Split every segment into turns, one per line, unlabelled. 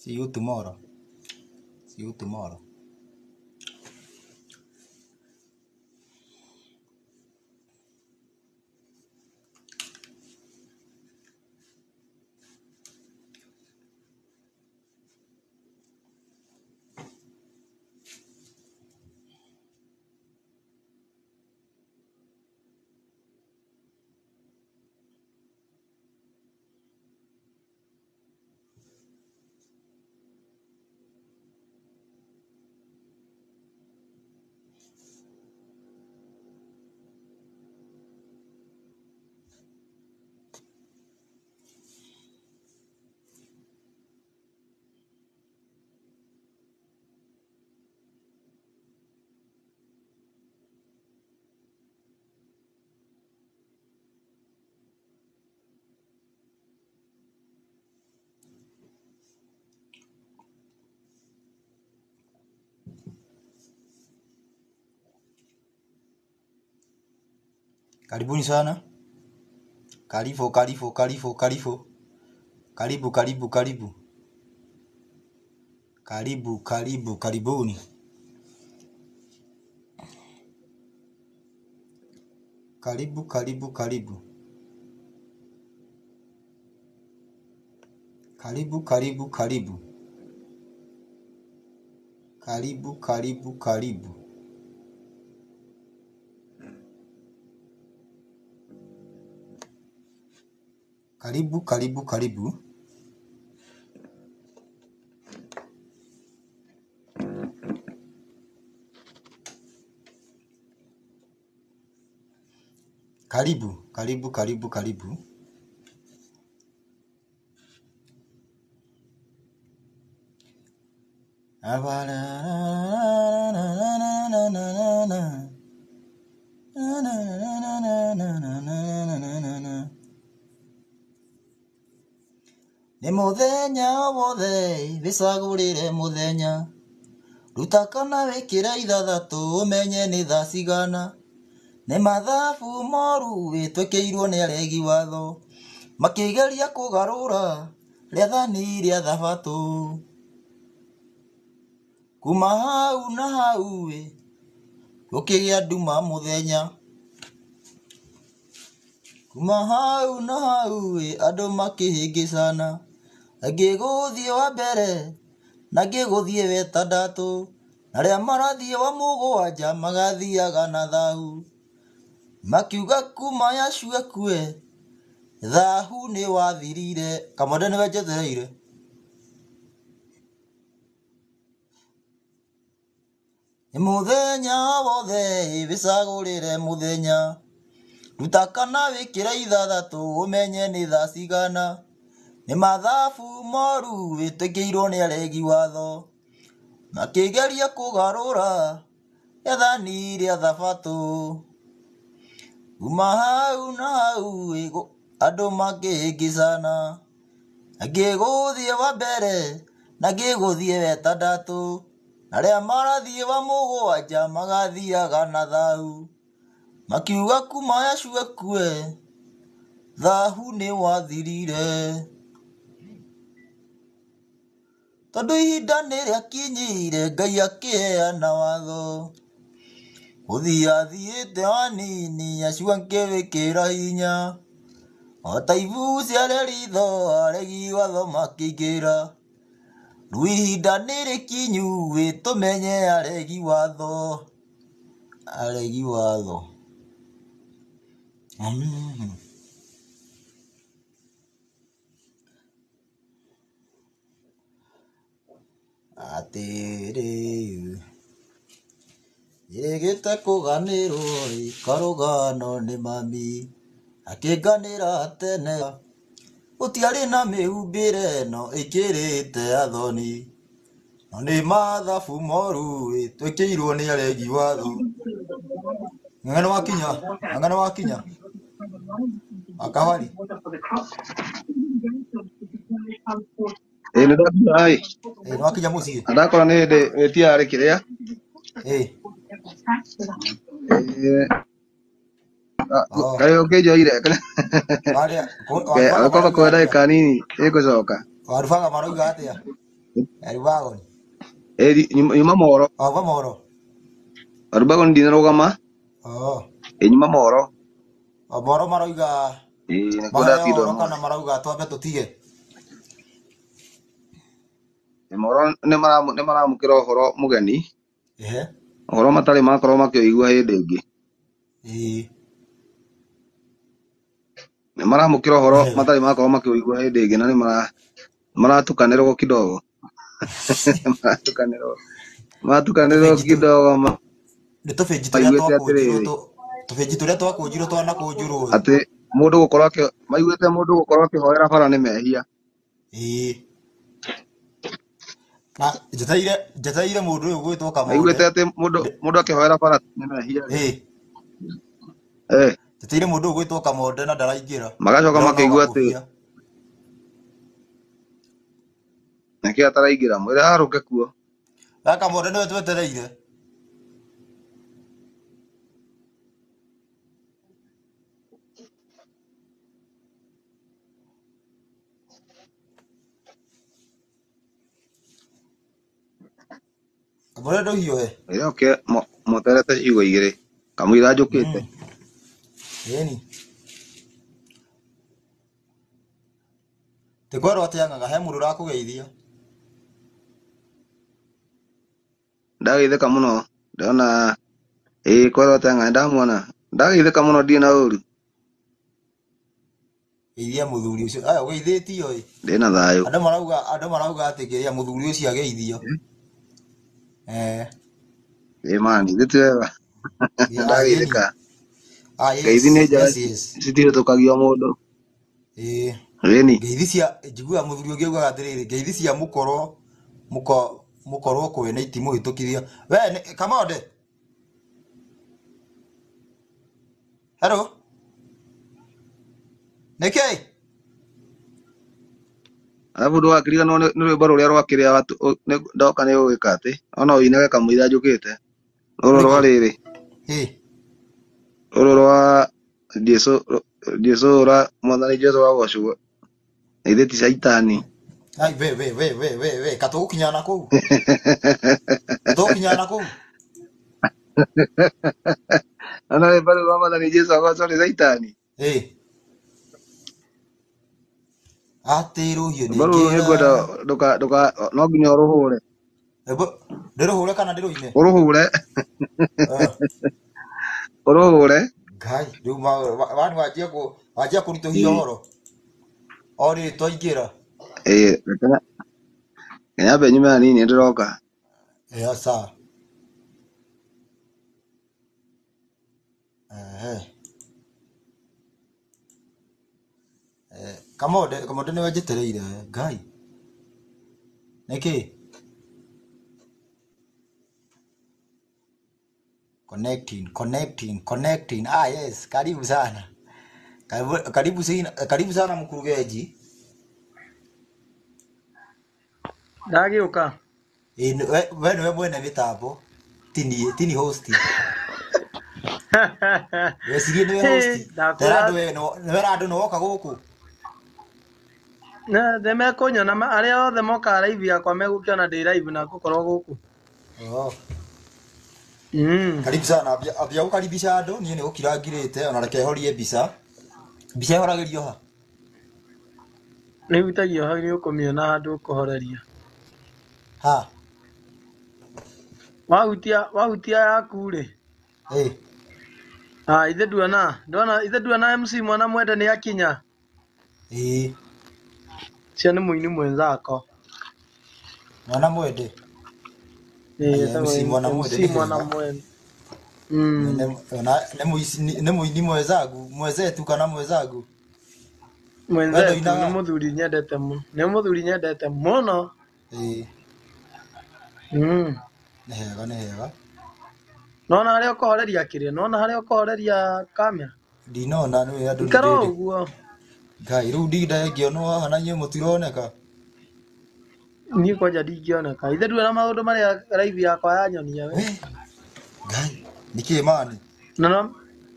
See you tomorrow. See you tomorrow. Karibuni sana. Karibu, karibu, karibu, karibu. Karibu, karibu, karibu. Karibu, karibu, karibuni. Karibu, karibu, karibu. Karibu, karibu, karibu. Karibu, karibu, karibu. Karibu, karibu, karibu. Karibu, karibu, karibu, karibu. Nĩ mũthenya o wothe wĩcagũrĩre mũthenya ruta kana wĩkĩre ithathatũ ũmenye nĩ thaa cigana nĩ mathabu moru wĩtwĩkĩirwo nĩ aregi watho makĩgeria kũgarũra rĩathani rĩa thabatũ kuma hau na hau ĩ gũkĩgĩa nduma mũthenya kuma hau na hau ĩ andũ makĩhĩngĩcana angĩ gũthiĩ wa mbere na angĩ gũthiĩ wetandatũ arĩa marathiĩ wa mũgwanja magathiaga na thahu makiuga kuma Yahshua akue thahu nĩ wathirire. Kamande nĩwe njetereire. Nĩ mũthenya wothe wĩcagũrĩre mũthenya ruta kana wĩkĩre ithathatũ ũmenye nĩ thaa cigana nĩ mathabu moru wĩtĩkĩirwo nĩ aregi watho makĩgeria kũgarũra rĩathani rĩa thabatũ kuma hau na hau andũ makĩhĩngĩcana angĩ gũthiĩ wa mbere na angĩ gũthiĩ wetandatũ arĩa marathiĩ wa mũgwanja magathiaga na thahu makiuga kuma Yahshua akue thahu nĩ wathirire tondũ ihinda nĩ rĩakinyire Ngai akĩheana watho gũthiĩ athiĩte hanini Yahshua akĩwĩkĩra hinya o ta ibu ciarĩ ritho aregi watho makĩingĩra rĩu ihinda nĩ rĩkinyu tũmenye aregi watho aregi watho. Atĩrĩrĩ njĩrĩgĩte kũganĩrwo ĩ karũgano nĩ mami akĩnganĩra tene gũtiarĩ na mĩhumbĩre no ĩkĩrĩte athoni no nĩ mathabu moru ĩ twĩkĩirwo nĩ aregi watho. Ng'ano wakinya, ng'ano wakinya akawari
Ĩĩ nĩ ndakinya ĩ
ĩ nĩ wakinya mũciĩ
andakora nĩ hĩndĩ wĩtia yarĩ kĩrĩa
ĩ oh
kaĩ ũkĩnjoire
warĩa warubaga
gũkorwo
marauga
kwa
atĩa
ndagĩka nini ĩgũcoka
warubaga marauga atĩa Arubagoni.
Ĩ nyuma moro.
O ba moro.
Arubagoni ndinarũgama.
Oh.
Ĩ nyuma moro.
O moro marauga
Ĩ nĩkuo
maheo
ndatinda
ũhoro kana
ũmũthĩ.
marauga twambe tũtige.
Moro nĩ maramũkĩra ũhoro mũgeni.
Ehe.
Ũhoro matarĩ makorwo makĩũigua hĩndĩ ĩngĩ.
Ĩĩ.
Nĩ maramũkĩra ũhoro
Nĩ wega.
matarĩ makorwo makĩũigua hĩndĩ ĩngĩ na nĩ maratukanĩrwo kidogo. Maratukanĩrwo maratukanĩrwo
Tũbĩnji tũ
kidogo
nĩ tũbĩnji tũrĩa
maiguĩte
twakũnjirwo
atĩrĩrĩ
tũbĩnji tũrĩa twakũnjirwo twanakũnjũrwo.
Atĩ mũndũ gũkorwo akĩ maiguĩte mũndũ gũkorwo akĩhoera bara nĩ mehia.
Ĩĩ. Na njetereire njetereire mũndũ ũyũ ũgwĩtwo Kamonde.
Maiguĩte atĩ mũndũ mũndũ akĩhoera bara nĩ mehia rĩ.
Ĩĩ.
Eh,
Njetereire mũndũ ũyũ ũgwĩtwo Kamonde na ndaraingĩra.
Magacoka
Ndĩrona o
makĩigua atĩ
gakũbia.
nĩkĩ ataraingĩra mwĩre arũke kuo.
We Kamonde nĩwe twetereire. Kamonde ndũhiũhe.
Mwĩre oke moterete ciugo igĩrĩ kamũira njũkĩte.
Ĩni. Tĩkwerwo atĩ ang'ang'a he mũndũ ũrakũgeithia.
Ndageithĩka mũno ndona ĩĩ kwerwo atĩ ang'ang'a ndamuona ndageithĩka mũno ndirĩ na ũru.
Geithia mũthuri ũcio. Aya ũgeithĩtio ĩ.
Ndĩna thayũ.
Andũ marauga atĩ kĩrĩa mũthuri ũcio ageithio. Eh.
Ĩ mani ithuĩ ti wega.
Ah, ĩni.
Ndageithĩka.
Ah,
Ngeithi
yes.
nĩ njega
Yes, yes.
citihĩtũkagio mũndũ.
Ĩĩ.
Ĩni.
Ngeithi cia njiguaga mũthuri ũngĩ augaga atĩrĩrĩ, ngeithi cia mũkorwo mũko mũkorwo kwene itimũhĩtũkithia. We Kamonde. Hello. Nĩkĩ?
Arabu ndũgakĩriganĩrwo nĩ rwĩmbo rũrĩa rwa kĩrĩa ndoka nĩ ũgwĩka atĩ ona ũinage kamũira njũkĩte. Rũrũ rwa
Rũrĩkũ?
rĩrĩ.
Ĩĩ.
Rũrũ rwa Jesũ Jesũ ũra mwathani Jesũ agocwo. Na ithuĩ ti caitani.
Ai we we we we we we katũgũkinya na kũu. Katũgũkinya na kũu.
Ona rwĩmbo rũu rwa mwathani Jesũ agocwo nĩ caitani.
Ĩĩ. Atĩ rũhiũ
Rwĩmbo rũu nĩngwenda
nĩngĩra.
ndũka ndũka no nginya ũrũhũre.
Rwĩmbo ndĩrũhũre kana ndĩrũine?
Ũrũhũre.
Eh.
Ũrũhũre.
Ngai rĩu wani wanjia kũ wanjia kũritũhia
Ĩĩ.
ũhoro. O rĩrĩ twaingĩra.
Ĩĩ reke nyambe nyume hanini nĩndĩroka.
Ĩĩ sawa. Ehe. Eh, Kamonde Kamonde nĩwe njetereire. Ngai. Nĩkĩ? Connecting, connecting, connecting. Ah, yes, karibu sana. Karibu, karibu sana, karibu sana mkurugenzi.
Ndagĩũka.
Ĩ, we nĩwe mwene mĩtambo. Tini, tini host. Wecirie nĩwe host.
Ndakwĩra
Tera andũ we nĩwe andũ nĩ woka gũkũ.
Nĩ mekũnyona arĩa othe mokaga live yakwa megũkĩona ndĩ live na ngũkorwo gũkũ.
Oh. Karibu sana. Ambia ambia gũkaribisha andũ, niĩ nĩ gũkira ngirĩte, ona reke horie mbica. Mbica ĩhoragĩrio ha?
Nĩ hutagio hau nĩ ũkũmĩona handũ ũkũhoreria.
Ha?
Wahutia wahutia yaku rĩ.
Ĩ.
Ah, ithe nduona ndona ithe nduona MC mwana mwende nĩ akinya.
Ĩ.
Cio nĩ mũini mwenzako.
Mwana mwende.
Ĩ,
Aya,
etagwo
MC mwana mwende
MC
nĩ
mwana
hega.
mwende.
Ona nĩ mũini mwenzangu, mwenzetu kana mwenzangu. We
Mwenzetu nĩ
ndũinaga?
mũthuri nyendete mũno. Nĩ mũthuri nyendete mũno.
Ĩ. Nĩ hega, nĩ hega.
Nona harĩa ũkũhoreria kĩrĩa, nona harĩa ũkũhoreria kamera.
Ndinona nĩ andũ nĩ
Ikara o
ndĩndĩ.
ũguo.
Ngai rĩu ndinda ngĩonwo haha na inyuĩ mũtironeka.
Niĩ kwanja ndingĩoneka. Ithe nduona maũndũ marĩa live yakwa yanyonia we.
We. Ngai, nĩkĩ mani?
Na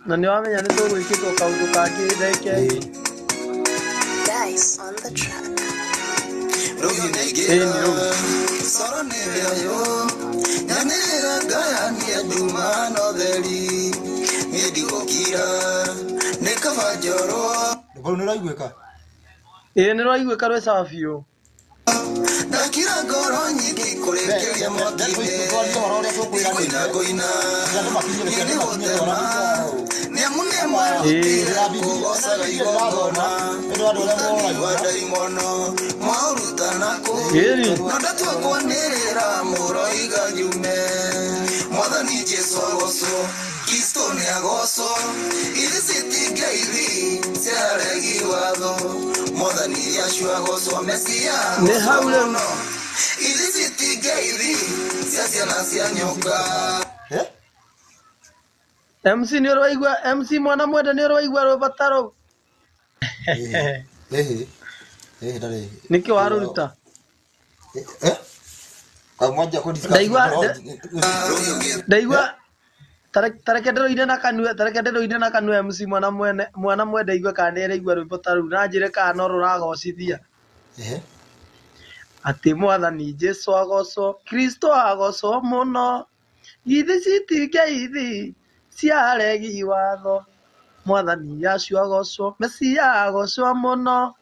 na nĩ wamenya nĩ tũgwĩkĩtwo kaũndũ kangĩ ndagĩka
Ĩ.
ĩngĩ.
Dice on the track.
Rũhiũ
Ĩni
nĩaingĩra
rũu.
Coro nĩwe ũyũ Nyanĩrĩra ngayania nduma na ũtheri. Niĩ ndigũkira nĩ kaba njorwo. Rwĩmbo rũu nĩrũraiguĩka?
Ĩĩ nĩ rũraiguĩka rwĩ sawa biũ.
Ndakira ngoro nyingĩ kũrĩkĩria mwaki-inĩ. Ngũina ngũina niĩ nĩ gũtema nĩamu nĩmwarutire kũgocaga igongona. Ũrutani wa ndaimono mwaũrutana kũ?
Ĩni.
No ndatua kwanĩrĩra mũroiga njume. Mwathani Jesũ agocwo, Kristo nĩagocwo. Ithi citingeithi ciaregi watho. Mwathani Yeshua agocwo, Mesia
Nĩ
agocwo
hau rĩu.
mũno. Ithi citingeithi cia ciana cia nyoka.
MC nĩ ũraigua MC mwana mwende nĩ ũraigua rwĩmbo ta rũu. Nĩkĩ warũruta? Ndaigua ndaigua tareke ndĩrũine na kanua tareke ndĩrũine na kanua MC mwana mwene mwana mwende igue kana nĩ araigua rwĩmbo ta rũu na njĩre kana no rũragocithia. Atĩ mwathani Jesũ agocwo, Kristo agocwo mũno. Githĩ citingeithi ciaregi watho. Mwathani Yeshua agocwo, Mesia agocwo mũno.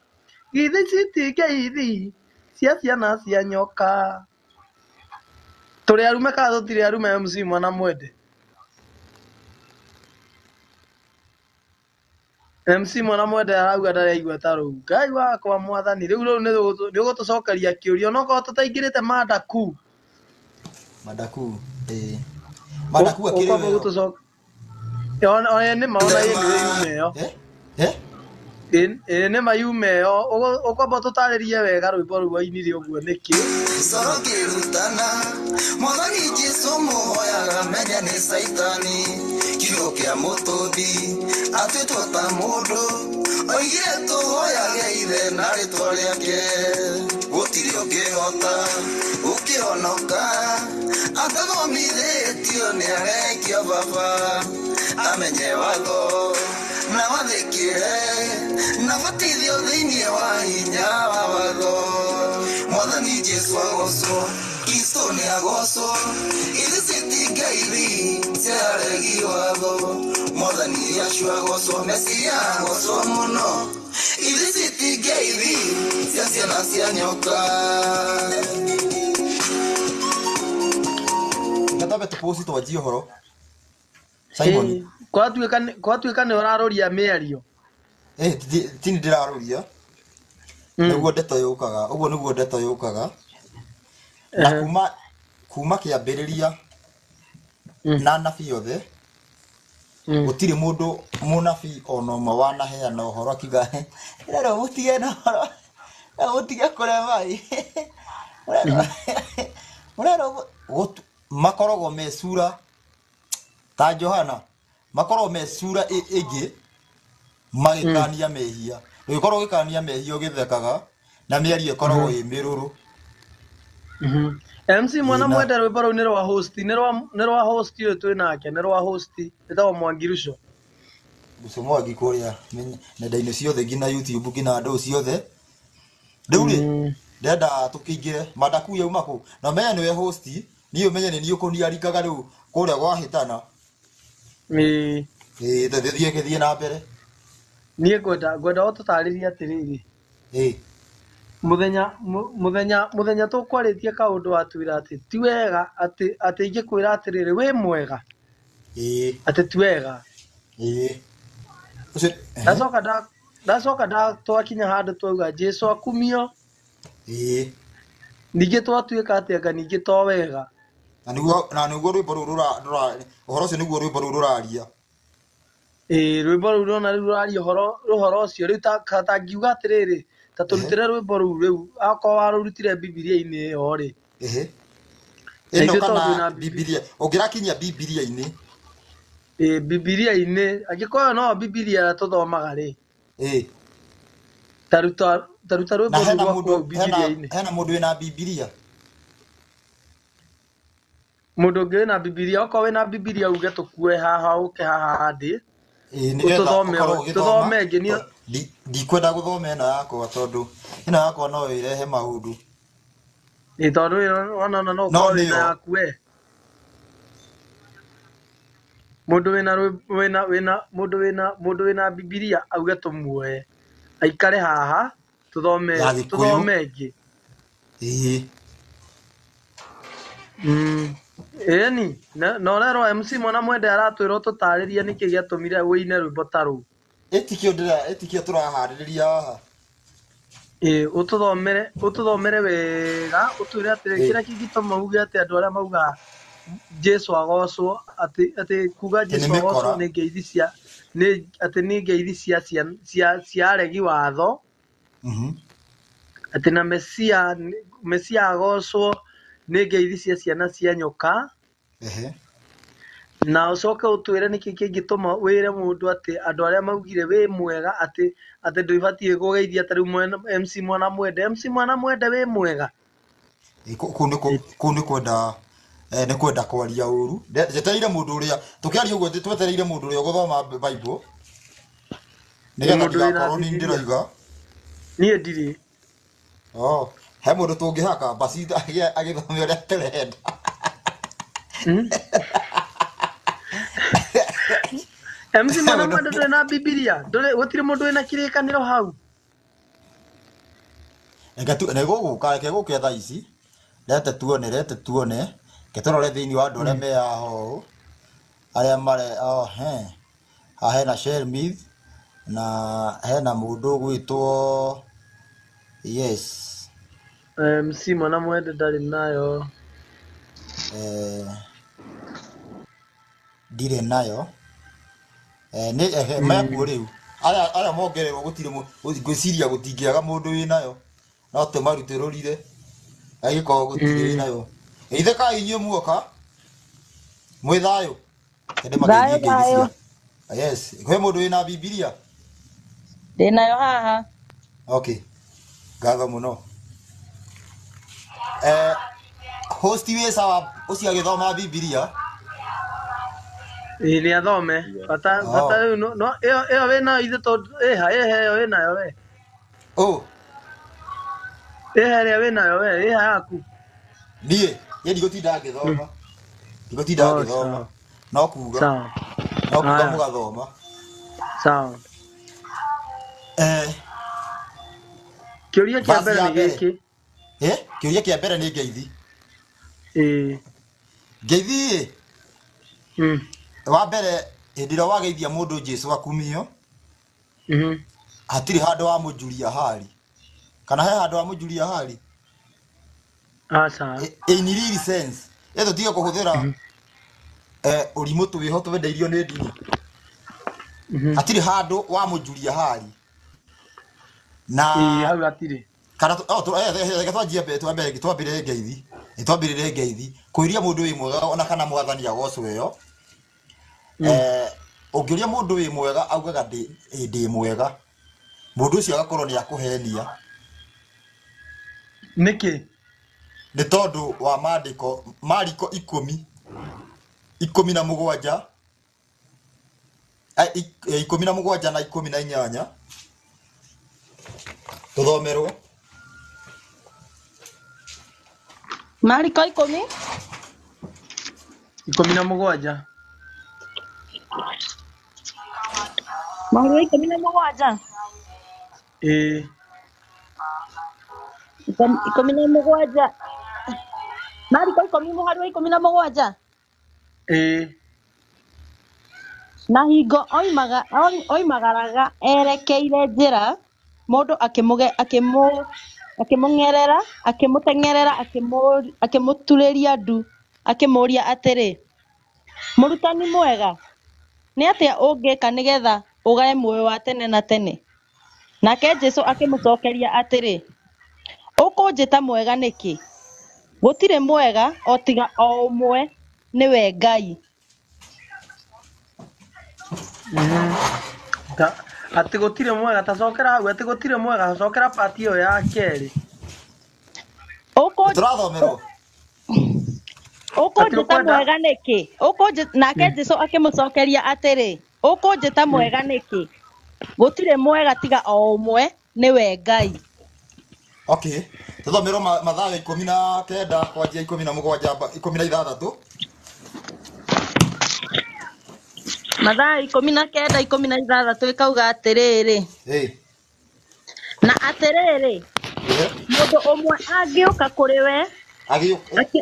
Githĩ citingeithi cia ciana cia nyoka. Tũrĩ arume kana tũtirĩ arume MC mwana mwende? MC mwana mwende arauga ndaraigua ta rũu. Ngai wakwa mwathani rĩu rũu nĩ ũgũtũcokeria kĩũria onokorwo tũtaingĩrĩte mada kuu.
Madaku ĩĩ. Madaku akĩrĩ
Ũkwamba
weo.
gũtũcokeria ona nĩ ma ona ĩ nĩ yume ĩyo. Ĩ nĩ ma yume ĩyo. Ũkwamba ũtũtarĩrie wega rwĩmbo rũu wainire ũguo nĩkĩ?
Coro ngĩrutana mwathani Jesũ mũhoyaga menya nĩ caitani. Kiugo kĩa mũtũmbi atuĩtwo ta mũndũ oigire tũhoyage ithe na rĩtwa rĩake. Gũtirĩ ũngĩhota gũkĩhonoka atathomithĩtio nĩ arekio baba. Amenye watho na wathĩkĩre na batithio thĩinĩ wa hinya wa watho. Mwathani Jesũ agocwo, Kristo nĩagocwo. Ithi citingeithi ciaregi watho. Mwathani Yeshua agocwo, Mesia agocwo mũno. Ithi citingeithi cia ciana cia nyoka. Gatambe tũposti twanjie ũhoro. Simon.
Gwatuĩka nĩ ũrarũria mĩario.
Ti nĩ ndĩrarũria. Nĩguo ndeto yũkaga. Ũguo nĩguo ndeto yũkaga. Na kuma kĩambĩrĩria na anabii othe gũtirĩ mũndũ mũnabii ona ũmwe wanaheana ũhoro akiuga rero mũtige na ũhoro mũtige kũrema ĩ. Mũrerwo makoragwo me cura ta Johana makoragwo me cura ĩngĩ magĩkania mehia. Ũngĩkorwo ũgĩkania mehia ũgĩthekaga na mĩario ĩkoragwo ĩ mĩrũrũ.
MC mwana mwende rwĩmbo rũu nĩ rwa host nĩ rwa host ũyũ twĩ nake nĩ rwa host ĩtagwo Mwangi Ruco.
Ruco Mwangi kũrĩa nenda-inĩ ciothe nginya YouTube nginya andũ ciothe. Rĩu rĩ ndĩrenda tũkĩingĩre madaku yauma kũ na ũmenye nĩwe host niĩ ũmenye nĩ niĩ ũkũniarikaga rĩu kũrĩa gwahĩtana.
Ĩĩ.
Ĩĩ tũthiĩ gĩthiĩ na mbere.
Niĩ ngwenda ũtũtarĩrie atĩrĩrĩ.
Ĩĩ.
Mũthenya tũkwarĩtie kaũndũ watwĩra atĩ ti wega atĩ ingĩkwĩra atĩrĩrĩ wĩ mwega.
Ĩĩ.
Atĩ ti wega.
Ĩĩ. Ũcio
Ndacoka twakinya handũ twauga Jesũ akumio.
Ĩĩ.
Ningĩ twatuĩka atĩ anga ningĩ to wega.
Na nĩguo rwĩmbo rũu rũra ũhoro ũcio nĩguo rwĩmbo rũu rũraria.
Ĩĩ rwĩmbo rũu rũrona rĩu rũraria ũhoro ũcio rĩu ta ngiuga atĩrĩrĩ ta tũrutĩre rwĩmbo rũu rĩu akorwo warũrutire Bibilia-inĩ ĩyo rĩ.
Ĩno
Na ithuĩ tondũ
kana
twĩna
Bibilia ũngĩrakinyia Bibilia-inĩ.
Ĩĩ Bibilia-inĩ angĩkorwo no Bibilia ĩrĩa tũthomaga rĩ.
Ĩĩ.
Ta ruta rwĩmbo
Na
rũu
hena
rwaku
mũndũ
hau Bibilia-inĩ.
hena mũndũ wĩna Bibilia.
Mũndũ ũngĩ wĩna Bibilia okorwo wĩna Bibilia uge tũkue haha ũke haha ndĩ.
Ĩĩ nĩgetha
Ũtũthome
ũkorwo ũgĩthoma.
tũthome ĩngĩ niĩ
Ndikwenda gũthoma ĩno yakwa tondũ ĩno yakwa no ĩrehe maũndũ.
Ĩ tondũ wona ona no
No
ũkorwo wĩna
nĩyo.
yaku we. Mũndũ wĩna wĩna wĩna mũndũ wĩna mũndũ wĩna Bibilia auge tũmuoe. Aikare haha tũthome
Ya Gĩkũyũ.
tũthome ĩngĩ.
Ĩĩ.
Ĩni na ũrerwo MC Mwana Mwende aratwĩrwo tũtarĩrie nĩkĩ gĩatũmire wĩine rwĩmbo ta rũu.
Ĩtikio ndĩra ĩtikio tũraharĩrĩria haha.
Ĩ ũtũthomere wega ũtwĩre atĩrĩ kĩrĩa kĩngĩtũma uge atĩ andũ arĩa maugaga Jesu agocwo atĩ atĩ kuga
Atĩ nĩ
Jesu agocwo
mĩkora.
nĩ ngeithi cia nĩ atĩ nĩ ngeithi cia cia cia aregi watho atĩ na Mesia Mesia agocwo nĩ ngeithi cia ciana cia nyoka.
Ehe.
Na ũcoke ũtwĩre nĩkĩ kĩngĩtũma wĩre mũndũ atĩ andũ arĩa maugire wĩ mwega atĩ atĩ ndũbatiĩ kũgeithia ta rĩu MC Mwana Mwende MC Mwana Mwende wĩ mwega.
Kũu nĩ kwenda nĩ kwenda kwaria ũru. Njetereire mũndũ ũrĩa tũkĩaria ũguo twetereire mũndũ ũrĩa ũgũthoma Bible nĩgetha
Mũndũ wĩna
ndigakorwo ni
Bibilia.
ndĩroiga.
Niĩ ndirĩ.
Oh, he mũndũ tũngĩhaka basi agĩthome ũrĩa tũrenda.
MC Mwana Mwende ndũrĩ na Bibilia, ndũrĩ gũtirĩ mũndũ wĩna kĩrĩkanĩro hau.
Reke tu nĩ gũgũka reke gũke thaa ici. Rete tuone rete tuone. Reke tũrore thĩinĩ wa andũ arĩa me haha ũũ. Arĩa mare oh he. Haha hena Shelmith na hena mũndũ ũgwĩtwo yes.
MC Mwana Mwende ndarĩ nayo.
Ndirĩ nayo. Nĩ mekuo rĩu. Aya aya mongererwo gũtirĩ ngwĩciria gũtingĩaga mũndũ wĩ nayo. No tũmarutũrũrire. Angĩkorwo gũtirĩ wĩ nayo. Ithe ka inyuĩ muoka mwĩ thayũ. Reke ndĩmageithie
Thayũ
ngeithi
thayũ.
cia. Yes, kwĩ mũndũ wĩna Bibilia?
Ndĩ nayo haha.
Okay. Ngatho mũno. Host wĩ sawa ũcio agĩthoma Bibilia.
Ĩ nĩ athome. Bata bata rĩu no ĩyo ĩyo wĩ nayo ithe tondũ ĩha ĩha ĩyo wĩ nayo we.
Oh.
Ĩha ĩrĩa wĩ nayo we, ĩha yaku.
Niĩ, niĩ ndigũtinda ngĩthoma. Ndigũtinda ngĩthoma. No kuga.
Sawa.
No kuga mũgathoma.
Sawa. Kĩũria kĩa mbere nĩ gĩkĩ.
Kĩũria kĩa mbere nĩ ngeithi.
Ĩĩ.
Ngeithi ĩ. Wa mbere hĩndĩ ĩrĩa wageithia mũndũ Jesu akumio. Hatirĩ handũ wamũjuria hali. Kana he handũ wamũjuria hali?
Aca.
In real sense. Ĩ tũtige kũhũthĩra ũrimũ twĩho twendeirio nĩ ndini. Hatirĩ handũ wamũjuria hali. Na
hau hatirĩ.
Kana reke twanjie mbere twambĩrĩre ngeithi. Twambĩrĩre ngeithi. Kũĩria mũndũ wĩ mwega ona kana mwathani agocwo ĩyo. Ũngĩũria mũndũ wĩ mwega augaga ndĩ mwega. Mũndũ ũcio agakorwo nĩ akũhenia.
Nĩkĩ?
Nĩ tondũ wa maandĩko Mariko 10 17 17 na 18 tũthomerwo.
Mariko 10
17.
Mariko 17.
Ĩĩ.
17. Mariko 10 mũhari wa 17.
Ĩĩ.
Na hingo oimagaraga erekeire njĩra, mũndũ akĩmũng'erera, akĩmũteng'erera, akĩmũturĩria ndu, akĩmũũria atĩrĩ, Mũrutani mwega, nĩ atĩa ũngĩka nĩgeetha ũgae muoyo wa tene na tene? Nake Jesũ akĩmũcookeria atĩrĩ, Ũkũnjĩta mwega nĩkĩ? Gũtirĩ mwega o tiga o ũmwe, nĩwe Ngai.
Atĩ gũtirĩ mwega, ta cokera hau, atĩ gũtirĩ mwega, cokera part ĩyo ya kerĩ.
Tũrathomerwo.
Ũkũnjĩta mwega nĩkĩ? Nake Jesũ akĩmũcookeria atĩrĩ, Ũkũnjĩta mwega nĩkĩ? Gũtirĩ mwega tiga o ũmwe, nĩwe Ngai.
Okay, tũthomerwo Mathayo 19 kwanjia 17 16.
Mathayo 19:16 ĩkauga atĩrĩrĩ,
Ĩĩ.
Na atĩrĩrĩ,
Ehe.
mũndũ ũmwe angĩũka kũrĩ we
Agĩũka
akĩ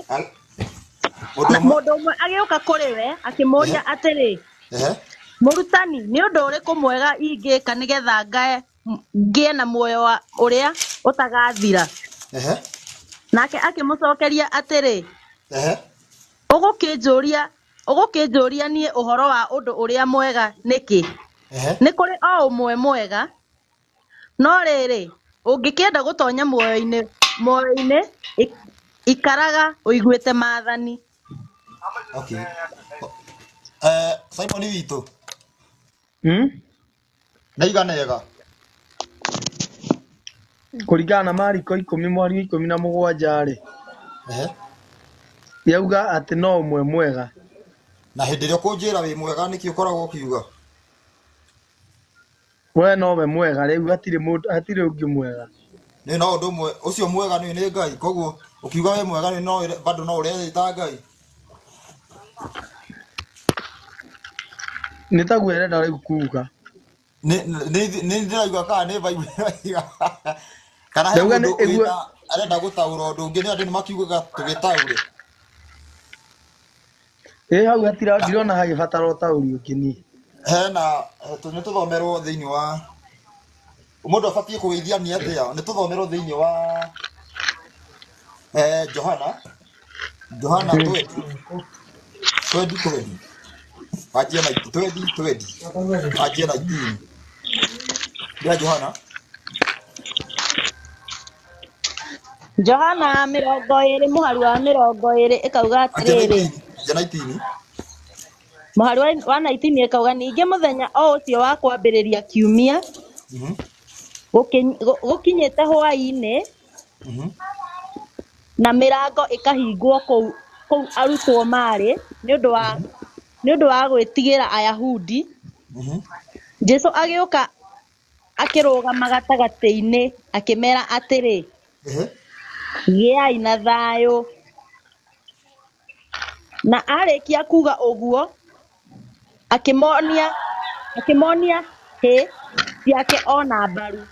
mũndũ
na
ũmwe.
mũndũ ũmwe agĩũka kũrĩ we akĩmũũria
Ehe.
atĩrĩ,
Ehe.
mũrutani, nĩ ũndũ ũrĩkũ mwega ingĩka nĩgetha ngae ngĩe na muoyo wa ũrĩa ũtagathira?
Ehe.
Nake akĩmũcokeria atĩrĩ,
Ehe.
ũgũkĩnjũria ũgũkĩnjũria niĩ ũhoro wa ũndũ ũrĩa mwega nĩkĩ?
Ehe.
Nĩ kũrĩ o ũmwe mwega, no rĩrĩ, ũngĩkĩenda gũtonya muoyo-inĩ muoyo-inĩ, ikaraga ũiguĩte maathani.
Okay. Simon witũ
Hmm?
nĩiganega.
Kũringana na Mariko 10 mweri wa 17 rĩ,
Ehe.
yauga atĩ no ũmwe mwega.
Na hĩndĩ ĩrĩa ũkũnjĩra wĩ mwega nĩkĩ ũkoragwo ũkiuga?
We nowe mwega rĩu hatirĩ mũndũ hatirĩ ũngĩ mwega.
Nĩ no ũndũ ũmwe ũcio mwega nĩ nĩ Ngai, koguo ũkiuga wĩ mwega nĩ no bado no ũreĩta Ngai.
Nĩ taguo ĩrenda rĩu kuga.
Nĩ nĩ nĩ ndĩraigua kana nĩ Bible ĩroiga kana he
Ndauga nĩ
mũndũ
ĩguo
wĩna arenda gũtaũra ũndũ ũngĩ nĩ andũ nĩ makiugaga tũgĩtaũre.
Ĩ hau hatira ndirona hagĩbatara ũtaũri ũngĩ niĩ.
Hena nĩ tũthomerwo thĩinĩ wa mũndũ abatiĩ kũgeithia nĩ atĩa? Nĩ tũthomerwo thĩinĩ wa Johana Johana 20 20 20 wanjie na 20 20 wanjie na 19 ya Johana.
Johana 20 mũhari wa 20 ĩkauga
Anjia
atĩrĩrĩ,
19 anjia 19.
Mũhari wa 19 ĩkauga ningĩ mũthenya o ũcio wa kwambĩrĩria kiumia
Mhm.
gũkinyĩte hwaĩ-inĩ
Mhm.
na mĩrango ĩkahingwo kũu kũu arutwo marĩ nĩ ũndũ wa
Mhm.
nĩ ũndũ wa gwĩtigĩra Ayahudi,
Mhm.
Jesũ agĩũka akĩrũgama gatagatĩ-inĩ akĩmeera atĩrĩ,
Ehe.
gĩai na thayũ. Na arĩkia kuga ũguo, akĩmonia akĩmonia hĩ ciake o na mbaru.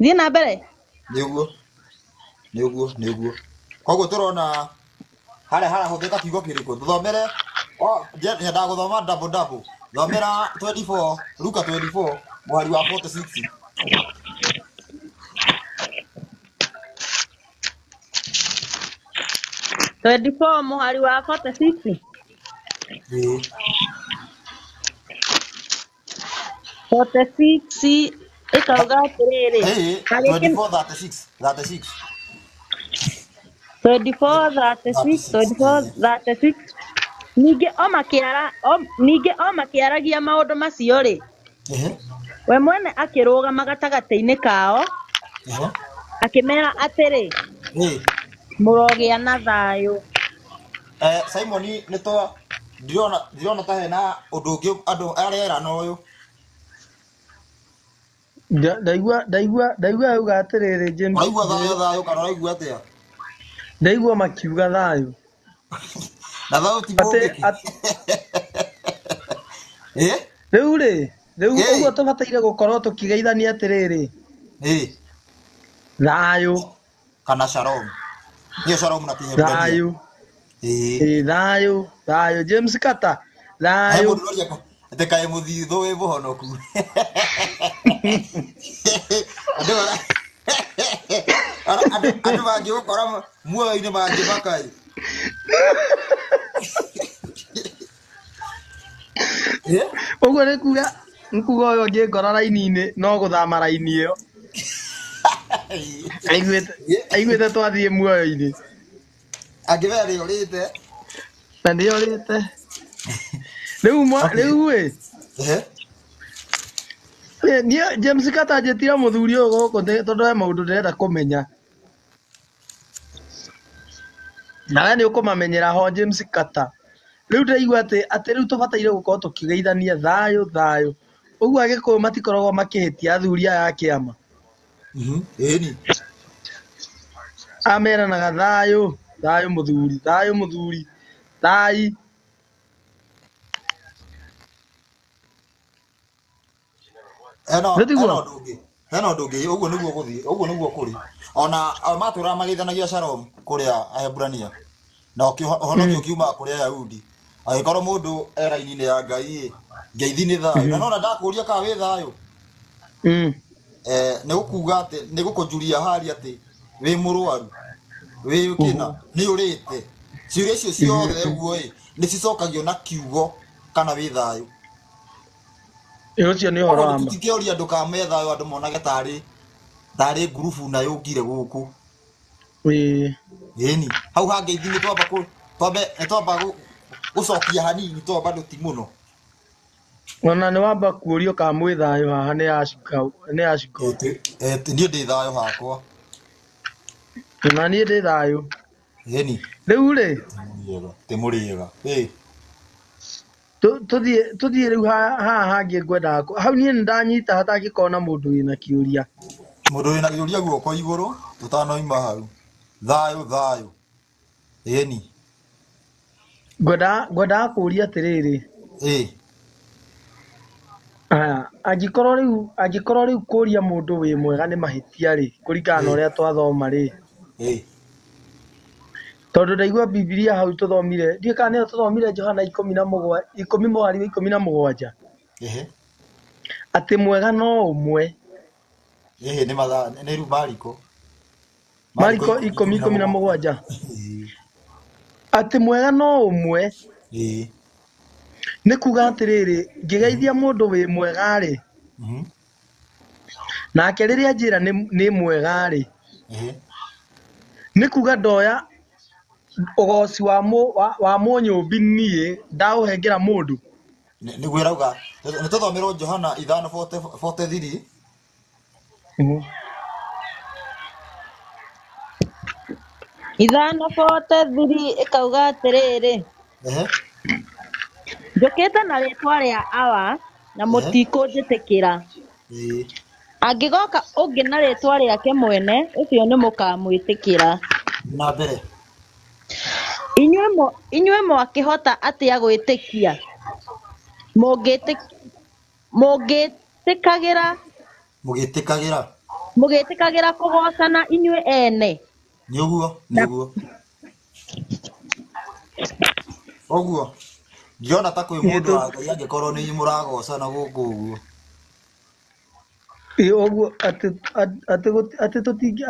Thiĩ na mbere.
Nĩ ũguo nĩ ũguo nĩ ũguo. Koguo tũrona harĩa harahũthĩka kiugo kĩrĩkũ? Tũthomere o nyendaga gũthoma double double. Thomera 24 Luka 24 mũhari wa 46.
24 mũhari wa 46.
Ĩĩ.
46 ĩkauga atĩrĩrĩ,
Ĩĩ,
agĩkĩ
24 36 36
24 36
36.
24
Ĩĩ.
36 ningĩ o makĩara ningĩ o makĩaragia maũndũ macio rĩ,
Ehe.
we mwene akĩrũgama gatagatĩ-inĩ kao
Ehe.
akĩmeera atĩrĩ,
Ĩĩ.
mũrogĩa na thayũ.
Simon nĩ twa ndirona ndirona ta hena ũndũ ũngĩ andũ arera na ũyũ.
Ndaigua ndaigua ndaigua yauga atĩrĩrĩ James
Ũraigua thayũ thayũ kana ũraigua atĩa?
Ndaigua makiuga thayũ.
Na thayũ ti
Atĩ
mũngĩkĩ. Ĩ?
Rĩu rĩ, rĩu
Ĩ.
ũguo tũbataire gũkorwo tũkĩgeithania atĩrĩrĩ,
Ĩ.
thayũ,
Kana shalom. Nĩyo shalom na Kĩhibirania.
thayũ,
Ĩ.
ĩ thayũ, thayũ James Kata,
He
thayũ.
mũndũ ũroria atĩ kaĩ mũthithũ wĩ mũhonoku. Andũ andũ andũ mangĩgũkora muoyo-inĩ mangĩmaka ĩ. Ĩ?
Ũguo nĩ kuga nĩ kuga ũyũ ũngĩngora raini-inĩ no gũthama raini ĩyo. Aiguĩte
Ĩ?
aiguĩte twathiĩ muoyo-inĩ
Angĩmenya nĩorĩte.
na nĩorĩte. Rĩu mwa
Okay.
rĩu ĩ
Ehe.
Niĩ James Kata njĩtire mũthuri ũyũ gũkũ tondũ he maũndũ ndĩrenda kũmenya. Nawe nĩ ũkũmamenyera ho James Kata. Rĩu ndĩraigua atĩ atĩ rĩu tũbataire gũkorwo tũkĩgeithania thayũ thayũ. Ũguo Agĩkũyũ matikoragwo makĩhĩtia athuri aya a kĩama.
Ĩni.
Ameranaga thayũ, thayũ mũthuri, thayũ mũthuri, thai.
Hena
Nĩtiguo?
hena ũndũ ũngĩ. Hena ũndũ ũngĩ, ũguo nĩguo gũthiĩ, ũguo nĩguo kũrĩ. Ona matũraga mageithanagia shalom kũrĩa Aheburania. Na ũhonokio ũkiumaga kũrĩ Ayahudi. Angĩkorwo mũndũ e raini-inĩ ya Ngai ĩ, ngeithi nĩ thayũ. Na nona ndakũria kana wĩ thayũ. Nĩ gũkuga atĩ nĩ gũkũnjuria hali atĩ wĩ mũrwaru, wĩ kĩna, nĩ ũrĩte. Ciũria icio ciothe ũguo ĩ, nĩ cicokagio na kiugo kana wĩ thayũ.
Ĩ ũcio nĩ ũhoro
Koguo
wa ma.
tũtingĩũria andũ kana me thayũ andũ monage tarĩ ngurubu na yũkire gũkũ.
Ĩĩ.
Ĩni, hau ha ngeithi nĩ twamba twambe nĩ twamba gũcokia hanini twamba ndũ ti mũno.
Ona nĩ wamba kuũrio kana mwĩ thayũ haha nĩ acuka nĩ acuka.
Niĩ ndĩ thayũ hakwa.
Ona niĩ ndĩ thayũ.
Ĩni.
Rĩu rĩ,
Ti mũrĩega. Ĩ.
Tũthiĩ rĩu haha hangĩ ngwendaga hau niĩ nĩ ndanyita hatangĩkorwo na mũndũ wĩna kĩũria.
Mũndũ wĩna kĩũria guoko igũrũ tũtanoima hau. Thayũ thayũ. Ĩni.
Ngwendaga kũũria atĩrĩrĩ.
Ĩ.
Aya, angĩkorwo rĩu kũria mũndũ wĩ mwega nĩ mahĩtia rĩ, kũringana na ũrĩa twathoma rĩ.
Ĩ.
Tondũ ndaigua Bibilia hau tũthomire, ndiũĩ kana nĩyo tũthomire Johana ikũmi mũhari wa 17.
Ehe.
Atĩ mwega no ũmwe.
Ehe, nĩ mathaa, nĩ rĩu Mariko.
Mariko 10:17. Atĩ mwega no ũmwe.
Ĩ.
Nĩ kuga atĩrĩrĩ, ngĩgeithia mũndũ wĩ mwega rĩ, nake rĩrĩa njĩra nĩ mwega rĩ, nĩ kuga ndoya ũgoci wa mũnyũmbi niĩ ndaũhengera mũndũ.
Nĩguo ĩrauga, nĩ tũthomerwo Johana ithano forty three.
5:43 ĩkauga atĩrĩrĩ. Njũkĩte na rĩtwa rĩa Awa na mũtikũnjĩtĩkĩra. Angĩgoka ũngĩ na rĩtwa rĩake mwene, ũcio nĩ mũkamwĩtĩkĩra.
Na mbere.
Inyuĩ mwakĩhota atĩa gwĩtĩkia? Mũngĩtĩkagĩra
Mũgĩtĩkagĩra.
Mũgĩtĩkagĩra kũgocana inyuĩ ene.
Nĩ ũguo, nĩ ũguo. Ũguo. Ndiona ta kwĩ mũndũ wa Ngai angĩkorwo nĩ inyuĩ mũragocana gũkũ ũguo.
Ĩ ũguo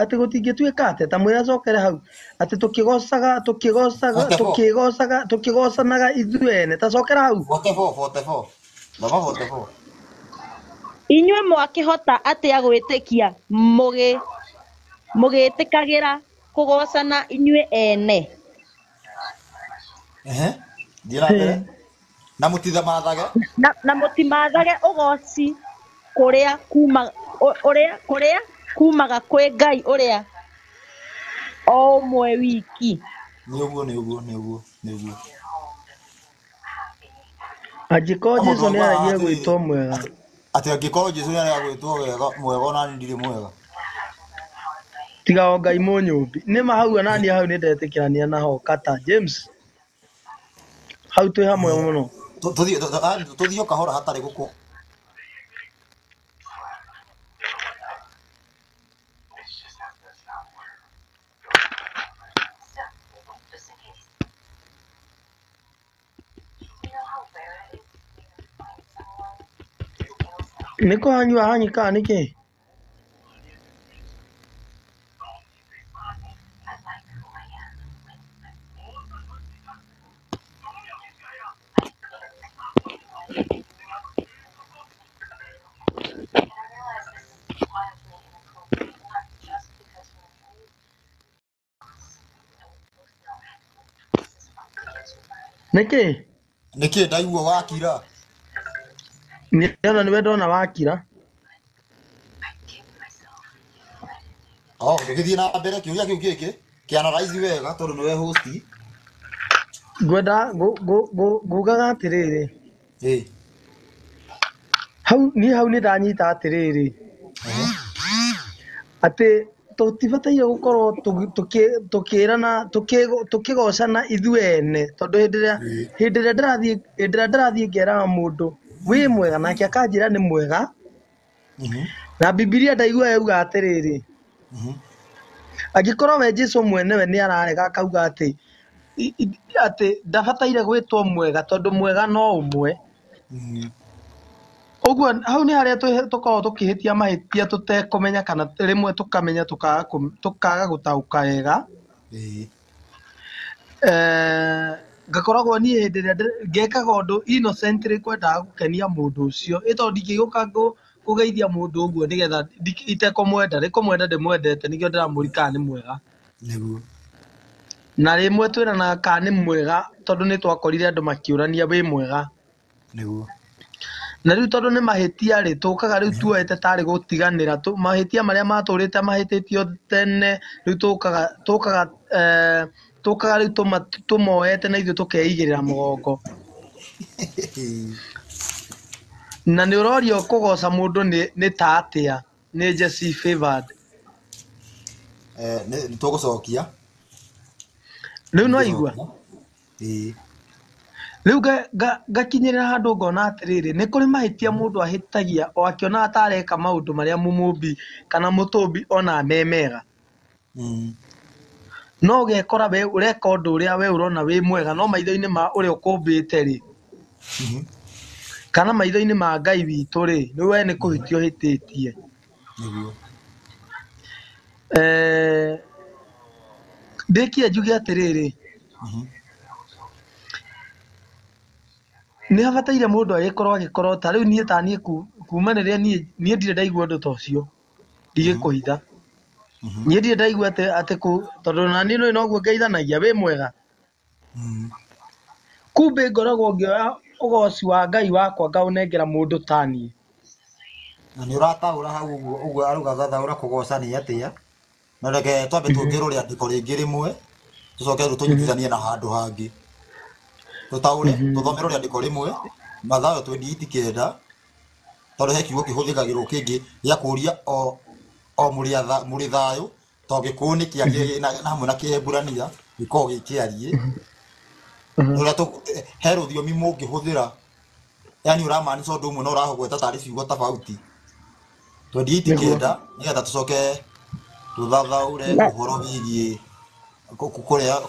atĩ gũtingĩtuĩka atĩa, ta mwĩre acokere hau, atĩ tũkĩgocaga, tũkĩgocaga, tũkĩgocaga, tũkĩgocanaga ithuĩ ene, ta cokera hau.
44, 44. Thoma 44.
Inyuĩ mwakĩhota atĩa gwĩtĩkia mũgĩtĩkagĩra kũgocana inyuĩ ene?
Ehe. Thiĩ na mbere. Na mũtithamathage.
Na mũtimathage ũgoci kũrĩa kũrĩa kumaga kwĩ Ngai ũrĩa o ũmwe wiki.
Nĩ ũguo, nĩ ũguo, nĩ ũguo, nĩ ũguo.
Angĩkorwo Jesũ nĩ aragia gwĩtwo mwega.
Atĩ angĩkorwo Jesũ nĩ aragia gwĩtwo wega, mwega ona niĩ ndirĩ mwega.
Tiga o Ngai mũnyũmbi. Nĩ ma hau ona niĩ hau nĩ ndetĩkĩrania naho kata James. Hau twĩ hamwe mũno.
Tũthiĩ o kahora hatarĩ gũkũ.
Nĩ kũhanyua hanyũkaga nĩkĩ? Nĩkĩ?
Nĩkĩ ndaigua wakira?
Nĩona nĩwe ndona wakira.
Oh, tũgĩthiĩ na mbere kĩũria kĩu kĩngĩ kĩanalyze wega tondũ nĩwe host.
Ngwenda ngugaga atĩrĩrĩ.
Ĩ.
Hau niĩ hau nĩ ndanyita atĩrĩrĩ. Atĩ tũtibataire gũkorwo tũkĩrana tũkĩgocana ithuĩ ene tondũ hĩndĩ ĩrĩa hĩndĩ ĩrĩa ndĩrathiĩ hĩndĩ ĩrĩa ndĩrathiĩ ngeraga mũndũ wĩ mwega nake akanjĩra nĩ mwega na Bibilia ndaigua yauga atĩrĩrĩ angĩkorwo we Jesũ mwenewe nĩ ararega akauga atĩ atĩ ndabataire gwĩtwo mwega tondũ mwega no ũmwe. Ũguo hau nĩ harĩa tũkoragwo tũkĩhĩtia mahĩtia tũtekũmenya kana rĩmwe tũkamenya tũkaga gũtaũka wega. Ngakoragwo niĩ hĩndĩ ĩrĩa ngekaga ũndũ innocently kwendaga gũkenia mũndũ ũcio ĩ tondũ ndingĩgĩũka kũgeithia mũndũ ũguo nĩgetha itekũmwenda nĩ kũmwenda ndĩmwendete nĩkĩo ndĩramũria kana nĩ mwega.
Nĩguo.
Na rĩmwe twĩranaga kana nĩ mwega tondũ nĩ twakorire andũ makĩũrania wĩ mwega.
Nĩguo.
Na rĩu tondũ nĩ mahĩtia rĩ tũkaga rĩu tuoete tarĩ gũtiganĩra mahĩtia marĩa matũrĩte mahĩtĩtio tene rĩu tũkaga tũkaga tũkaga rĩu tũmoete na ithuĩ tũkeigĩrĩra mũgongo. Na nĩ ũrorio kũgoca mũndũ nĩ ta atĩa nĩ Jesse Favored.
Nĩ tũgũcokia.
Rĩu no igua.
Ĩĩ.
Rĩu ngakinyĩrĩra handũ ngona atĩrĩrĩ nĩ kũrĩ mahĩtia mũndũ ahĩtagia o akĩonaga ta areka maũndũ marĩa mũmũmbi kana mũtũmbi onaga me mega. No ũgekora we ũreka ũndũ ũrĩa we ũrona wĩ mwega no maitho-inĩ ma ũrĩa ũkũmbĩte rĩ kana maitho-inĩ ma Ngai witũ rĩ nĩ we nĩ kũhĩtia ũhĩtĩtie.
Nĩguo.
Ndĩkie njuge atĩrĩrĩ nĩ habataire mũndũ agĩkorwo agĩkorwo ta rĩu niĩ ta niĩ kuma rĩrĩa niĩ ndirĩ ndaigua ũndũ ta ũcio ndigĩkũhitha. Niĩ ndirĩ ndaigua atĩ atĩ tondũ na niĩ nĩ noguo ngeithanagia wĩ mwega. Kumbe ngoragwo ngĩoya ũgoci wa Ngai wakwa ngaũnengera mũndũ ta niĩ.
Na nĩ ũrataũra hau ũguo ũguo arauga thathaũra kũgoca nĩ atĩa. Na reke twambe tuongerwo rĩandĩko rĩngĩ rĩmwe tũcoke rĩu tũnyitithanie na handũ hangĩ. Tũtaũre tũthomerwo rĩandĩko rĩmwe Mathayo 28:9 tondũ he kiugo kĩhũthĩkagĩrwo kĩngĩ gĩa kũũria o o mũrĩ thayũ tondũ Gĩkũyũ nĩ kĩarie na hamwe na Kĩhemburania gĩkoragwo gĩ kĩarie. Ũrĩa he rũthiomi mũngĩhũthĩra yani ũramaanisha ũndũ ũmwe no ũragweta tarĩ ciugo tofauti. 28:9 nĩgetha tũcoke tũthathaũre ũhoro wĩgiĩ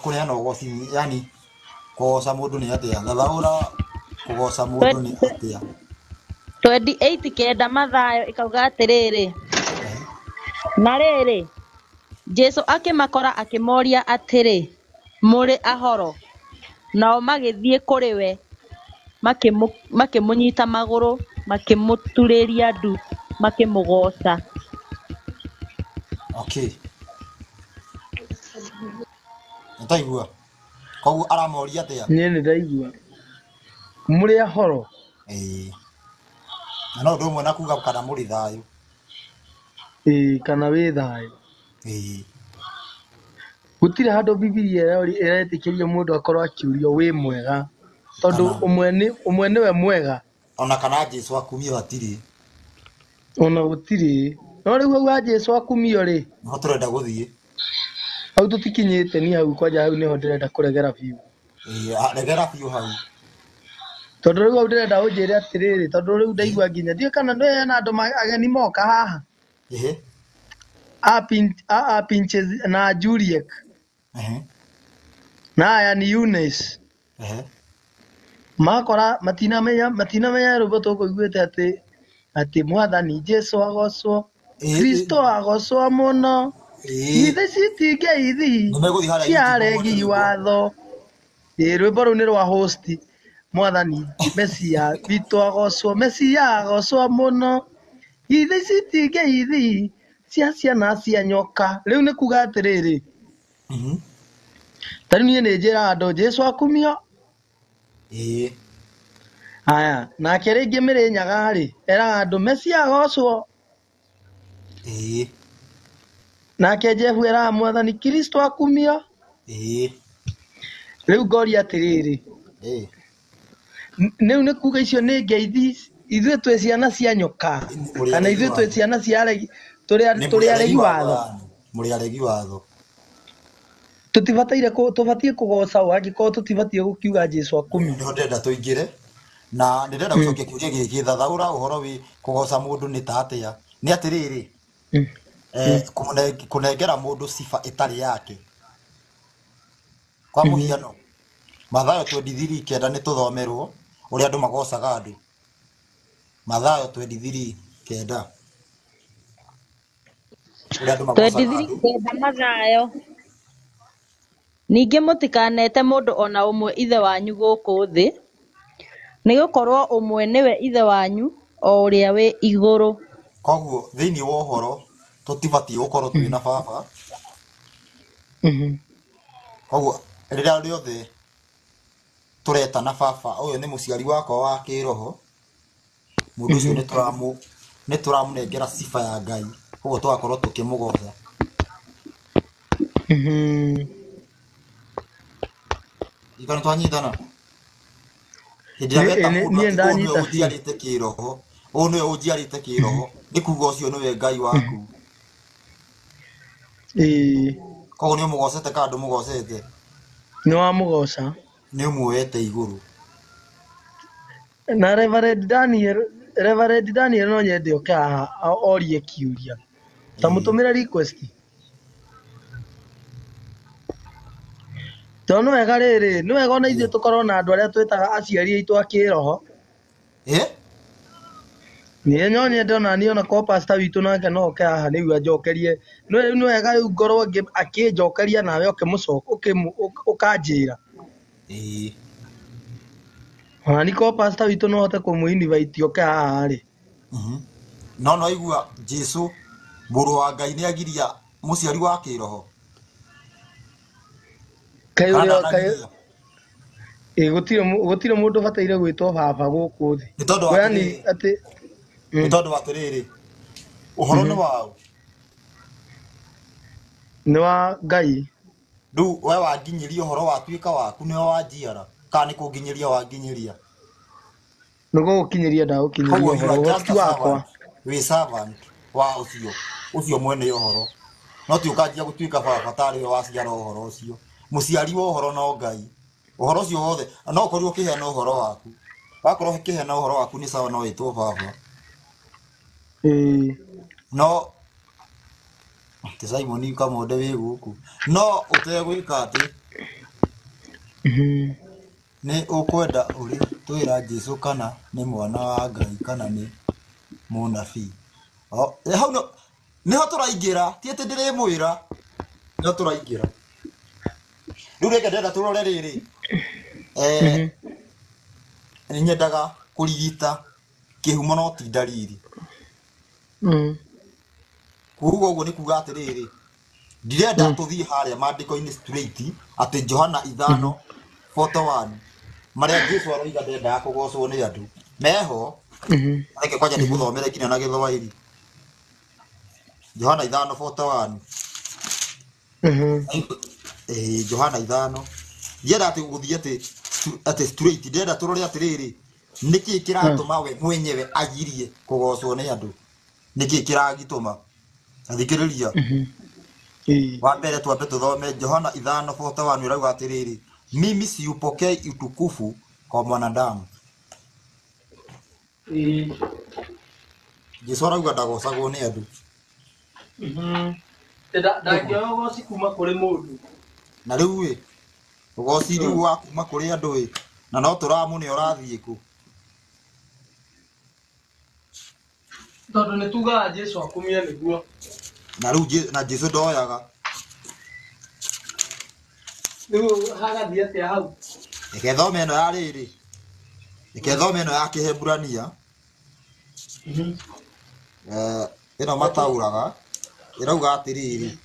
kũneana ũgoci yani kũgoca mũndũ nĩ atĩa. Thathaũra kũgoca mũndũ nĩ atĩa.
28:9 Mathayo ĩkauga atĩrĩrĩ na rĩrĩ Jesũ akĩmakora akĩmoria atĩrĩ mũrĩ ahoro? Nao magĩthiĩ kũrĩ we makĩmũnyita magũrũ makĩmũturĩria ndu makĩmũgooca.
Okay. Nĩtaigua. Koguo aramoria atĩa?
Niĩ nĩ ndaigua. Mũrĩ ahoro?
Ĩĩ. Na no ũndũ ũmwe na kuga kana mũrĩ thayũ.
Ĩĩ kana wĩ thayũ.
Ĩĩ.
Gũtirĩ handũ Bibilia ĩretĩkĩria mũndũ akorwo akĩũrio wĩ mwega tondũ ũmwe nĩwe mwega.
Ona kana Jesũ akumio hatirĩ.
Ona gũtirĩ. No rĩu hau ha Jesũ akumio rĩ.
No tũrenda gũthiĩ.
Hau tũtikinyĩte niĩ hau kwanja hau nĩho ndĩrenda kũregera biũ.
Ĩĩ regera biũ hau.
Tondũ rĩu hau ndĩrenda ũnjĩre atĩrĩrĩ tondũ rĩu ndaigua nginya ndiũĩ kana nĩ hena andũ ageni moka haha.
Ĩhĩ.
A Pinches na Juliet. Na aya ni Eunice. Makora matinamenya rwĩmbo tũkũiguĩte atĩ atĩ mwathani Jesũ agocwo Kristo agocwo mũno githĩ citingeithi cia aregi watho. Ĩĩ rwĩmbo rũu nĩ rwa host mwathani Mesia witũ agocwo Mesia agocwo mũno githĩ citingeithi cia ciana cia nyoka. Rĩu nĩ kuga atĩrĩrĩ ta rĩu niĩ nĩ njĩraga andũ Jesũ akumio.
Ĩĩ.
Aya nake rĩngĩ Mĩrĩnyaga rĩ eraga andũ Mesia agocwo.
Ĩĩ.
Nake Jehu eraga mwathani Kristo akumio.
Ĩĩ.
Rĩu ngoria atĩrĩrĩ
Ĩĩ.
Rĩu nĩ kuga icio nĩ ngeithi ithuĩ twĩ ciana cia nyoka kana ithuĩ twĩ ciana cia aregi
Nĩ
Tũrĩ
mũrĩ
aregi
aregi watho
watho.
yani, mũrĩ aregi watho.
Tũtibataire tũbatiĩ kũgoca ũ angĩkorwo tũtibatiĩ gũkiuga Jesũ akumio.
Nĩho ndĩrenda tũingĩre na ndĩrenda gũcokia kĩũria gĩkĩ, thathaũra ũhoro wĩ kũgoca mũndũ nĩ ta atĩa. Nĩ atĩrĩrĩ, kũnengera mũndũ sifa ĩtarĩ yake. Kwa mũhiano, Mathayo 23:9 nĩ tũthomerwo ũrĩa andũ magocaga andũ. Mathayo 23:9, ũrĩa andũ magocaga
23
andũ.
kenda Mathayo. Ningĩ mũtikanete mũndũ o na ũmwe ithe wanyu gũkũ thĩ, nĩgũkorwo ũmwe nĩwe Ithe wanyu, o ũrĩa wĩ igũrũ.
Koguo thĩinĩ wa ũhoro tũtibatiĩ gũkorwo twĩ na baba. Koguo rĩrĩa rĩothe tũretana baba, ũyũ nĩ mũciari wakwa wa kĩroho, mũndũ ũcio nĩ tũramũnengera sifa ya Ngai, koguo tũgakorwo tũkĩmũgoca. Ika nĩ twanyitana? Hĩndĩ ĩrĩa weta mũndũ
Niĩ
atĩ ũyũ nĩwe
ndanyita biũ.
ũnjiarĩte kĩroho, ũyũ nĩwe ũnjiarĩte kĩroho, nĩ kuga ũcio nĩwe Ngai waku.
Ĩĩ,
Koguo nĩ ũmũgocete kana ndũmũgocete?
nĩ wamũgoca.
Nĩ ũmuoete igũrũ.
Na Reverend Daniel no nyende oke haha orie kĩũria. Ta
Ĩĩ.
mũtũmĩre request. Tondũ nĩ wega rĩrĩ, nĩ wega ona ithuĩ
Ĩĩ.
tũkorwo na andũ arĩa twĩtaga aciari aitũ a kĩroho.
Ĩĩ?
Niĩ no nyende ona niĩ ona korwo pastor witũ nake no oke haha nĩguo anjokerie. Nĩ wega rĩu ngorwo akĩnjokeria nawe ũkanjĩra.
Ĩĩ.
Ona niĩ korwo pastor witũ no hote kũmũ invite oke haha rĩ.
No no igua Jesu mũrũ wa Ngai nĩ agiria mũciari wa kĩroho
Kaĩ
kana
ũrĩa kaĩ
ndanagiria?
ĩ gũtirĩ mũndũ ũbataire gwĩtwo baba gũkũ thĩ.
Nĩ tondũ
Yani
atĩrĩrĩ,
atĩ
nĩ tondũ atĩrĩrĩ, ũhoro nĩ waũ?
Nĩ wa Ngai.
Rĩu we wanginyĩria ũhoro watuĩka waku nĩwe wanjiara kana nĩ kũnginyĩria wanginyĩria?
Nĩ gũgũkinyĩria ndagũkinyĩria
Koguo you
ũhoro,
are
ũhoro
just
ti
a
wakwa.
servant, wĩ servant wa ũcio ũcio mwene ũhoro, no ti ũkanjia gũtuĩka baba tarĩ we waciara ũhoro ũcio. Mũciari wa ũhoro no Ngai. Ũhoro ũcio wothe no ũkorirwo ũkĩheana ũhoro waku, wakorwo ũkĩheana ũhoro waku nĩ sawa, no wĩtwo baba.
Ĩĩ.
No ti Simon Kamonde wĩ gũkũ, no ũtegwĩka atĩ nĩ ũkwenda ũrĩ twĩra Jesu kana nĩ mwana wa Ngai kana nĩ mũnabii. Hau nĩho tũraingĩra, ti atĩ ndĩrĩmwĩra, nĩho tũraingĩra. Rĩu reke ndĩrenda tũrore rĩrĩ, nĩ nyendaga kũrigita kĩhumo no ti ndariri. Kuga ũguo nĩ kuga atĩrĩrĩ, ndirenda tũthiĩ harĩa maandĩko-inĩ straight atĩ Johana 5:41 marĩa Jesu aroiga ndendaga kũgocwo nĩ andũ meho. Reke kwanja ndĩmũthomere nginya na Gĩthwaĩri. Johana 5:41. Johana 5, ndienda atĩ gũthiĩ atĩ straight, ndĩrenda tũrore atĩrĩrĩ, nĩkĩĩ kĩratũma we mwenyewe agirie kũgocwo nĩ andũ, nĩkĩĩ kĩragĩtũma. Thikĩrĩria.
Ĩĩ.
Wa mbere twambe tũthome Johana 5:41, ĩrauga atĩrĩrĩ, mimi siupokei utukufu kwa mwanadamu.
Ĩĩ.
Jesu arauga ndagocagwo nĩ andũ.
Ndangĩoya ũgoci kuma kũrĩ mũndũ.
Na rĩu ĩ ũgoci rĩu wa kuma kũrĩ andũ ĩ, na no tũramũne ũrathiĩ kũ?
Tondũ nĩ tugaga Jesu akumio nĩguo.
Na rĩu na Jesu ndoyaga.
Rĩu hagathiĩ atĩa hau?
Reke thome ĩno ya rĩrĩ, reke thome ĩno ya Kĩheburania. Ĩno mataũraga ĩrauga atĩrĩrĩ,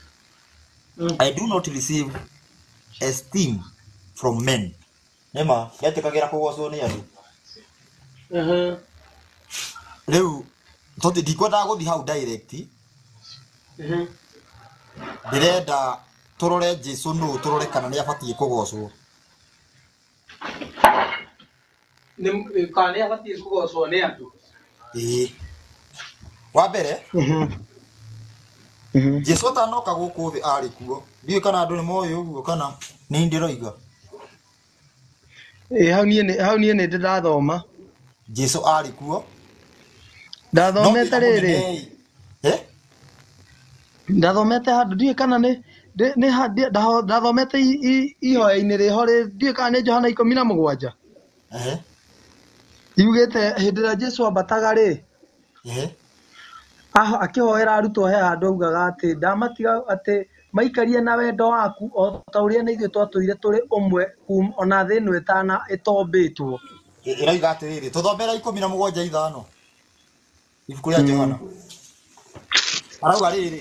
I do not receive esteem from men. Nĩma ndetĩkagĩra kũgocwo nĩ andũ. Rĩu tondũ ndikwendaga gũthiĩ hau direct, ndĩrenda tũrore Jesu nũ, tũrore kana nĩ abatiĩ kũgocwo.
Kana nĩ abatiĩ kũgocwo nĩ andũ.
Ĩĩ. Wa mbere, Jesu atanoka gũkũ thĩ arĩ kuo. Ndiũĩ kana andũ nĩ moĩ ũguo kana nĩ ndĩroiga.
Ĩ hau niĩ hau niĩ nĩ ndĩ ndathoma.
Jesu arĩ kuo. No
Ndathomete
thĩna
rĩrĩ.
mũnene ĩ,
Ndathomete handũ ndiũĩ kana nĩ ndathomete ihoya-inĩ rĩho rĩ ndiũĩ kana nĩ Johana 17.
Ehe.
Yugĩte hĩndĩ ĩrĩa Jesu ambataga rĩ,
Ehe.
Akĩhoera arutwo he handũ augaga atĩ ndamatiga atĩ maikarie na wendo waku o ta ũrĩa na ithuĩ twatũire tũrĩ ũmwe ona thĩ ĩno ĩtana ĩtombĩtwo.
Ĩroiga atĩrĩrĩ, tũthomera 17:5 ibuku rĩa Johana. Arauga rĩrĩ,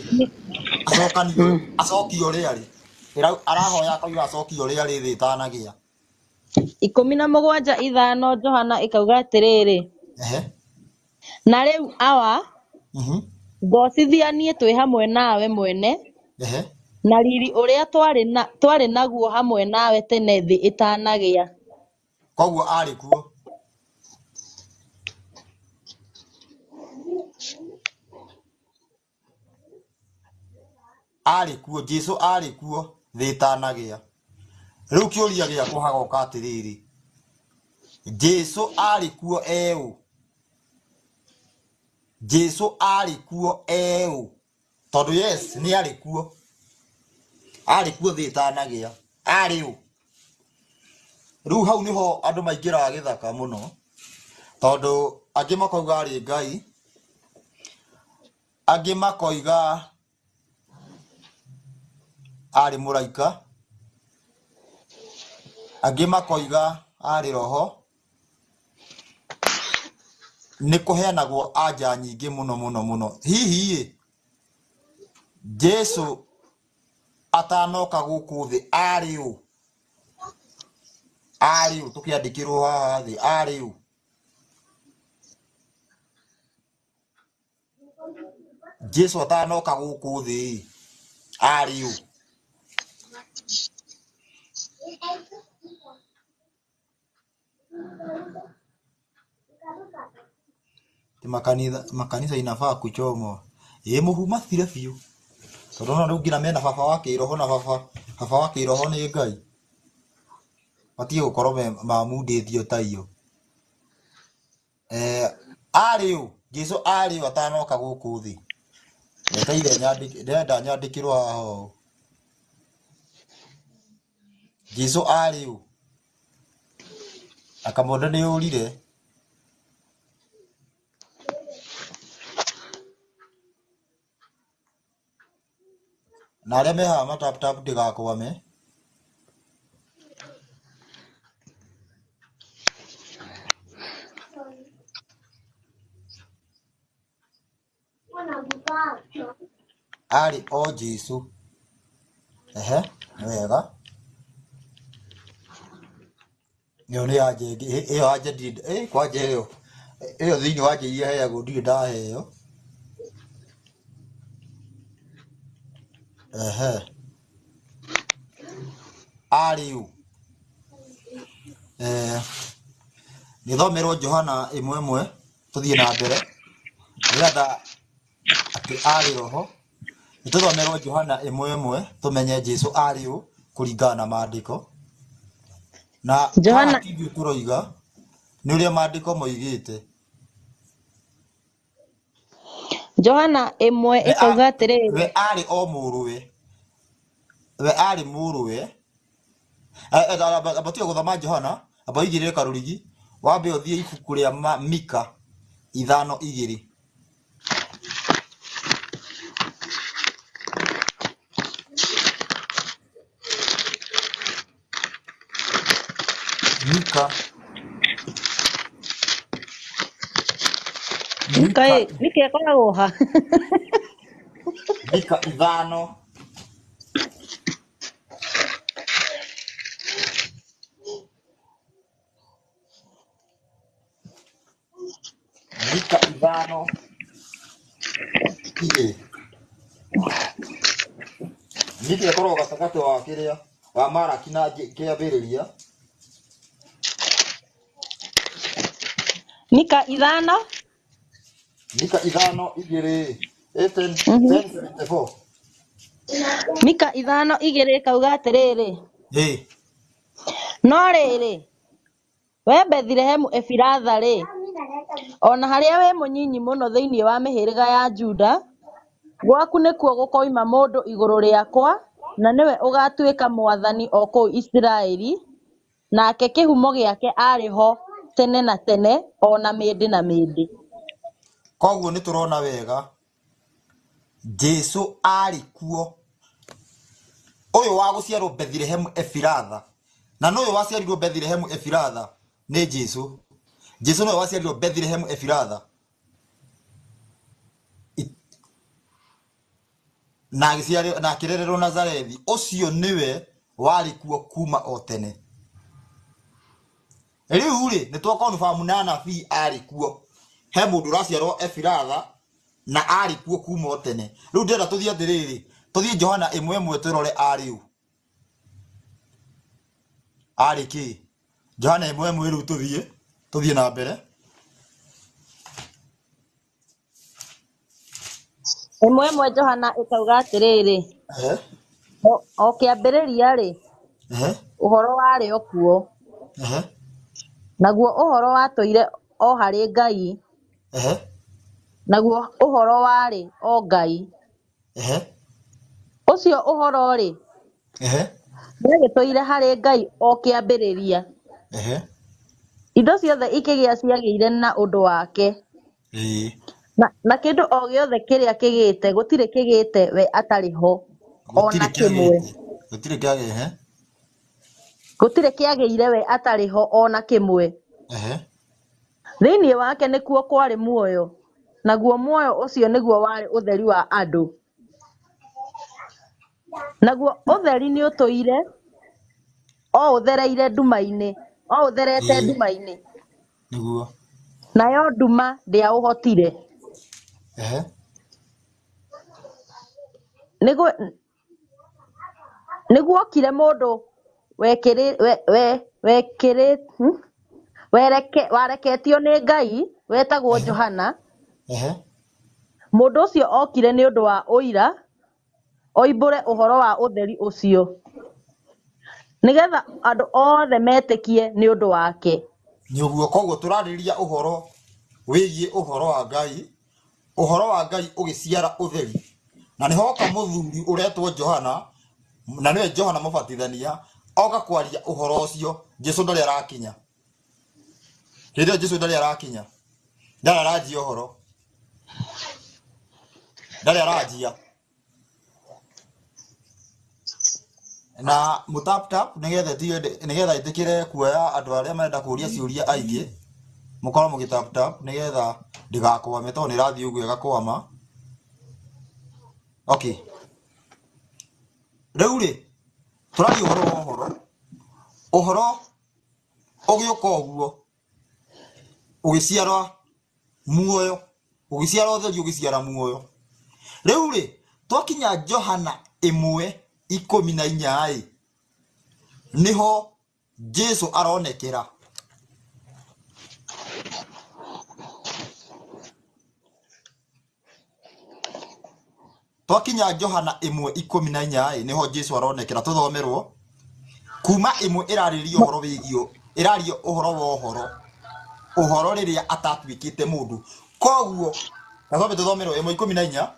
acokanio, acokio ũrĩa arĩ. Arahoya akoiga acokio ũrĩa arĩ thĩ ĩtanagĩa.
17:5 Johana ĩkauga atĩrĩrĩ.
Ehe.
Na rĩu Awa, ngocithia niĩ twĩ hamwe nawe mwene.
Ehe.
Na riri ũrĩa twarĩ naguo hamwe nawe tene thĩ ĩtanagĩa.
Koguo arĩ kuo. Arĩ kuo, Jesu arĩ kuo thĩ ĩtanagĩa. Rĩu kĩũria gĩakwa hagoka atĩrĩrĩ, Jesu arĩ kuo eũ? Jesu arĩ kuo eũ? Tondũ yes, nĩ arĩ kuo. Arĩ kuo thĩ ĩtanagĩa. Arĩ ũ? Rĩu hau nĩho andũ maingĩraga gĩthaka mũno, tondũ angĩ makoiga arĩ Ngai, angĩ makoiga arĩ mũraika, angĩ makoiga arĩ roho. Nĩ kũheanagwo anja nyingĩ mũno mũno mũno. Hihi ĩ, Jesu atanoka gũkũ thĩ arĩ ũ? Arĩ ũ? Tũkĩandĩkĩrwo haha thĩ, arĩ ũ? Jesu atanoka gũkũ thĩ arĩ ũ? Ti makanitha inafaa kuchomwa. Ĩ mũhu mathire biũ. Tondũ no rĩu nginya mena baba wa kĩroho na baba wa kĩroho nĩ Ngai. Matige gũkorwo me mamundĩtio ta iyo. Arĩ ũ? Jesu arĩ ũ atanoka gũkũ thĩ? Ndeteire nyandĩke, ndĩrenda nyandĩkĩrwo haha ũũ. Jesu arĩ ũ? Akamonde nĩ ũrire. Na arĩa me haha matap tap ndĩgakwame. Arĩ o Jesu. Ehe, nĩ wega. Ĩyo nĩ anja ĩngĩ, ĩyo anja ndirĩ, kwanja ĩyo. Ĩyo thĩinĩ wa anja iria heagwo ndirĩ ndaheo. Ehe. Arĩ ũ? Nĩthomerwo Johana 1:1 tũthiĩ na mbere. Nĩgetha atĩ arĩ roho. Nĩtũthomerwo Johana 1:1 tũmenye Jesu arĩ ũ kũringana na maandĩko. Na
Johana
haha ti ithuĩ tũroiga, nĩ ũrĩa maandĩko moigĩte.
Johana 1 ĩkauga atĩrĩrĩ.
We arĩ o mũrũwe. We arĩ mũrũwe. Amba tiga gũthoma Johana, amba ũigĩrĩre karũrigi, wambe ũthiĩ ibuku rĩa Mika 5:2. Mika.
Mika ĩ, Mika ĩkoragwo ha?
Mika 5. Mika 5:2. Mika ĩkoragwo gatagatĩ wa kĩrĩa wa Maraki na kĩambĩrĩria.
Mika 5?
Mika 5:2. 10, 10:74.
Mika 5:2 ĩkauga atĩrĩrĩ,
Ĩ.
No rĩrĩ, we Bethilehemu Efiratha-rĩ, o na harĩa wĩ mũnyinyi mũno thĩinĩ wa mĩhĩrĩga ya Juda, gwaku nĩkuo gũkoima mũndũ igũrũ rĩakwa, na nĩwe ũgatuĩka mwathani o kũu Isiraeli, nake kĩhumo gĩake arĩ ho tene na tene, o na mĩndĩ na mĩndĩ.
Koguo nĩ tũrona wega Jesu arĩ kuo, ũyũ wa gũciarwo Bethilehemu Efiratha, na nũyũ waciarirwo Bethilehemu Efiratha nĩ Jesu. Jesu nĩwe waciarirwo Bethilehemu Efiratha na agĩciarĩrwo na akĩrererwo Nazarethi. Ũcio nĩwe warĩ kuo kuma o tene. Rĩu rĩ, nĩ twa confirm na anabii arĩ kuo. He mũndũ ũraciarwo Efiratha na arĩ kuo kuma o tene. Rĩu ndĩrenda tũthiĩ atĩrĩrĩ, tũthiĩ Johana 1:1 tũrore arĩ ũ. Arĩ kĩ? Johana 1:1 rĩu tũthiĩ na mbere.
1:1 Johana ĩkauga atĩrĩrĩ,
Ehe.
O kĩambĩrĩria-rĩ,
Ehe.
ũhoro warĩ o kuo,
Ehe.
naguo ũhoro watũire o harĩ Ngai,
Ehe.
naguo ũhoro warĩ o Ngai.
Ehe.
Ũcio ũhoro-rĩ,
Ehe.
nĩagĩtũire harĩ Ngai o kĩambĩrĩria.
Ehe.
Indo ciothe ikĩgĩa ciagĩire na ũndũ wake,
Ĩĩ.
na kĩndũ o gĩothe kĩrĩa kĩgĩte gũtirĩ kĩgĩte we atarĩ ho, o
Gũtirĩ
na kĩmwe.
kĩagĩte. Gũtirĩ kĩagĩte. Ehe.
Gũtirĩ kĩagĩire we atarĩ ho o na kĩmwe.
Ehe.
Thĩinĩ wake nĩkuo kwarĩ muoyo, naguo muoyo ũcio nĩguo warĩ ũtheri wa andũ. Naguo ũtheri nĩũtũire o ũthereire nduma-inĩ, o ũtherete
Ĩĩ.
nduma-inĩ,
Nĩguo.
nayo nduma ndĩaũhotire.
Ehe.
Nĩguokire mũndũ wareketio nĩ Ngai wetagwo
Ehe.
Johana.
Ehe.
Mũndũ ũcio okire nĩ ũndũ wa ũira, oimbũre ũhoro wa ũtheri ũcio, nĩgetha andũ othe metĩkie nĩ ũndũ wake.
Nĩ ũguo. Koguo tũrarĩrĩria ũhoro wĩgiĩ ũhoro wa Ngai, ũhoro wa Ngai ũgĩciara ũtheri. Na nĩ hoka mũthuri ũretwo Johana, na nĩwe Johana Mũbatithania, oka kwaria ũhoro ũcio. Jesu ndarĩ arakinya. Hĩndĩ ĩyo Jesu ndarĩ arakinya. Ndarĩ aranjia ũhoro. Ndarĩ aranjia. Na mũtap tap nĩgetha nĩgetha ĩtĩkĩre kuoya andũ arĩa marenda kũria ciũria aingĩ, mũkorwo mũgĩ tap tap nĩgetha ndĩgakwame tondũ nĩ ĩrathiĩ ũguo ĩgakwama. Okay. Rĩu rĩ, tũraria ũhoro wa ũhoro. Ũhoro ũgĩũka ũguo, ũgĩciara muoyo, ũgĩciara ũtheri, ũgĩciara muoyo. Rĩu rĩ, twakinya Johana 1:14 ĩ, nĩho Jesu aronekera. Twakinya Johana 1:14 ĩ, nĩho Jesu aronekera. Tũthomerwo kuma 1 ĩrarĩrĩria ũhoro wĩgiĩ, ĩraria ũhoro wa ũhoro, ũhoro rĩrĩa atatuĩkĩte mũndũ. Koguo gathome tũthomerwo 1:14.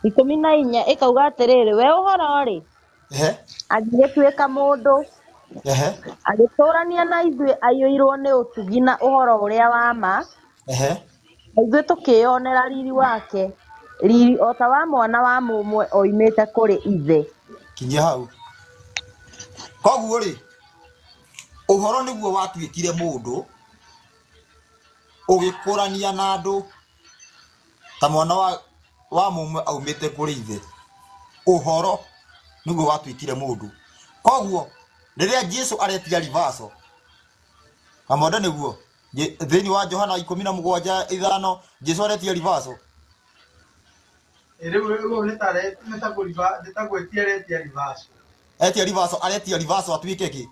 14 ĩkauga atĩrĩrĩ, we ũhoro-rĩ,
Ehe.
agĩgĩtuĩka mũndũ,
Ehe.
agĩtũũrania na ithuĩ aiyũirwo nĩ ũtugi na ũhoro ũrĩa wa ma,
Ehe.
na ithuĩ tũkĩĩonera riri wake, riri o ta wa mwana wa mũmwe oimĩte kũrĩ ithe.
Kinyia hau. Koguo rĩ, ũhoro nĩguo watuĩkire mũndũ, ũgĩkũrania na andũ ta mwana wa mũmwe aumĩte kũrĩ ithe. Ũhoro nĩguo watuĩkire mũndũ. Koguo rĩrĩa Jesu aretia rivaco, kamwenda nĩguo thĩinĩ wa Johana 17:5 Jesu aretia rivaco.
Rĩu rĩu nĩ ta gwĩtia aretia rivaco.
Etia rivaco, aretia rivaco atuĩke kĩ?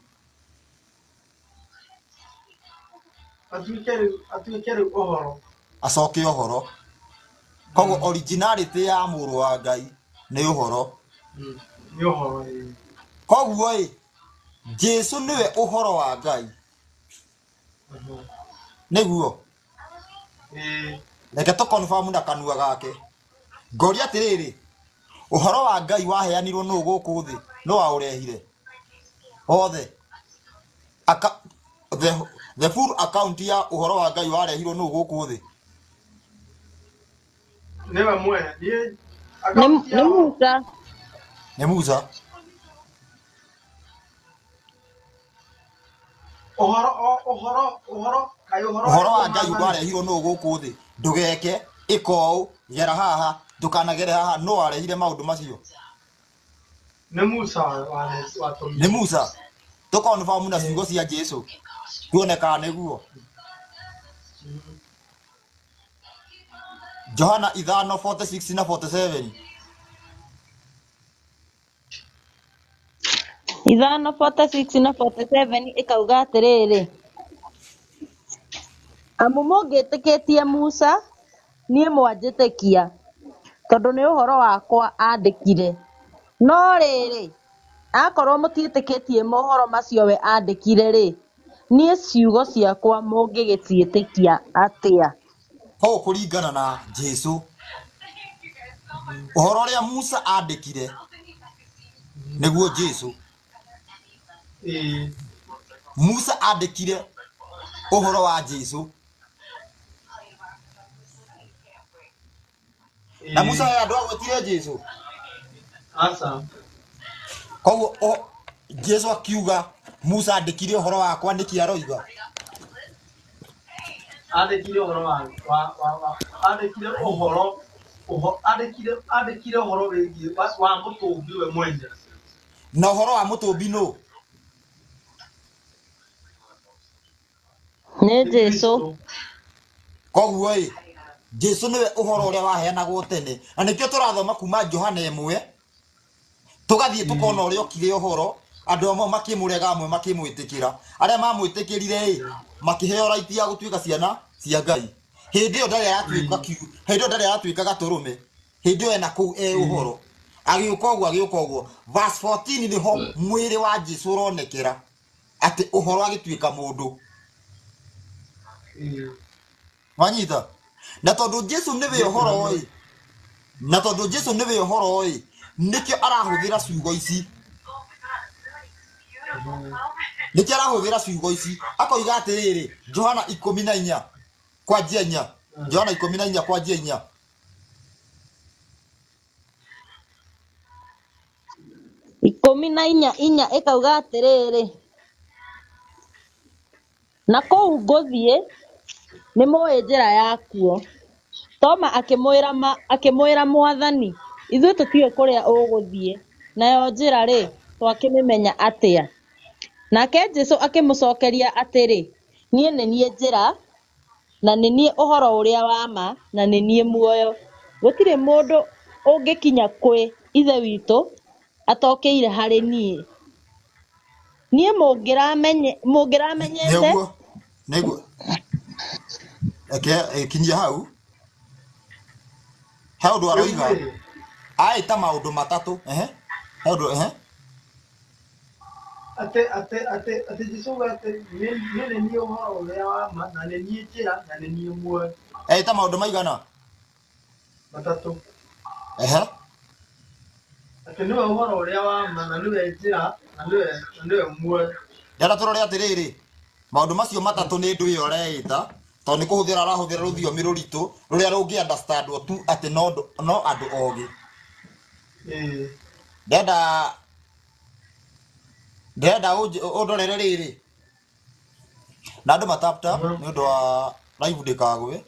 Atuĩke rĩu ũhoro.
Acoke ũhoro. Koguo originality ya mũrũ wa Ngai Nĩ ũhoro.
Nĩ ũhoro, ĩĩ.
Koguo ĩ, Jesu nĩwe ũhoro wa Ngai. Nĩguo.
Ĩĩ.
Reke tũ confirm na kanua gake. Ngoria atĩrĩrĩ, ũhoro wa Ngai waheanirwo nũ gũkũ thĩ? Nũ waũrehire? Othe. The full account ya ũhoro wa Ngai warehirwo nũ gũkũ thĩ?
Nĩwe mwene. Niĩ
Nĩ
akaunti
nĩ
ya ũhoro.
Musa.
Nĩ Musa.
Ũhoro ũhoro ũhoro kaĩ ũhoro
Ũhoro wa
warehirwo
Ngai
maathani.
warehirwo nũ gũkũ thĩ? Ndũgeke, ĩka ũũ, gera haha, ndũkanagere haha. Nũ warehire maũndũ macio?
Nĩ Musa
Nĩ
watũmire.
Musa. Tũ confirm na ciugo cia Jesu. Tuone kana nĩguo. Johana 5:46 na 47.
5:46 na 47 ĩkauga atĩrĩrĩ, amu mũngĩtĩkĩtie Musa, niĩ mwanjĩtĩkia, tondũ nĩ ũhoro wakwa aandĩkire. No rĩrĩ, akorwo mũtiĩtĩkĩtie mohoro macio we aandĩkire-rĩ, niĩ ciugo ciakwa mũngĩgĩciĩtĩkia atĩa?
Koguo kũringana na Jesu, ũhoro ũrĩa Musa aandĩkire nĩguo Jesu.
Ĩĩ.
Musa aandĩkire ũhoro wa Jesu. Na Musa
Ĩĩ.
he andũ agwetire Jesu.
Aca.
Koguo Jesu akiuga Musa aandĩkire ũhoro wakwa nĩkĩ aroiga?
Andĩkire ũhoro wa wa wa wa andĩkire ũhoro andĩkire andĩkire ũhoro wĩgiĩ wa mũtũmbi we mwene.
Na ũhoro wa mũtũmbi nũ?
Nĩ
Nĩ
Jesu.
Kristo.
Koguo ĩ, Jesu nĩwe ũhoro ũrĩa waheanagwo tene. Na nĩkĩo tũrathoma kuma Johana 1, tũgathiĩ tũkona ũrĩa okire ũhoro, andũ amwe makĩmũrega, amwe makĩmwĩtĩkĩra. Arĩa mamwĩtĩkĩrire ĩ, makĩheo right ya gũtuĩka ciana cia Ngai. Hĩndĩ ĩyo ndarĩ aratuĩka hĩndĩ ĩyo ndarĩ aratuĩka gatũrũme. Hĩndĩ ĩyo ena kũu e ũhoro. Agĩũka ũguo, agĩũka ũguo. Verse 14 nĩho mwĩrĩ wa Jesu ũronekera atĩ ũhoro agĩtuĩka mũndũ. Wanyita? Na tondũ Jesu nĩwe ũhoro ĩ, na tondũ Jesu nĩwe ũhoro ĩ, nĩkĩo arahũthĩra ciugo ici. Nĩkĩo arahũthĩra ciugo ici. Akoiga atĩrĩrĩ, Johana 14 kwanjia 4. Johana 14 kwanjia 4.
14:4 ĩkauga atĩrĩrĩ, na kũu ngũthiĩ nĩmũĩ njĩra yakuo. Toma akĩmwĩra Mwathani, ithuĩ tũtiũĩ kũrĩa ũgũthiĩ, nayo njĩra-rĩ, twakĩmĩmenya atĩa? Nake Jesũ akĩmũcookeria atĩrĩ, niĩ nĩ niĩ njĩra, na nĩ niĩ ũhoro ũrĩa wa ma, na nĩ niĩ muoyo. Gũtirĩ mũndũ ũngĩkinya kwĩ Ithe witũ atokĩire harĩ niĩ. Niĩ mũngĩramenyete.
Nĩguo, nĩguo. Reke kinyia hau. He ũndũ aroiga. Aĩta maũndũ matatũ. Ehe. He ũndũ, ehe.
Atĩ atĩ atĩ atĩ Jesũ auga atĩ niĩ nĩ niĩ ũhoro ũrĩa wa ma, na nĩ niĩ njĩra, na nĩ niĩ muoyo.
Aĩta maũndũ maigana?
Matatũ.
Ehe.
Atĩ nĩwe ũhoro ũrĩa wa ma, na nĩwe njĩra, na nĩwe muoyo.
Ndĩrenda tũrore atĩrĩrĩ, maũndũ macio matatũ nĩ ndũ ĩyo areĩta, tondũ nĩ kũhũthĩra arahũthĩra rũthiomi rũritũ rũrĩa rũngĩ understandwo tu atĩ no andũ ogĩ. Ndĩrenda ũndorere rĩrĩ na andũ matap tap nĩ ũndũ wa live ndĩkagwe.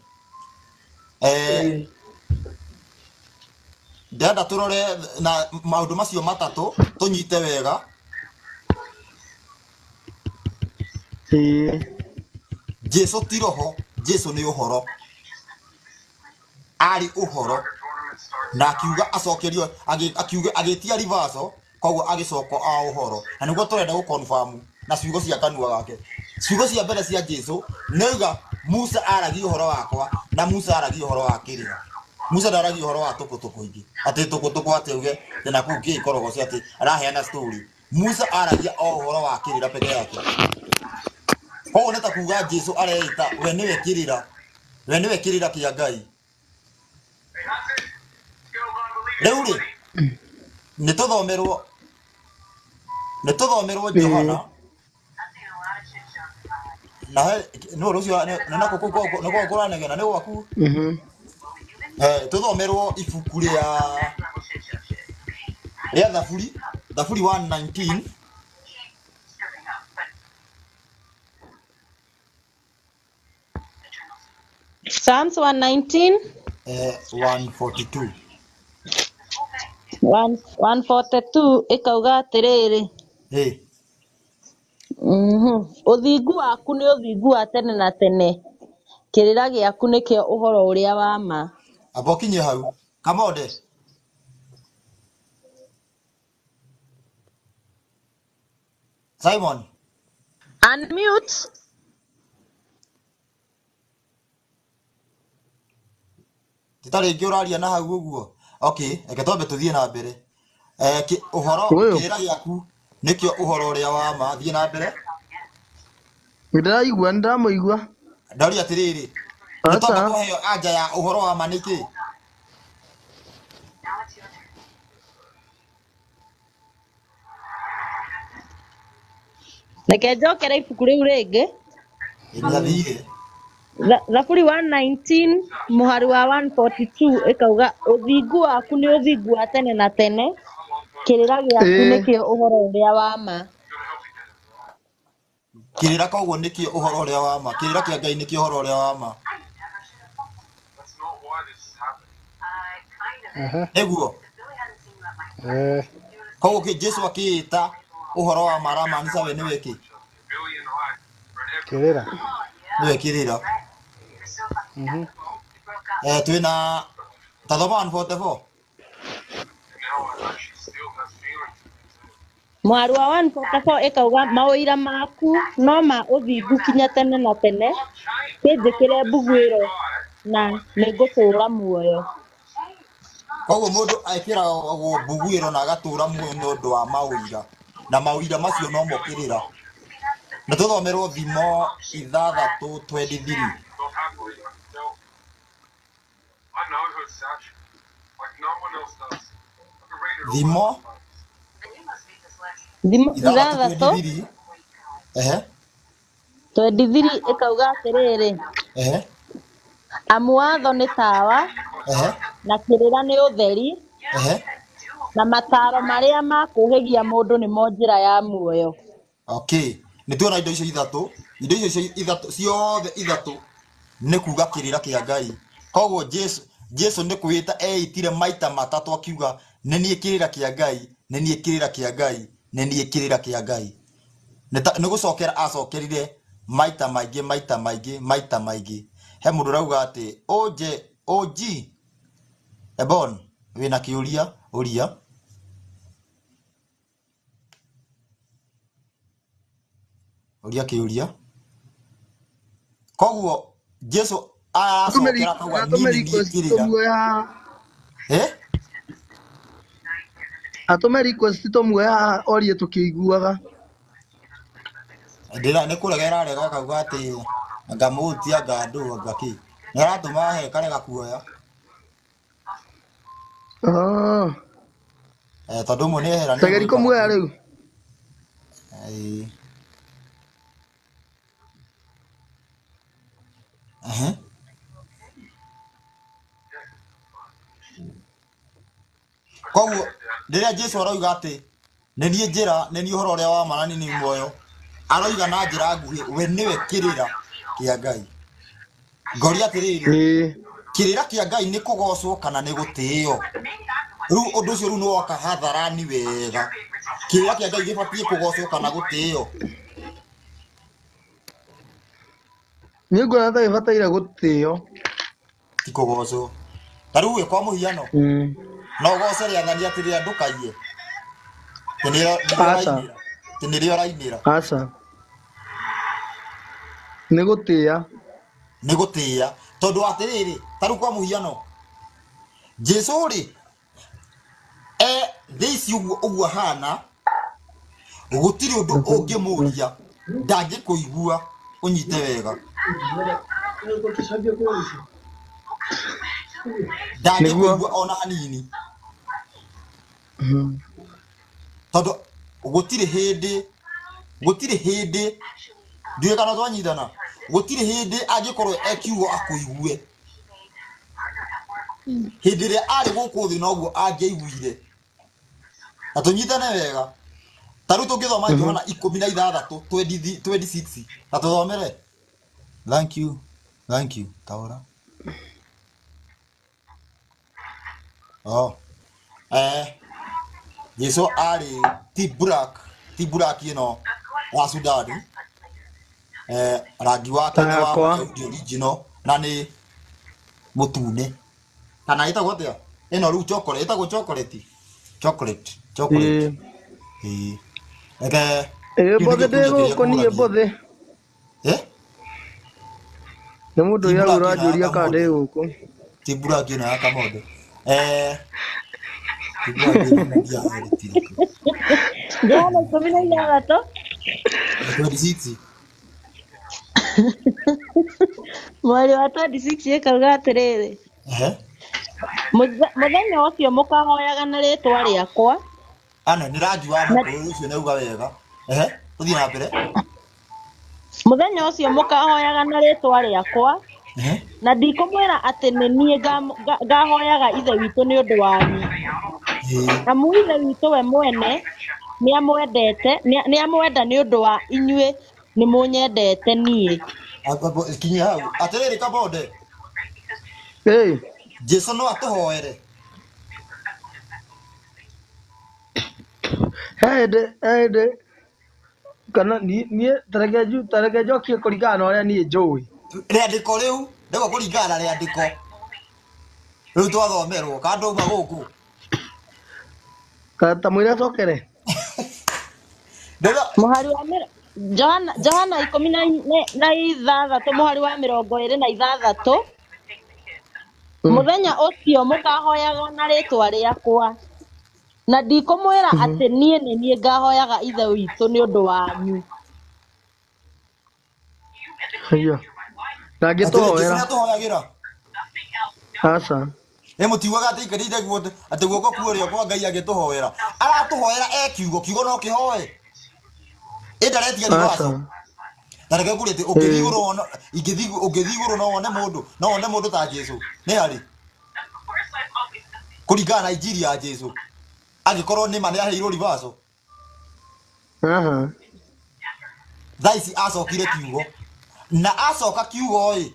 Ndĩrenda tũrore na maũndũ macio matatũ tũnyite wega. Jesu ti roho, Jesu nĩ ũhoro. Arĩ ũhoro na akiuga acokerio, akiuga agĩtia reversal, koguo agĩcoka o ũhoro. Na nĩguo tũrenda gũ-confirm na ciugo cia kanua gake. Ciugo cia mbere cia Jesu nĩauga Musa aragia ũhoro wakwa na Musa aragia ũhoro wa kĩrĩra. Musa ndaragia ũhoro wa tũkũtũkũ ingĩ atĩ tũkũtũkũ atĩ uge na kũu kĩ korogoci atĩ araheana story. Musa aragia o ũhoro wa kĩrĩra peke yake. Koguo nĩ ta kuga Jesu areita we nĩwe kĩrĩra, we nĩwe kĩrĩra kĩa Ngai. Rĩu rĩ nĩ tũthomerwo, nĩ tũthomerwo Johana na he nĩ ũndũ ũcio nĩ nako kũu nĩ kũu kũranegena nĩ gwaku. Tũthomerwo ibuku rĩa Thaburi, Thaburi 119.
Psalms 119
142.
142 ĩkauga atĩrĩrĩ. Ũthingu waku nĩ ũthingu wa tene na tene, kĩrĩra gĩaku nĩkĩo ũhoro ũrĩa wa ma.
Amba ũkinyie hau Kamonde. Simon.
Unmute.
Ti ta rĩngĩ ũraria na hau ũguo. Okay, reke twambe tũthiĩ na mbere. Ũhoro kĩrĩra gĩaku nĩkĩo ũhoro ũrĩa wa ma. Thiĩ na mbere.
Nĩndĩraigua, nĩndĩramũigua.
Ndaũria atĩrĩrĩ, nĩ twamba twaheo anja ya ũhoro wa ma nĩkĩ?
Reke njokere ibuku rĩu rĩngĩ.
Nĩathire.
Thaburi 119 mũhari wa 142 ĩkauga ũthingu waku nĩ ũthingu wa tene na tene, kĩrĩra gĩaku nĩkĩo ũhoro ũrĩa wa ma.
Kĩrĩra koguo nĩkĩo ũhoro ũrĩa wa ma. Kĩrĩra kĩa Ngai nĩkĩo ũhoro ũrĩa wa ma. Nĩguo. Koguo kĩ Jesu akĩĩta ũhoro wa ma aramaanisha we nĩwe kĩ?
Kĩrĩra.
Nĩwe kĩrĩra. Twĩna ta thoma 144.
Mũhari wa 144 ĩkauga maũira maku no ma ũthingu kinya tene na tene, kĩnjĩkĩre mbuguĩro na nĩngũtũũra muoyo.
Koguo mũndũ ekĩragwo mbuguĩro na agatũũra muoyo nĩ ũndũ wa maũira, na maũira macio no mo kĩrĩra. Nĩ tũthomerwo Thimo 6:23. Thimo
Thimo
6:23.
6 23 ĩkauga atĩrĩrĩ. Amu watho nĩ tawa, na kĩrĩra nĩ ũtheri, na mataro marĩa ma kũũhĩgia mũndũ nĩmo njĩra ya muoyo.
Okay, nĩ tuona indo icio ithatũ, indo icio ithatũ ciothe ithatũ nĩ kuga kĩrĩra kĩa Ngai. Koguo Jesu nĩ kwĩĩta eĩtire maita matatũ akiuga nĩ niĩ kĩrĩra kĩa Ngai, nĩ niĩ kĩrĩra kĩa Ngai, nĩ niĩ kĩrĩra kĩa Ngai. Nĩ gũcokera acokerire maita maingĩ, maita maingĩ, maita maingĩ. He mũndũ ũrauga atĩ OJ OG Ebon wĩna kĩũria ũria. Ũria kĩũria. Koguo Jesu aracokera akauga niĩ nĩ niĩ kĩrĩra.
Atũme request tũmuoe haha orie tũkĩiguaga.
Ndĩra nĩ kũrega ĩrarega akauga atĩ ngamũtia anga ndũ anga kĩ. Nĩ aratũma he karega kuoya. Tondũ ũmwe nĩ ehera nĩ
Tegeri
gwĩka.
kũmuoya rĩu.
Koguo rĩrĩa Jesu aroiga atĩ nĩ niĩ njĩra, nĩ niĩ ũhoro ũrĩa wa ma na nĩ niĩ muoyo, aroiga na njĩra nguhĩ we nĩwe kĩrĩra kĩa Ngai. Ngoria atĩrĩrĩ, kĩrĩra kĩa Ngai nĩ kũgocwo kana nĩ gũtĩĩo? Rĩu ũndũ ũcio rĩu nĩ woka hadharani wega. Kĩrĩra kĩa Ngai gĩbatiĩ kũgocwo kana gũtĩĩo?
Niĩ nguona ta gĩbataire gũtĩĩo.
Ti kũgocwo. Ta rĩu kwa mũhiano, no ũgoce rĩathani atĩrĩrĩ ndũkaiye. Atĩ nĩrĩo ũrainĩra.
Aca. Nĩ gũtĩĩa.
Nĩ gũtĩĩa. Tondũ atĩrĩrĩ, ta rĩu kwa mũhiano, Jesu rĩ thaa ici ũguo ũguo ahana gũtirĩ ũndũ ũngĩmũria ndangĩkũigua ũnyite wega.
Nĩguo.
Ndangĩkũigua ona hanini. Tondũ gũtirĩ hĩndĩ gũtirĩ hĩndĩ ndiũĩ kana twanyitana gũtirĩ hĩndĩ angĩkorwo e kiugo akũigue. Hĩndĩ ĩrĩa arĩ gũkũ thĩ noguo angĩaiguire. Na tũnyitane wega. Ta rĩu tũngĩthoma Johana 16 26 na tũthomere. Thank you. Thank you. Taũra. Oh. Jesu arĩ ti black, ti black ĩno wa Sudani. Rangi wake
Ta
nĩ wa
yakwa.
Mũyahudi original na nĩ mũtune. Kana ĩtagwo atĩa? Ĩno rĩu chocolate, ĩtagwo chocolate. Chocolate, chocolate.
Ĩĩ.
Ĩĩ. Reke
Ĩĩ
kĩu
mbũthĩ
nĩkĩo
ndĩ
kĩũria kĩrĩa
gũkũ niĩ
ngũragia.
mbũthĩ.
Eh?
Nĩ mũndũ
Ti
ũrĩa
black ĩno ya
ũranjũria kana ndĩ
Kamondo.
gũkũ.
Ti black ĩno ya Kamondo. Ti black ĩno ndiaheritire.
Johana 16
26.
Mweri wa 26 ĩkauga atĩrĩrĩ,
Ehe.
Mũthenya ũcio mũkahoyaga na rĩtwa rĩakwa,
Ana nĩ rangi wa
na
mũkũyũ ũcio nĩauga wega. Ehe, tũthiĩ na mbere.
mũthenya ũcio mũkahoyaga na rĩtwa rĩakwa,
Ehe.
na ndikũmwĩra atĩ nĩ niĩ ngahoyaga Ithe witũ nĩ ũndũ wanyu.
Ĩĩ.
Amu Ithe witũ we mwene nĩamwendete, nĩamwenda nĩ ũndũ wa inyuĩ nĩmũnyendete niĩ.
Kinyia hau. Atĩrĩrĩ Kabonde,
Ĩĩ.
Jesu no atũhoere.
He hĩndĩ kana niĩ tareke tareke njokie kũringana na ũrĩa niĩ njũĩ.
Rĩandĩko rĩu, ndauga kũringana na rĩandĩko. Rĩu twathomerwo, kana ndauma gũkũ.
Ta mwĩre acokere.
Ndauga
Mũhari wa Johana 16 mũhari wa 26. Mũthenya ũcio mũkahoyaga na rĩtwa rĩakwa, na ndikũmwĩra atĩ niĩ nĩ niĩ ngahoyaga Ithe witũ nĩ ũndũ wanyu.
Haiya.
atĩrĩ Jesu
Ndangĩtũhoera.
nĩatũhoyagĩra.
Aca.
Ĩ mũtiugaga atĩ aikarĩire guo atĩ guoko kwa ũrĩo kwa Ngai agĩtũhoera. Aratũhoera e kiugo, kiugo no kĩhoe. Ĩ ndaretia
Aca.
ribaco. Na reke ngũrie atĩ ũngĩthiĩ
Ĩĩ.
igũrũ wone ingĩthiĩ ũngĩthiĩ igũrũ no wone mũndũ, no wone mũndũ ta Jesu. Nĩ harĩ? Kũringana na injiri ya Jesu. Angĩkorwo nĩma nĩaheirwo ribaco.
Aha.
Thaa ici acokire kiugo. Na acoka kiugo ĩ,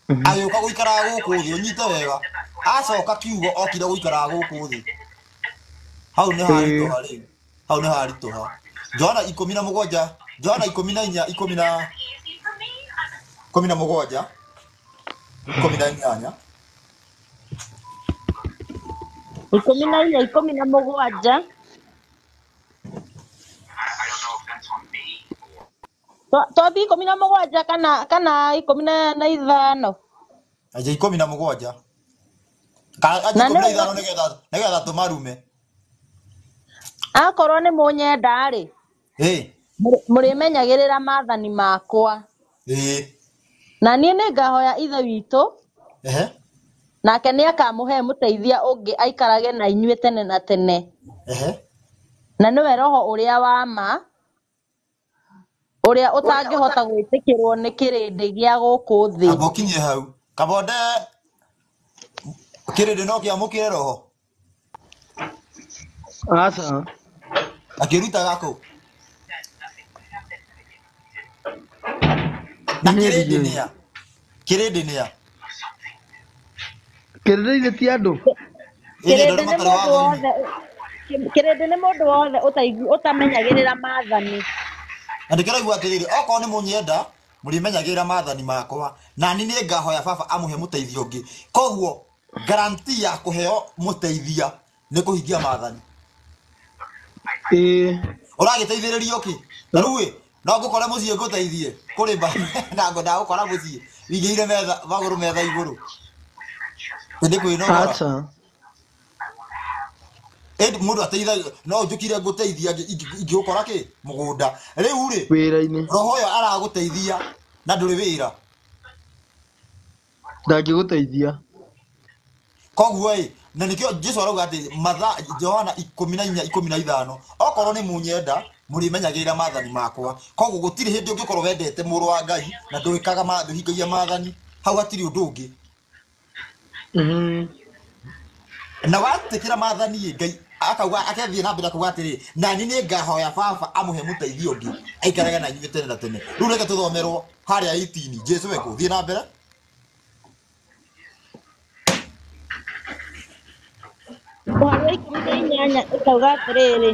agĩũka gũikaraga gũkũ thĩ, ũnyite wega. Acoka kiugo okire gũikaraga gũkũ thĩ. Hau nĩ haritũha rĩu. Hau nĩ haritũha. Johana 17, Johana 14, 17, 18.
14 17. Twathiĩ 17 kana 15.
Aja 17. Kana aja
Na
ikũmi na
nĩ
ithano nĩgetha nĩgetha tũmarume.
akorwo nĩ mũnyenda-rĩ,
Ĩ.
mũrĩmenyagĩrĩra maathani makwa.
Ĩ.
Na niĩ nĩngahoya Ithe witũ,
Ehe.
nake nĩakamũhe mũteithia ũngĩ aikarage na inyuĩ tene na tene.
Ehe.
Na nĩwe Roho ũrĩa wa ma, ũrĩa ũtangĩhota gwĩtĩkĩrwo nĩ kĩrĩndĩ gĩa gũkũ thĩ.
Amba ũkinyie hau. Kabonde kĩrĩndĩ no kĩamũkĩre roho.
Aca.
Akĩrutaga kũ? Na
Niĩ
kĩrĩndĩ
ndiũĩ.
nĩa? Kĩrĩndĩ nĩa?
Kĩrĩndĩ ithe ti andũ.
Ĩ nĩ andũ
Kĩrĩndĩ
arĩa
nĩ
matarĩ
mũndũ
watho-inĩ.
wothe kĩrĩndĩ nĩ mũndũ wothe ũtamenyagĩrĩra maathani.
Na ndĩkĩraigua atĩrĩrĩ, okorwo nĩ mũnyenda, mũrĩmenyagĩrĩra maathani makwa, na niĩ nĩngahoya baba amũhe mũteithia ũngĩ. Koguo guarantee ya kũheo mũteithia nĩ kũhingia maathani.
Ĩĩ.
Ũragĩteithĩrĩrio kĩ? Ta rĩu ĩ, no ngũkore mũciĩ ngũteithie kũrĩma na ndagũkora mũciĩ wigĩire metha magũrũ metha igũrũ. Ĩndĩ kwĩnogora.
Aca.
Ĩndĩ mũndũ ateithagia no njũkire ngũteithia ingĩgũkora kĩ mũgũnda. Rĩu rĩ,
Wĩra-inĩ.
roho ũyũ aragũteithia na ndũrĩ wĩra.
Ndangĩgũteithia.
Koguo ĩ, na nĩkĩo Jesu arauga atĩ matha Johana 14:15 okorwo nĩ mũnyenda mũrĩmenyagĩrĩra maathani makwa. Koguo gũtirĩ hĩndĩ ũngĩkorwo wendete mũrũ wa Ngai na ndwĩkaga ndũhingagia maathani, hau hatirĩ ũndũ ũngĩ. Na watĩkĩra maathani ĩ, Ngai akauga akathiĩ na mbere akauga atĩrĩ, nani nĩ ngahoya baba amũhe mũteithio ũngĩ aikarage na inyuĩ tene na tene. Rĩu reke tũthomerwo harĩa 18 Jesu ekũ thiĩ na mbere.
Mũhari wa 18 ĩkauga atĩrĩrĩ,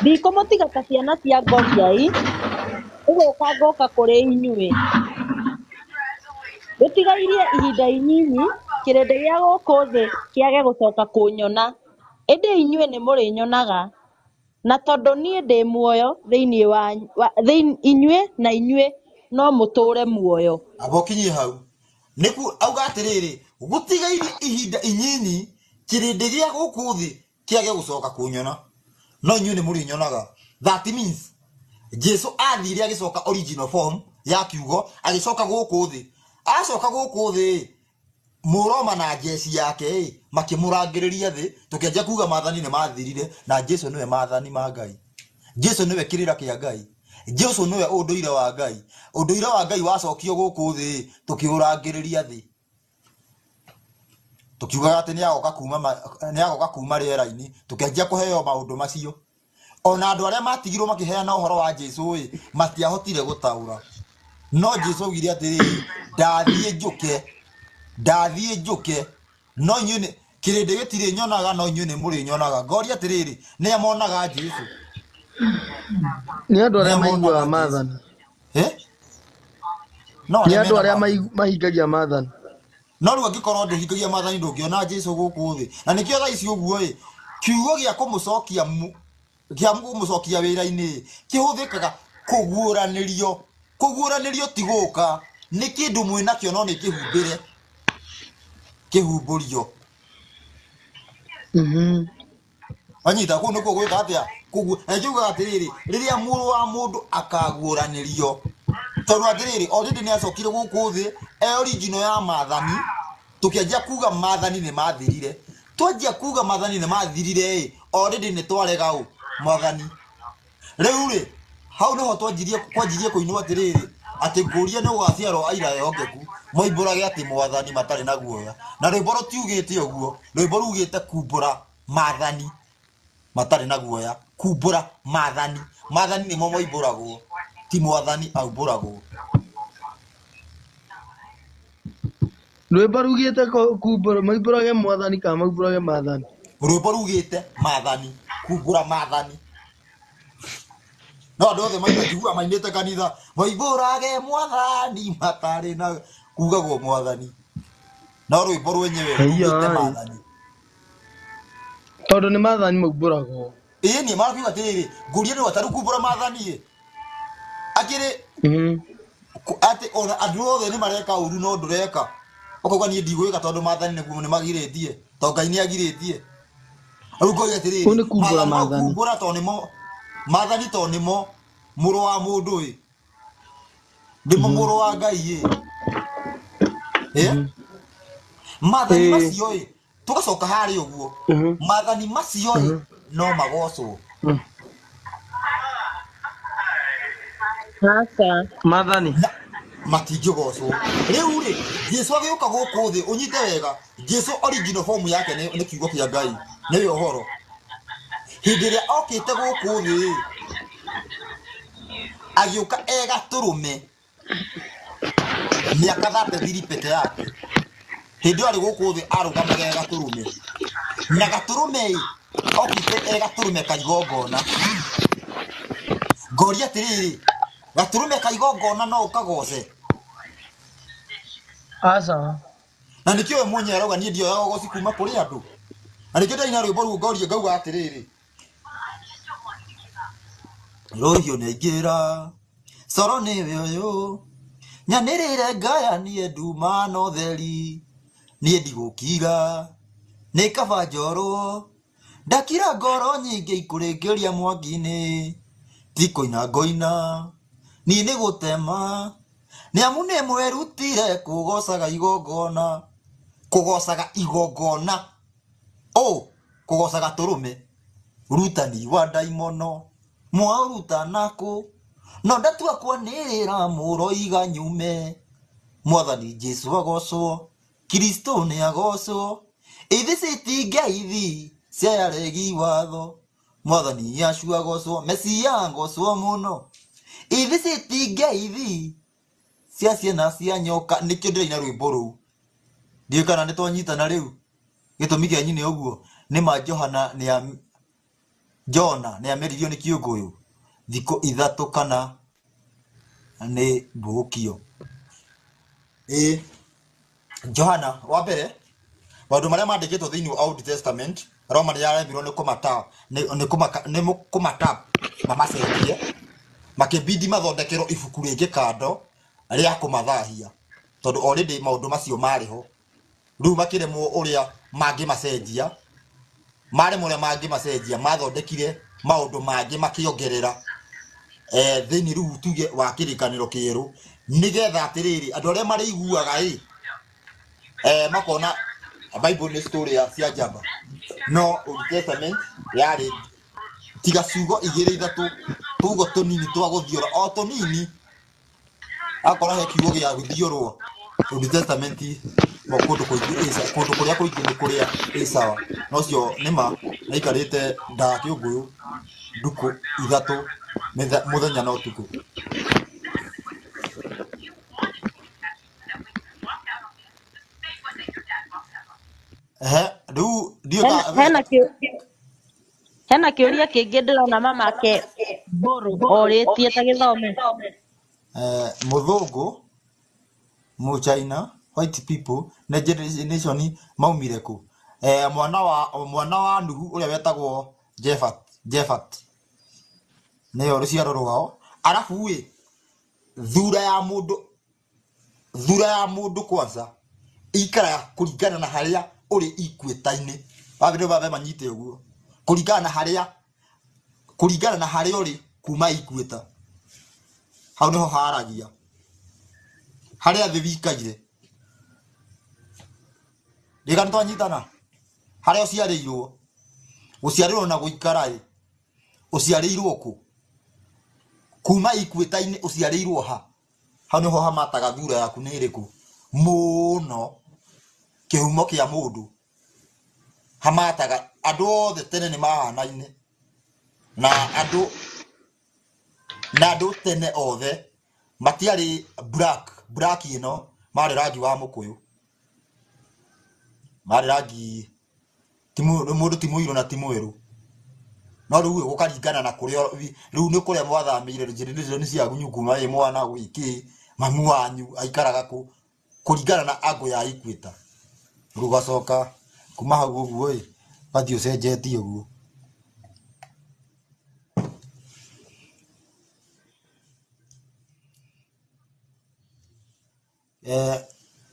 ndikũmũtiga ta ciana cia ngoriai, nĩgũka ngũka kũrĩ inyuĩ. Gũtigairie ihinda inyinyi kĩrĩndĩ gĩa gũkũ thĩ kĩage gũcoka kũnyona, ĩndĩ inyuĩ nĩmũrĩnyonaga, na tondũ niĩ ndĩ muoyo thĩinĩ wa inyuĩ na inyuĩ no mũtũũre muoyo.
Amba ũkinyie hau. Nĩkuo auga atĩrĩrĩ, gũtigairie ihinda inyinyi kĩrĩndĩ gĩa gũkũ thĩ kĩage gũcoka kũnyona, no inyuĩ nĩmũrĩnyonaga. That means Jesu athire agĩcoka original form ya kiugo, agĩcoka gũkũ thĩ. Acoka gũkũ thĩ, Mũroma na njeci yake ĩ, makĩmũrangĩrĩria thĩ, tũkĩanjia kuga maathani nĩ mathirire, na Jesu nĩwe maathani ma Ngai. Jesu nĩwe kĩrĩra kĩa Ngai. Jesu nĩwe ũndũire wa Ngai. Ũndũire wa Ngai wacokio gũkũ thĩ, tũkĩũrangĩrĩria thĩ. Tũkiugaga atĩ nĩagoka kuma rĩera-inĩ, tũkĩanjia kũheo maũndũ macio. Ona andũ arĩa matigirwo makĩheana ũhoro wa Jesu ĩ, matiahotire gũtaũra. No Jesu augire atĩrĩrĩ, ndathiĩ njũke, ndathiĩ njũke, no inyuĩ nĩ kĩrĩndĩ gĩtirĩ nyonaga, no inyuĩ nĩ mũrĩnyonaga. Ngoria atĩrĩrĩ, nĩa monaga Jesu?
Nĩ andũ arĩa
Nĩa
maiguaga
monaga Jesu?
maathani.
Eh? No
Nĩ
arĩa
andũ
mena
arĩa
maathani.
mahingagia maathani.
No rĩu angĩkorwo ndũhingagia maathani ndũngĩona Jesu gũkũ thĩ. Na nĩkĩo thaa ici ũguo ĩ, kiugo gĩa kũmũcokia gĩa kũmũcokia wĩra-inĩ kĩhũthĩkaga kũguũranĩrio. Kũguũranĩrio ti gũka, nĩ kĩndũ mwĩnakĩo no nĩ kĩhumbĩre, kĩhumbũrio. Wanyita kũu nĩkuo gwĩka atĩa? Kũguo na nĩkĩo atĩrĩrĩ, rĩrĩa mũrũ wa mũndũ akaguũranĩrio, tondũ atĩrĩrĩ already nĩ acokire gũkũ thĩ e original ya maathani, tũkĩanjia kuga maathani nĩ mathirire. Twanjia kuga maathani nĩ mathirire ĩ, already nĩ twarega ũ mwathani. Rĩu rĩ, hau nĩho twanjirie kwanjirie kũinwo atĩrĩrĩ, atĩ ngũria nĩ ũgaciarwo aira ehokeku, moimbũrage atĩ mwathani matarĩ na guoya. Na rwĩmbo rũtiugĩte ũguo, rwĩmbo rugĩte kumbũra maathani matarĩ na guoya, kumbũra maathani. Maathani nĩmo moimbũragwo, ti mwathani aumbũragwo.
Rwĩmbo rugĩte kumbũra maumbũrage mwathani kana maumbũrage maathani.
Rwĩmbo rugĩte maathani, kumbũra maathani. No andũ othe maigua mainĩte kanitha, moimbũrage mwathani matarĩ na kugagwo mwathani. No rwĩmbo rwenyewe
Haiya,
rugĩte
ĩ.
maathani.
Tondũ nĩ maathani maumbũragwo.
Ĩĩ nĩ marakiuga atĩrĩrĩ, ngũria nĩ wataru kumbũra maathani ĩ. Akĩrĩ atĩ ona andũ othe nĩ mareka ũru no ndũreka. Ũkauga niĩ ndigwĩka tondũ maathani nĩguo nĩ magirĩtie, tondũ Ngai nĩ agirĩtie. Rĩu ngoiga atĩrĩrĩ,
Kũu nĩ kumbũra
maathani mau
maathani.
kumbũra tondũ nĩmo maathani tondũ nĩmo mũrũ wa mũndũ ĩ. Nĩmo mũrũ wa Ngai ĩ. Ĩ? Maathani macio ĩ, tũgacoka harĩa ũguo. Maathani macio ĩ, no magocwo.
Aca.
Maathani.
Na matingĩgocwo. Rĩu rĩ, Jesu agĩũka gũkũ thĩ, ũnyite wega, Jesu original form yake nĩ kiugo kĩa Ngai, nĩwe ũhoro. Hĩndĩ ĩrĩa okĩte gũkũ thĩ, agĩũka e gatũrũme mĩaka 33 peke yake. Hĩndĩ ĩyo arĩ gũkũ thĩ arũgamaga e gatũrũme. Na gatũrũme ĩ, okĩte e gatũrũme ka igongona. Ngoria atĩrĩrĩ, gatũrũme ka igongona no ũkagoce?
Aca.
Na nĩkĩo we mwenyewe arauga niĩ ndioyaga ũgoci kuma kũrĩ andũ. Na nĩkĩo ndaina rwĩmbo rũu ngoria ngauga atĩrĩrĩ, rũhiũ nĩaingĩra, coro nĩwe ũyũ, nyanĩrĩre ngayanie nduma na ũtheri, Niĩ ndigũkira nĩ kaba njorwo ndakira ngoro nyingĩ ikũrĩkĩria mwaki-inĩ ti kũina ngoina niĩ nĩ gũtema nĩ amu nĩ mwerutire kũgocaga igongona kũgocaga igongona ũ kũgocaga tũrũme rutani wa ndaimono mwaũrutana kũ no ndatua kwanĩrĩra mũroiga nyume mwathani Jesu agocwo Kristo nĩ agocwo ithi citingeithi ciaregi watho mwathani Yesu agocwo Mesia agocwo mũno ithi citingeithi cia ciana cia nyoka nĩkĩo ndĩraina rwĩmbo rũu ndiũĩ kana nĩ twanyitana rĩu gĩtũmi kĩa nyine ũguo nĩ ma Johana nĩ Jona nĩ ameririo nĩ kĩũngũyũ thikũ ithatũ kana nĩ mbũkio ĩĩ Johana wa mbere maũndũ marĩa mandĩkĩtwo thĩinĩ wa Old Testament Roma nĩ yaremirwo nĩ kũmata nĩ kũmaka nĩ kũmata mamacenjie makĩbidi mathondekerwo ibuku rĩngĩ kando rĩa kũmathahia tondũ already maũndũ macio marĩ ho rĩu makĩremwo ũrĩa mangĩmacenjia maremwo ũrĩa mangĩmacenjia mathondekire maũndũ mangĩ makĩongerera thĩinĩ rĩu tuge wa kĩrĩkanĩro kĩerũ nĩgetha atĩrĩrĩ andũ arĩa marĩiguaga ĩ makona Bible nĩ story ya cia njamba no Old Testament yarĩ tiga ciugo igĩrĩ ithatũ tugo tũnini twa gũthiora o tũnini akorwo he kiugo gĩa gũthiorwo Old Testament kũndũ kũingĩ kũndũ kũrĩa kũingĩ nĩ kũrĩa ĩ sawa no cio nĩma naikarĩte nda kĩũngũyũ ndukũ ithatũ mũthenya na ũtukũ. Ehe rĩu ndiũĩ
Hena hena kĩũria kĩngĩ ndĩrona mamake Mbũrũ orĩtie ta gĩthome.
Mũthũngũ mũchaina white people na generation maumire kũ? Mwana wa Nuhu ũrĩa wetagwo Jefat nĩyo rũciaro rwao. Arabu ĩ thura ya mũndũ kwanza ikaraga kũringana na harĩa ũrĩ equator-inĩ. Wambere babe manyite ũguo kũringana na harĩa ũrĩ kuma equator hau nĩho haragia harĩa thĩ wikaire rĩga nĩtwanyitana harĩa ũciarĩirwo gũciarĩrwo na gũikara ĩ ũciarĩirwo kũ kuma equator-inĩ ũciarĩirwo ha hau nĩho hamataga thura yaku nĩ ĩrĩkũ mũno kĩhumo kĩa mũndũ hamataga andũ othe tene nĩ mahanaine na andũ tene othe matiarĩ black ĩno marĩ rangi wa mũkũyũ marĩ rangi mũndũ ti mũirũ na ti mwerũ no rĩu gũkaringana na kũrĩa rĩu nĩ kũrĩa mwathamĩire generation cianyu kuma wĩ mwana gwĩkĩ mamu wanyu aikaraga kũ kũringana na angle ya equator rĩu ũgacoka kuma hau ũguo ĩ ũgathiĩ ũcenjetie ũguo.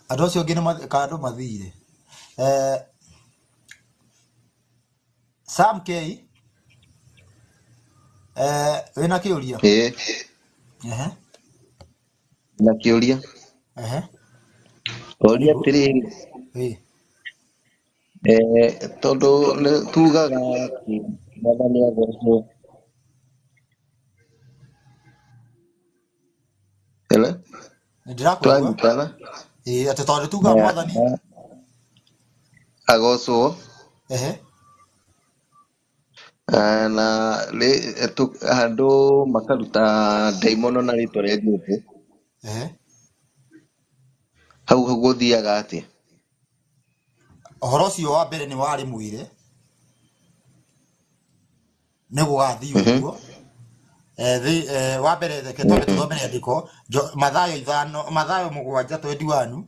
Andũ acio angĩ kana andũ mathire. Sam K wĩna kĩũria?
Ĩĩ
Ehe
na kĩũria
ehe
ũria
karibu.
Atĩrĩrĩ
Ĩĩ
tondũ nĩ tugaga atĩ mwathani agocwo. Hello?
Nĩndĩrakũigua.
Twanyitana
Ĩĩ atĩ tondũ tugaga mwathani
agocwo
ehe
na andũ makaruta ndaimono na rĩtwa rĩa Jesũ
ehe
hau gũthiaga atĩa?
Ũhoro ũcio wa mbere nĩ warĩ mwĩre nĩ gũgathiĩ ũguo. Wa mbere reke twambe tũthome rĩandĩko Mathayo 5 Mathayo 7:21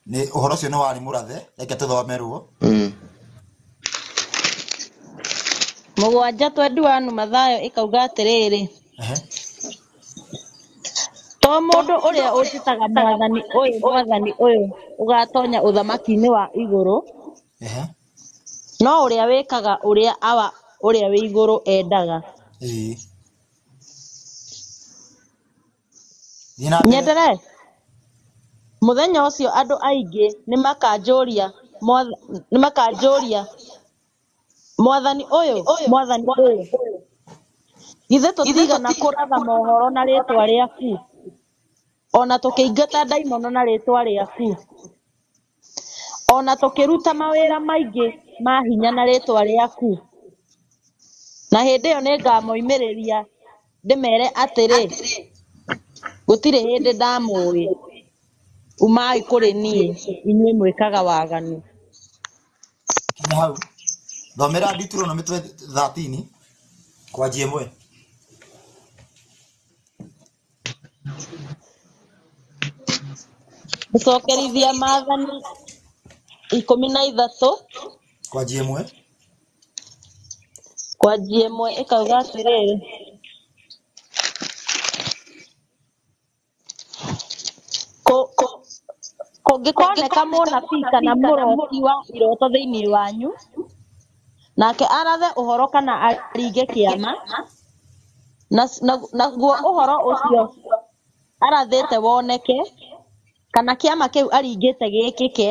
nĩ ũhoro ũcio nĩ warĩ mũrathe reke tũthomerwo.
7:21 Mathayo ĩkauga atĩrĩrĩ
Ehe.
To mũndũ ũrĩa ũnjĩtaga Mwathani ũyũ, Mwathani ũyũ, ũgaatonya ũthamaki-inĩ wa igũrũ,
Ehe.
no ũrĩa wĩkaga ũrĩa Awa ũrĩa wĩ igũrũ endaga.
Ĩĩ. Thiĩ na mbere.
Nyenderee. Mũthenya ũcio andũ aingĩ nĩmakanjũria, Mwathani ũyũ, Mwathani ũyũ, githĩ tũtiigana kũratha mohoro na rĩĩtwa rĩaku, o na tũkĩingata ndaimono na rĩĩtwa rĩaku, o na tũkĩruta mawĩra maingĩ ma hinya na rĩĩtwa rĩaku? Na hĩndĩ ĩyo nĩngamoimĩrĩria ndĩmeere atĩrĩ, gũtirĩ hĩndĩ ndamũũĩ, umai kũrĩ niĩ, inyuĩ mwĩkaga waganu.
Kinya hau. Thomera Deuteronomy 13 kwanjia ĩmwe.
Gũcokerithia maathani 13
Kwanjia ĩmwe.
Kwanjia ĩmwe ĩkauga atĩrĩrĩ, kũngĩkoneka mũnabii kana mũroti wa iroto thĩinĩ wanyu, nake arathe ũhoro kana aringe kĩama, naguo ũhoro ũcio arathĩte woneke, kana kĩama kĩu aringĩte gĩkĩke,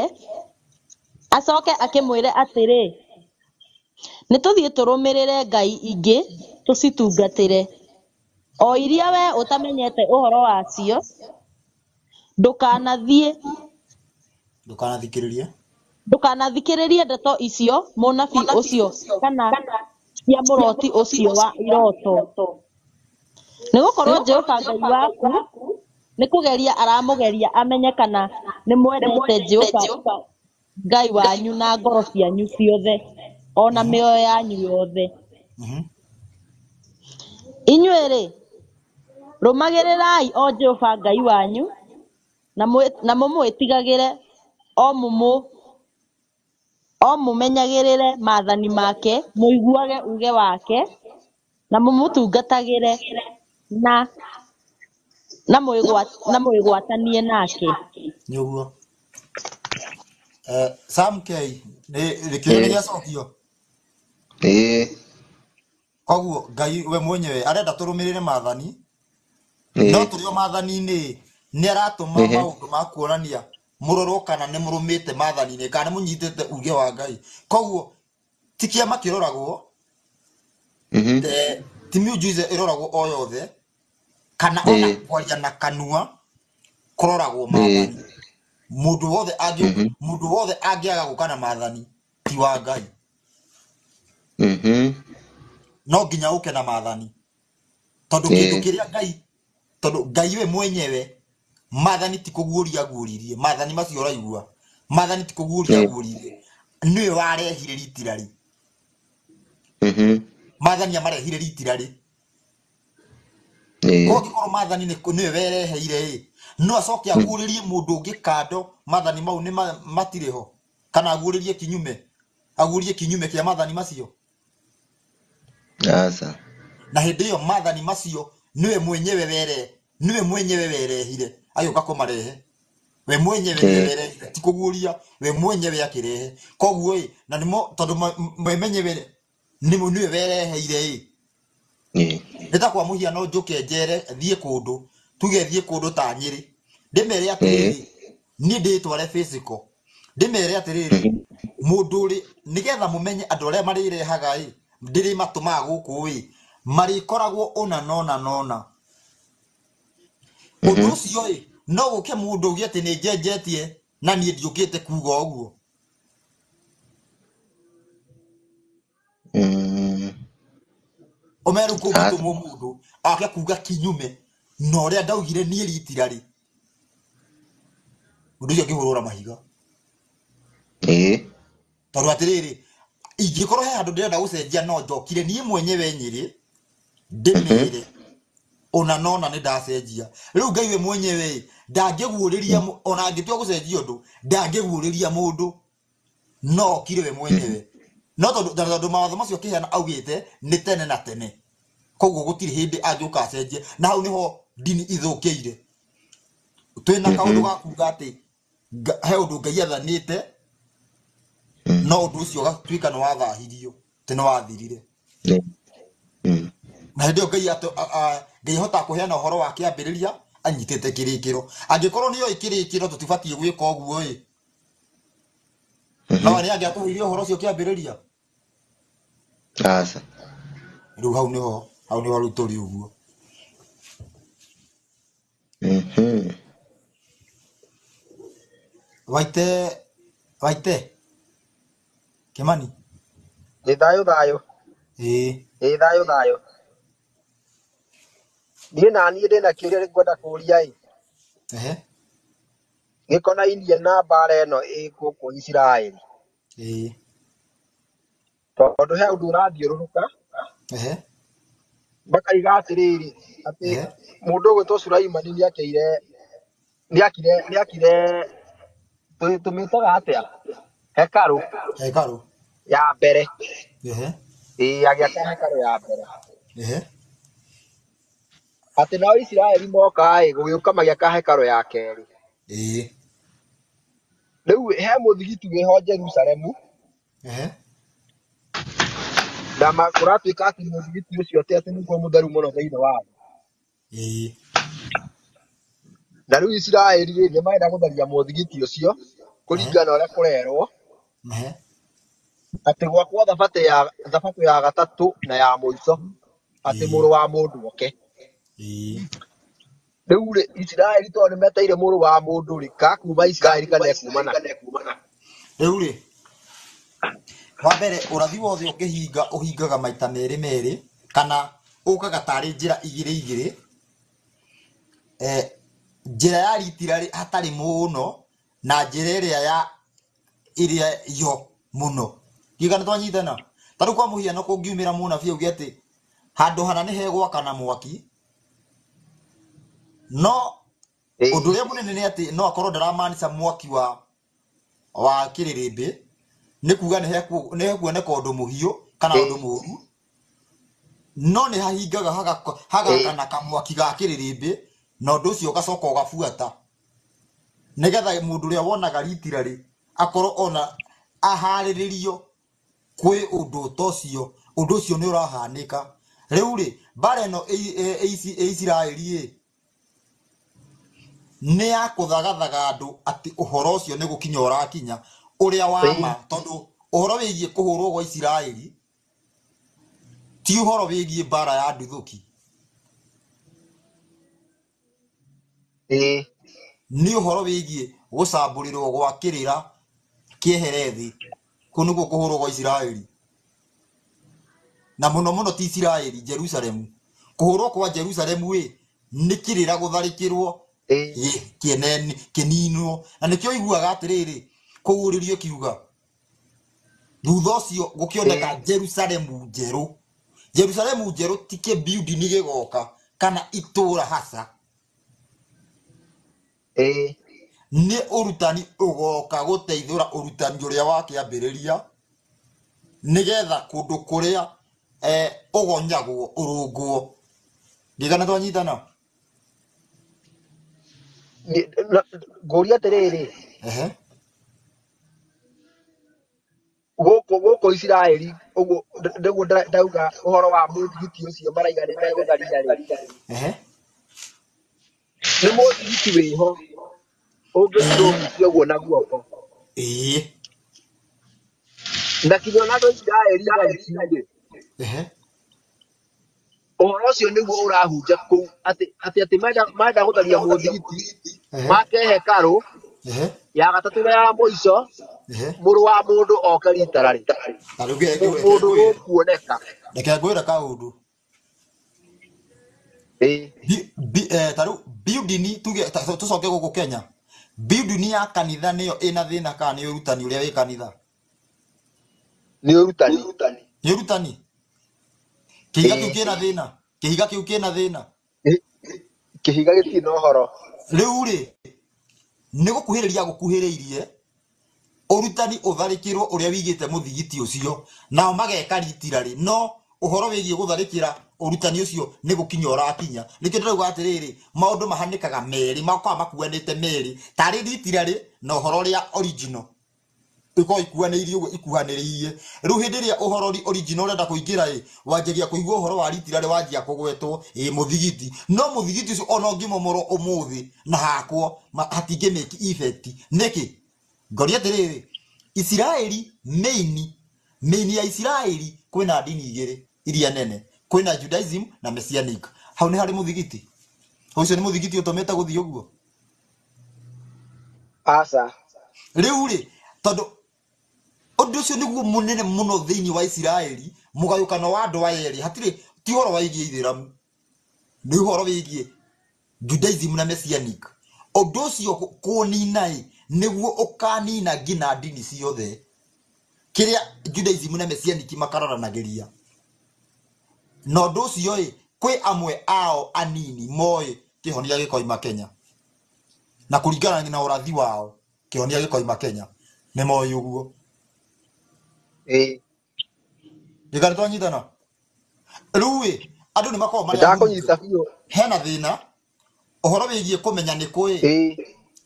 acoke akĩmwĩre atĩrĩ, nĩtũthiĩ tũrũmĩrĩre ngai ingĩ tũcitungatĩre, o iria wee ũtamenyete ũhoro wacio, ndũkanathikĩrĩrie
Ndũkanathikĩrĩrie.
ndeto icio mũnabii ũcio kana cia mũroti ũcio wa iroto. Nĩgũkorwo Jehova Ngai waku nĩ kũgeria aramũgeria amenye kana nĩmwendete Jehova Ngai wanyu na ngoro cianyu ciothe, o na mĩoyo yanyu yothe. Inyuĩ-rĩ, rũmagĩrĩrai o Jehova Ngai wanyu, na mũmwĩtigagĩre, o mũmenyagĩrĩre maathani make, mũiguage uuge wake, na mũmũtungatagĩre, na mwĩgwatanie nake.
Nĩ ũguo. Sam K, nĩ kĩũria nĩ gĩacokio.
Ĩĩ.
Koguo Ngai we mwenyewe arenda tũrũmĩrĩre maathani, no
Ĩĩ.
tũrĩ o maathani-inĩ nĩ aratũma
Ehe.
maũndũ ma kuonania mũrorwo kana nĩ mũrũmĩte maathani-inĩ kana nĩ mũnyitĩte uge wa Ngai. Koguo ti kĩama kĩroragwo, ti miujiza ĩroragwo o yothe, kana ona
Ĩĩ.
kwaria na kanua kũroragwo
Ĩĩ.
maathani. Mũndũ wothe mũndũ wothe angĩaga gũka na maathani ti wa Ngai. No nginya ũke na maathani, tondũ kĩndũ
Ĩĩ.
kĩrĩa Ngai, tondũ Ngai we mwenyewe maathani ti kũguũria aguũririe, maathani macio ũraigua, maathani ti kũguũria
Ĩĩ.
aguũririe, nĩwe warehire ritirarĩ. Maathani amarehire ritirarĩ.
Ĩĩ.
Koguo angĩkorwo maathani nĩwe wereheire ĩ, no acoke aguũrĩrie mũndũ ũngĩ kando maathani mau nĩ matirĩ ho, kana aguũrĩrie kinyume, aguũrie kinyume kĩa maathani macio.
Aca.
Na hĩndĩ ĩyo maathani macio nĩwe mwenyewe were, nĩwe mwenyewe werehire agĩũka kũmarehe. We mwenyewe nĩwe
Ĩĩ.
werehire, ti kũguũria, we mwenyewe akĩrehe. Koguo ĩ, na nĩmo tondũ we mwenyewe nĩwe wereheire ĩ.
Ĩĩ.
Nĩ ta kwa mũhiano njũke njere thiĩ kũndũ, tuge thiĩ kũndũ ta Nyĩrĩ, ndĩmere
Ĩĩ.
atĩrĩrĩ, niĩ ndĩtware physical, ndĩmere atĩrĩrĩ, mũndũ ũrĩ nĩgetha mũmenye andũ arĩa marĩrehaga ĩ, ndĩrĩmatũmaga gũkũ ĩ, marĩkoragwo ũna nona nona. Ũndũ ũcio ĩ, no gũke mũndũ uge atĩ nĩ njenjetie na niĩ ndiũkĩte kuga ũguo. Ũmeru kũngĩtũmwo mũndũ ake kuga kinyume na ũrĩa ndaugire niĩ ritirarĩ, mũndũ ũcio angĩhũrwo mahiga.
Ĩĩ.
Tondũ atĩrĩrĩ, ingĩkorwo he handũ ndĩrenda gũcenjia no njokire niĩ mwenyewe Nyĩrĩ ndĩmere ona nona nĩ ndacenjia. Rĩu Ngai we mwenyewe ndangĩguũrĩria, ona angĩtua gũcenjia ũndũ ndangĩguũrĩria mũndũ, no okire we mwenyewe. No tondũ mawatho macio akĩheana augĩte nĩ tene na tene, koguo gũtirĩ hĩndĩ angĩũka acenjie. Na hau nĩho ndini ithũkĩire. Twĩna kaũndũ ga kuga atĩ he ũndũ Ngai athanĩte no ũndũ ũcio ũgatuĩka nĩ wathahirio, atĩ nĩ wathirire. Na hĩndĩ ĩyo Ngai Ngai ahotaga kũheana ũhoro wa kĩambĩrĩria anyitĩte kĩrĩkĩro. Angĩkorwo nĩoĩ kĩrĩkĩro tũtibatiĩ gwĩka ũguo ĩ, no nĩ angĩatũheire ũhoro ũcio kĩambĩrĩria.
Aca.
Rĩu hau nĩho rĩu tũrĩ ũguo. Waite waite Kimani.
Ĩ thayũ thayũ.
Ĩĩ.
Ĩ thayũ thayũ. Niĩ naniĩ ndĩna kĩũria ngwenda kũũria ĩ.
Ehe.
Gĩkonainie na mbara ĩno ĩ gũkũ Isiraeli.
Ĩĩ.
Tondũ he ũndũ ũrathiũrũrũka.
Ehe.
Makaiga atĩrĩrĩ, atĩ
Ehe.
mũndũ ũgwĩtwo Sulaimani nĩakĩire nĩakire tũmĩtaga atĩa? Hekarũ
Hekarũ.
ya mbere.
Ehe.
Ĩĩ agĩaka hekarũ ya mbere.
Ehe.
Atĩ nao Isiraeli moka ĩ gũgĩũka magĩaka hekarũ ya kerĩ.
Ĩĩ.
Rĩu he mũthigiti wĩho Jerusalemu.
Ehe.
Na kũratuĩka atĩ mũthigiti ũcio ti atĩ nĩguo mũtheru mũno thĩinĩ wa thĩ.
Ĩĩ.
Na rĩu Isiraeli rĩ nĩ marenda gũtharia mũthigiti ũcio kũringana na ũrĩa kũrerwo.
Ehe.
Atĩ gwakwo thabatũ ya gatatũ na ya mũico atĩ
Ĩĩ.
mũrũ wa mũndũ oke.
Ĩĩ.
Rĩu rĩ Isiraeli tondũ nĩ meteire mũrũ wa mũndũ rĩ ka kuma Isiraeli kana ekuma na.
Rĩu rĩ wa mbere ũrathi wothe ũkĩhinga ũhingaga maita merĩ merĩ kana ũkaga tarĩ njĩra igĩrĩ igĩrĩ. Njĩra ya ritira rĩ hatarĩ mũno na njĩra ĩrĩa ya ĩrĩa yo mũno. Ngiuga nĩ twanyitana. Ta rĩu kwa mũhiano kũngiumĩra mũnabii auge atĩ handũ hana nĩ hegwakana mwaki, no ũndũ ũrĩa mũnene nĩ atĩ no akorwo ndaramaanisha mwaki wa kĩrĩrĩmbĩ, nĩ kuga nĩ hekuoneka ũndũ mũhiũ kana ũndũ mũũru, no nĩ hahingaga hagakana kamwaki ga kĩrĩrĩmbĩ na ũndũ ũcio ũgacoka ũgabuata nĩgetha mũndũ ũrĩa wonaga ritira rĩ akorwo ona aharĩrĩrio kwĩ ũndũ ta ũcio, ũndũ ũcio nĩ ũrahanĩka. Rĩu rĩ mbara ĩno ĩ Isiraeli ĩ nĩ ya kũthagathaga andũ atĩ ũhoro ũcio nĩ gũkinya ũrakinya ũrĩa wa ma, tondũ ũhoro wĩgiĩ kũhũrwo gwa Isiraeli ti ũhoro wĩgiĩ mbara ya nduthũki. Nĩ ũhoro wĩgiĩ gũcambũrĩrwo gwa kĩrĩra kĩehere thĩ. Kũu nĩkuo kũhũrwo gwa Isiraeli. Na mũno mũno ti Isiraeli, Jerusalemu. Kũhũrwo kwa Jerusalemu ĩ nĩ kĩrĩra gũtharĩkĩrwo kĩninwo. Na nĩkĩo ũiguaga atĩrĩrĩ kũguũrĩrio kiuga thutha ũcio gũkĩoneka Jerusalemu njerũ. Jerusalemu njerũ ti kĩbuilding gĩgoka kana itũra haca. Nĩ ũrutani ũgoka gũteithũra ũrutani ũrĩa wa kĩambĩrĩria nĩgetha kũndũ kũrĩa ũgonyagwo ũrũngwo. Ndigana twanyitana?
Ngũria atĩrĩrĩ.
Ehe.
Gũkũ Isiraeli ũguo nĩguo ndauga ũhoro wa mũthigiti ũcio maraiga nĩ megũtharia rĩ.
Ehe.
Nĩ mũthigiti wĩho ũngĩthiĩ ũhutie ũguo na guoko.
Ĩĩ.
Na kinya ona andũ a Isiraeli thaa ici rĩ.
Ehe.
Ũhoro ũcio nĩguo ũrahunja kũu atĩ marenda gũtharia mũthigiti make hekarũ ya gatatũ na ya mũico mũrũ wa mũndũ oke ritara rĩ.
Ta rĩu
Mũndũ ũkuoneka.
Reke ngwĩre kaũndũ. Ta rĩu building tuge tũcoke gũkũ Kenya. Building ya kanitha nĩyo ĩna thĩna kana nĩ ũrutani ũrĩa wĩ kanitha?
Nĩ ũrutani.
Nĩ ũrutani. Kĩhiga kĩu kĩna thĩna. Kĩhiga kĩu kĩna thĩna.
Kĩhiga gĩtirĩ na ũhoro.
Rĩu rĩ nĩ gũkuhĩrĩria gũkuhĩrĩirie ũrutani ũtharĩkĩrwo ũrĩa wĩigĩte mũthigiti ũcio nao mageka ritira rĩ, no ũhoro wĩgiĩ gũtharĩkĩra Ũrutani ũcio nĩ gũkinya ũrakinya. Nĩkĩo ndĩrauga atĩrĩrĩ, maũndũ mahanĩkaga merĩ, makoragwo makuanĩte merĩ, tarĩ literally na ũhoro ũrĩa original ikorwo ikuanĩirie ũguo ikuhanĩrĩirie. Rĩu hĩndĩ ĩrĩa ũhoro original ũrenda kũingĩra ĩ, wanjagia kũigua ũhoro wa literally wanjia kũgwetwo ĩ mũthigiti. No mũthigiti ũcio ona ũngĩmomorwo ũmũthĩ na hakwo hatingĩ make effect. Nĩkĩ? Ngoria atĩrĩrĩ, Isiraeli main main ya Isiraeli kwĩna ndini igĩrĩ iria nene, kwĩna Judaism na Messianic. Hau nĩ harĩ mũthigiti. Ũcio nĩ mũthigiti ũtũmĩte gũthiĩ ũguo.
Aca.
Rĩu rĩ, tondũ ũndũ ũcio nĩguo mũnene mũno thĩinĩ wa Isiraeli, mũgayũkano wa andũ aya erĩ, hatirĩ ti ũhoro wĩgiĩ ithĩramu, nĩ ũhoro wĩgiĩ Judaism na Messianic. Ũndũ ũcio kũũnina ĩ, nĩguo ũkanina nginya ndini ciothe. Kĩrĩa Judaism na Messianic makararanagĩria. Na ũndũ ũcio ĩ, kwĩ amwe ao anini moĩ kĩhonia gĩkoima Kenya. Na kũringana na ũrathi wao, kĩhonia gĩkoima Kenya. Nĩ moĩ ũguo.
Ĩĩ.
Gĩkari twanyitana. Rĩu ĩ, andũ nĩ makoragwo marĩ ahurunje.
Ndakũnyita biũ.
Hena thĩna, ũhoro wĩgiĩ kũmenya nĩ kũ ĩ,
Ĩĩ.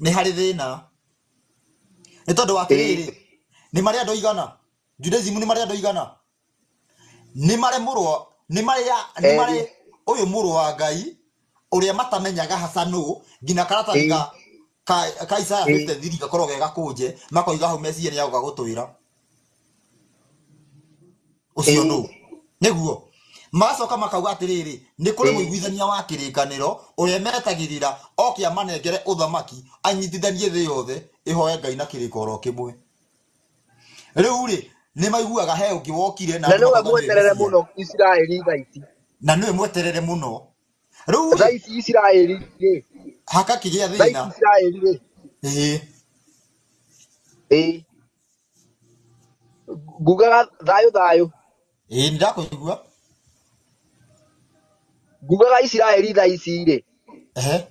nĩ harĩ thĩna. Nĩ tondũ wa
Ĩĩ.
atĩrĩrĩ, nĩ marĩ andũ aigana? Judaism nĩ marĩ andũ aigana? Nĩ marĩ mũrũ, nĩ marĩ nĩ marĩ
Erĩ.
ũyũ mũrũ wa Ngai ũrĩa matamenyaga hasa nũ, nginya karatathi
Ĩĩ.
ka Isaiah
Ĩĩ.
53 gakorwo ge gakũnje, makoiga hau Mesia nĩ agũka gũtwĩra ũcio
Ĩĩ.
nũ. Nĩguo magacoka makauga atĩrĩrĩ, nĩ kũrĩ
Ĩĩ.
mũiguithania wa kĩrĩkanĩro ũrĩa metagĩrĩra oke amanengere ũthamaki anyitithanie thĩ yothe ĩhoe Ngai na kĩrĩko oro kĩmwe. Rĩu rĩ, nĩ maiguaga he ũngĩ wokire na
Na
andũ
nĩwe
makauga nĩwe
mweterere
Mesia.
mũno Isiraeli thaa ici.
Na nĩwe mweterere mũno. Rĩu
Thaa
rĩ,
ici Isiraeli rĩ.
hakakĩgĩa
Thaa ici
thĩna.
Isiraeli rĩ.
Ĩĩ.
Ĩĩ. Ngugaga thayũ thayũ.
Ĩĩ nĩ ndakũigua.
Ngugaga Isiraeli thaa ici rĩ.
Ehe.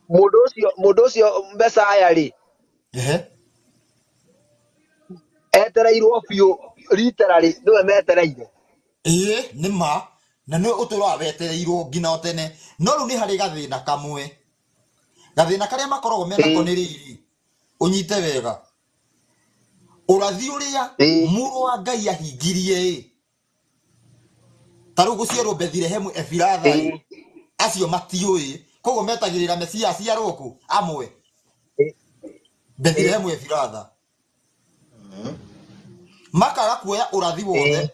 Mũndũ ũcio Mesaya rĩ.
Ehe.
Etereirwo biũ literally nĩwe metereire.
Ĩĩ nĩ ma, na nĩwe ũtũraga wetereirwo nginya o tene. No rĩu nĩ harĩ gathĩna kamwe. Gathĩna karĩa makoragwo menako
Ĩĩ.
nĩ rĩrĩ, ũnyite wega. Ũrathi ũrĩa
Ĩĩ.
mũrũ wa Ngai ahingirie ĩ, ta rĩu gũciarwo Bethilehemu Efiratha ĩ,
Ĩĩ.
acio matiũĩ. Koguo metagĩrĩra Mesia aciarwo kũ? Amwe.
Ĩĩ. Ĩĩ.
Bethilehemu Efiratha. Makaga kuoya ũrathi wothe
Ĩĩ.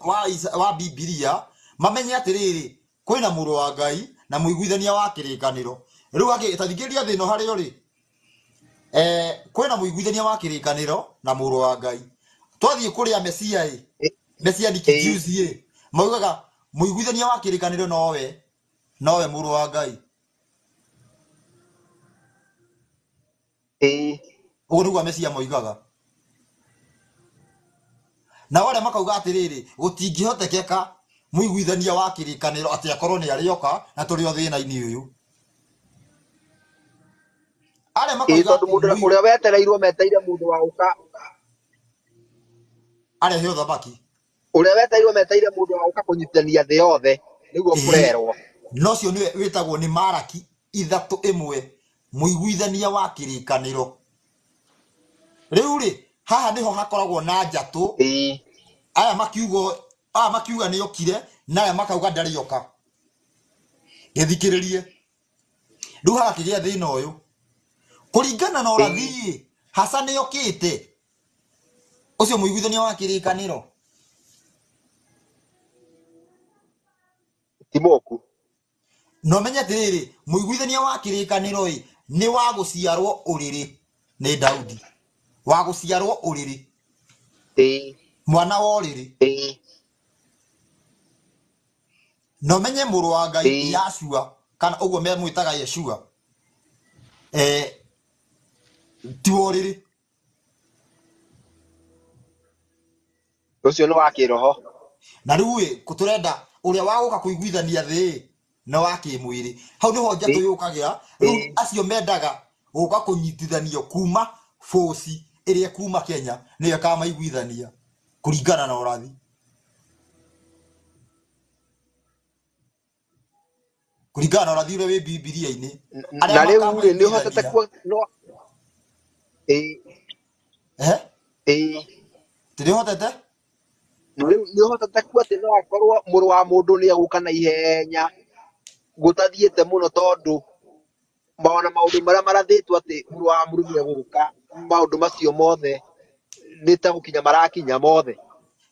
wa Bibilia, mamenye atĩrĩrĩ, kwĩna mũrũ wa Ngai na mũiguithania wa kĩrĩkanĩro. Rĩu ta thikĩrĩria thĩna harĩa ũrĩ. Kwĩna mũiguithania wa kĩrĩkanĩro na mũrũ wa Ngai. Twathiĩ kũrĩa Mesia ĩ, Mesia ni
Ĩĩ.
Jews ĩ, maugaga mũiguithania wa kĩrĩkanĩro nowe mũrũ wa Ngai.
Ĩĩ.
Ũguo nĩguo Mesia moigaga. Nao arĩa makauga atĩrĩrĩ, gũtingĩhotekeka mũiguithania wa kĩrĩkanĩro atĩ akorwo nĩ arĩoka na tũrĩ o thĩna-inĩ ũyũ. Arĩa
Ĩĩ
makauga
tondũ
atĩ
mũndũ ũrĩa wetereirwo metereire mũndũ wa gũka
arehe ũthamaki.
Ũrĩa wetereirwo metereire mũndũ wa gũka kũnyitithania thĩ yothe nĩguo
Ĩĩ.
kũrerwo.
No ũcio nĩwe wĩtagwo nĩ Maraki 3:1, mũiguithania wa kĩrĩkanĩro. Rĩu rĩ, haha nĩho hakoragwo na njatũ.
Ĩĩ.
Aya makiuga nĩ okire, na aya makauga ndarĩoka. Gĩthikĩrĩrie. Rĩu hagakĩgĩa thĩna ũyũ. Kũringana na ũrathi
Ĩĩ.
ĩ, hasa nĩ okĩte. Ũcio mũiguithania wa kĩrĩkanĩro.
Ti mũku.
Na ũmenye atĩrĩrĩ, mũiguithania wa kĩrĩkanĩro ĩ, nĩ wa gũciarwo ũrĩrĩ nĩ Daudi. Wa gũciarwo ũrĩrĩ.
Ĩĩ.
Mwana wa ũrĩrĩ.
Ĩĩ.
Na ũmenye mũrũ wa Ngai
Ĩĩ.
Yashua, kana ũguo memwĩtaga Yeshua. Ti wa ũrĩrĩ.
Ũcio nĩ wa kĩroho.
Na rĩu ĩ, tũrenda ũrĩa wa gũka kũiguithania thĩ ĩ, na wa kĩmwĩrĩ. Hau nĩho njatũ yũkagĩra. Rĩu
Ĩĩ.
acio mendaga gũka kũnyitithanio kuma bũci ĩrĩa kuma Kenya nĩyo ĩkamaiguithania kũringana na ũrathi. Kũringana na ũrathi ũrĩa wĩ Bibilia-inĩ, arĩa
Na rĩu rĩ, nĩ ũhotete
makamũiguithania.
kuo no ĩĩ.
Ehe.
Ĩĩ.
Tĩrĩhotete?
Na rĩu nĩ ũhotete kuo atĩ no akorwo mũrũ wa mũndũ nĩ egũka na ihenya gũtathiĩte mũno, tondũ ona maũndũ marĩa marathĩtwo atĩ mũrũ wa mũndũ nĩ egũka, maũndũ macio mothe nĩ ta gũkinya marakinya mothe.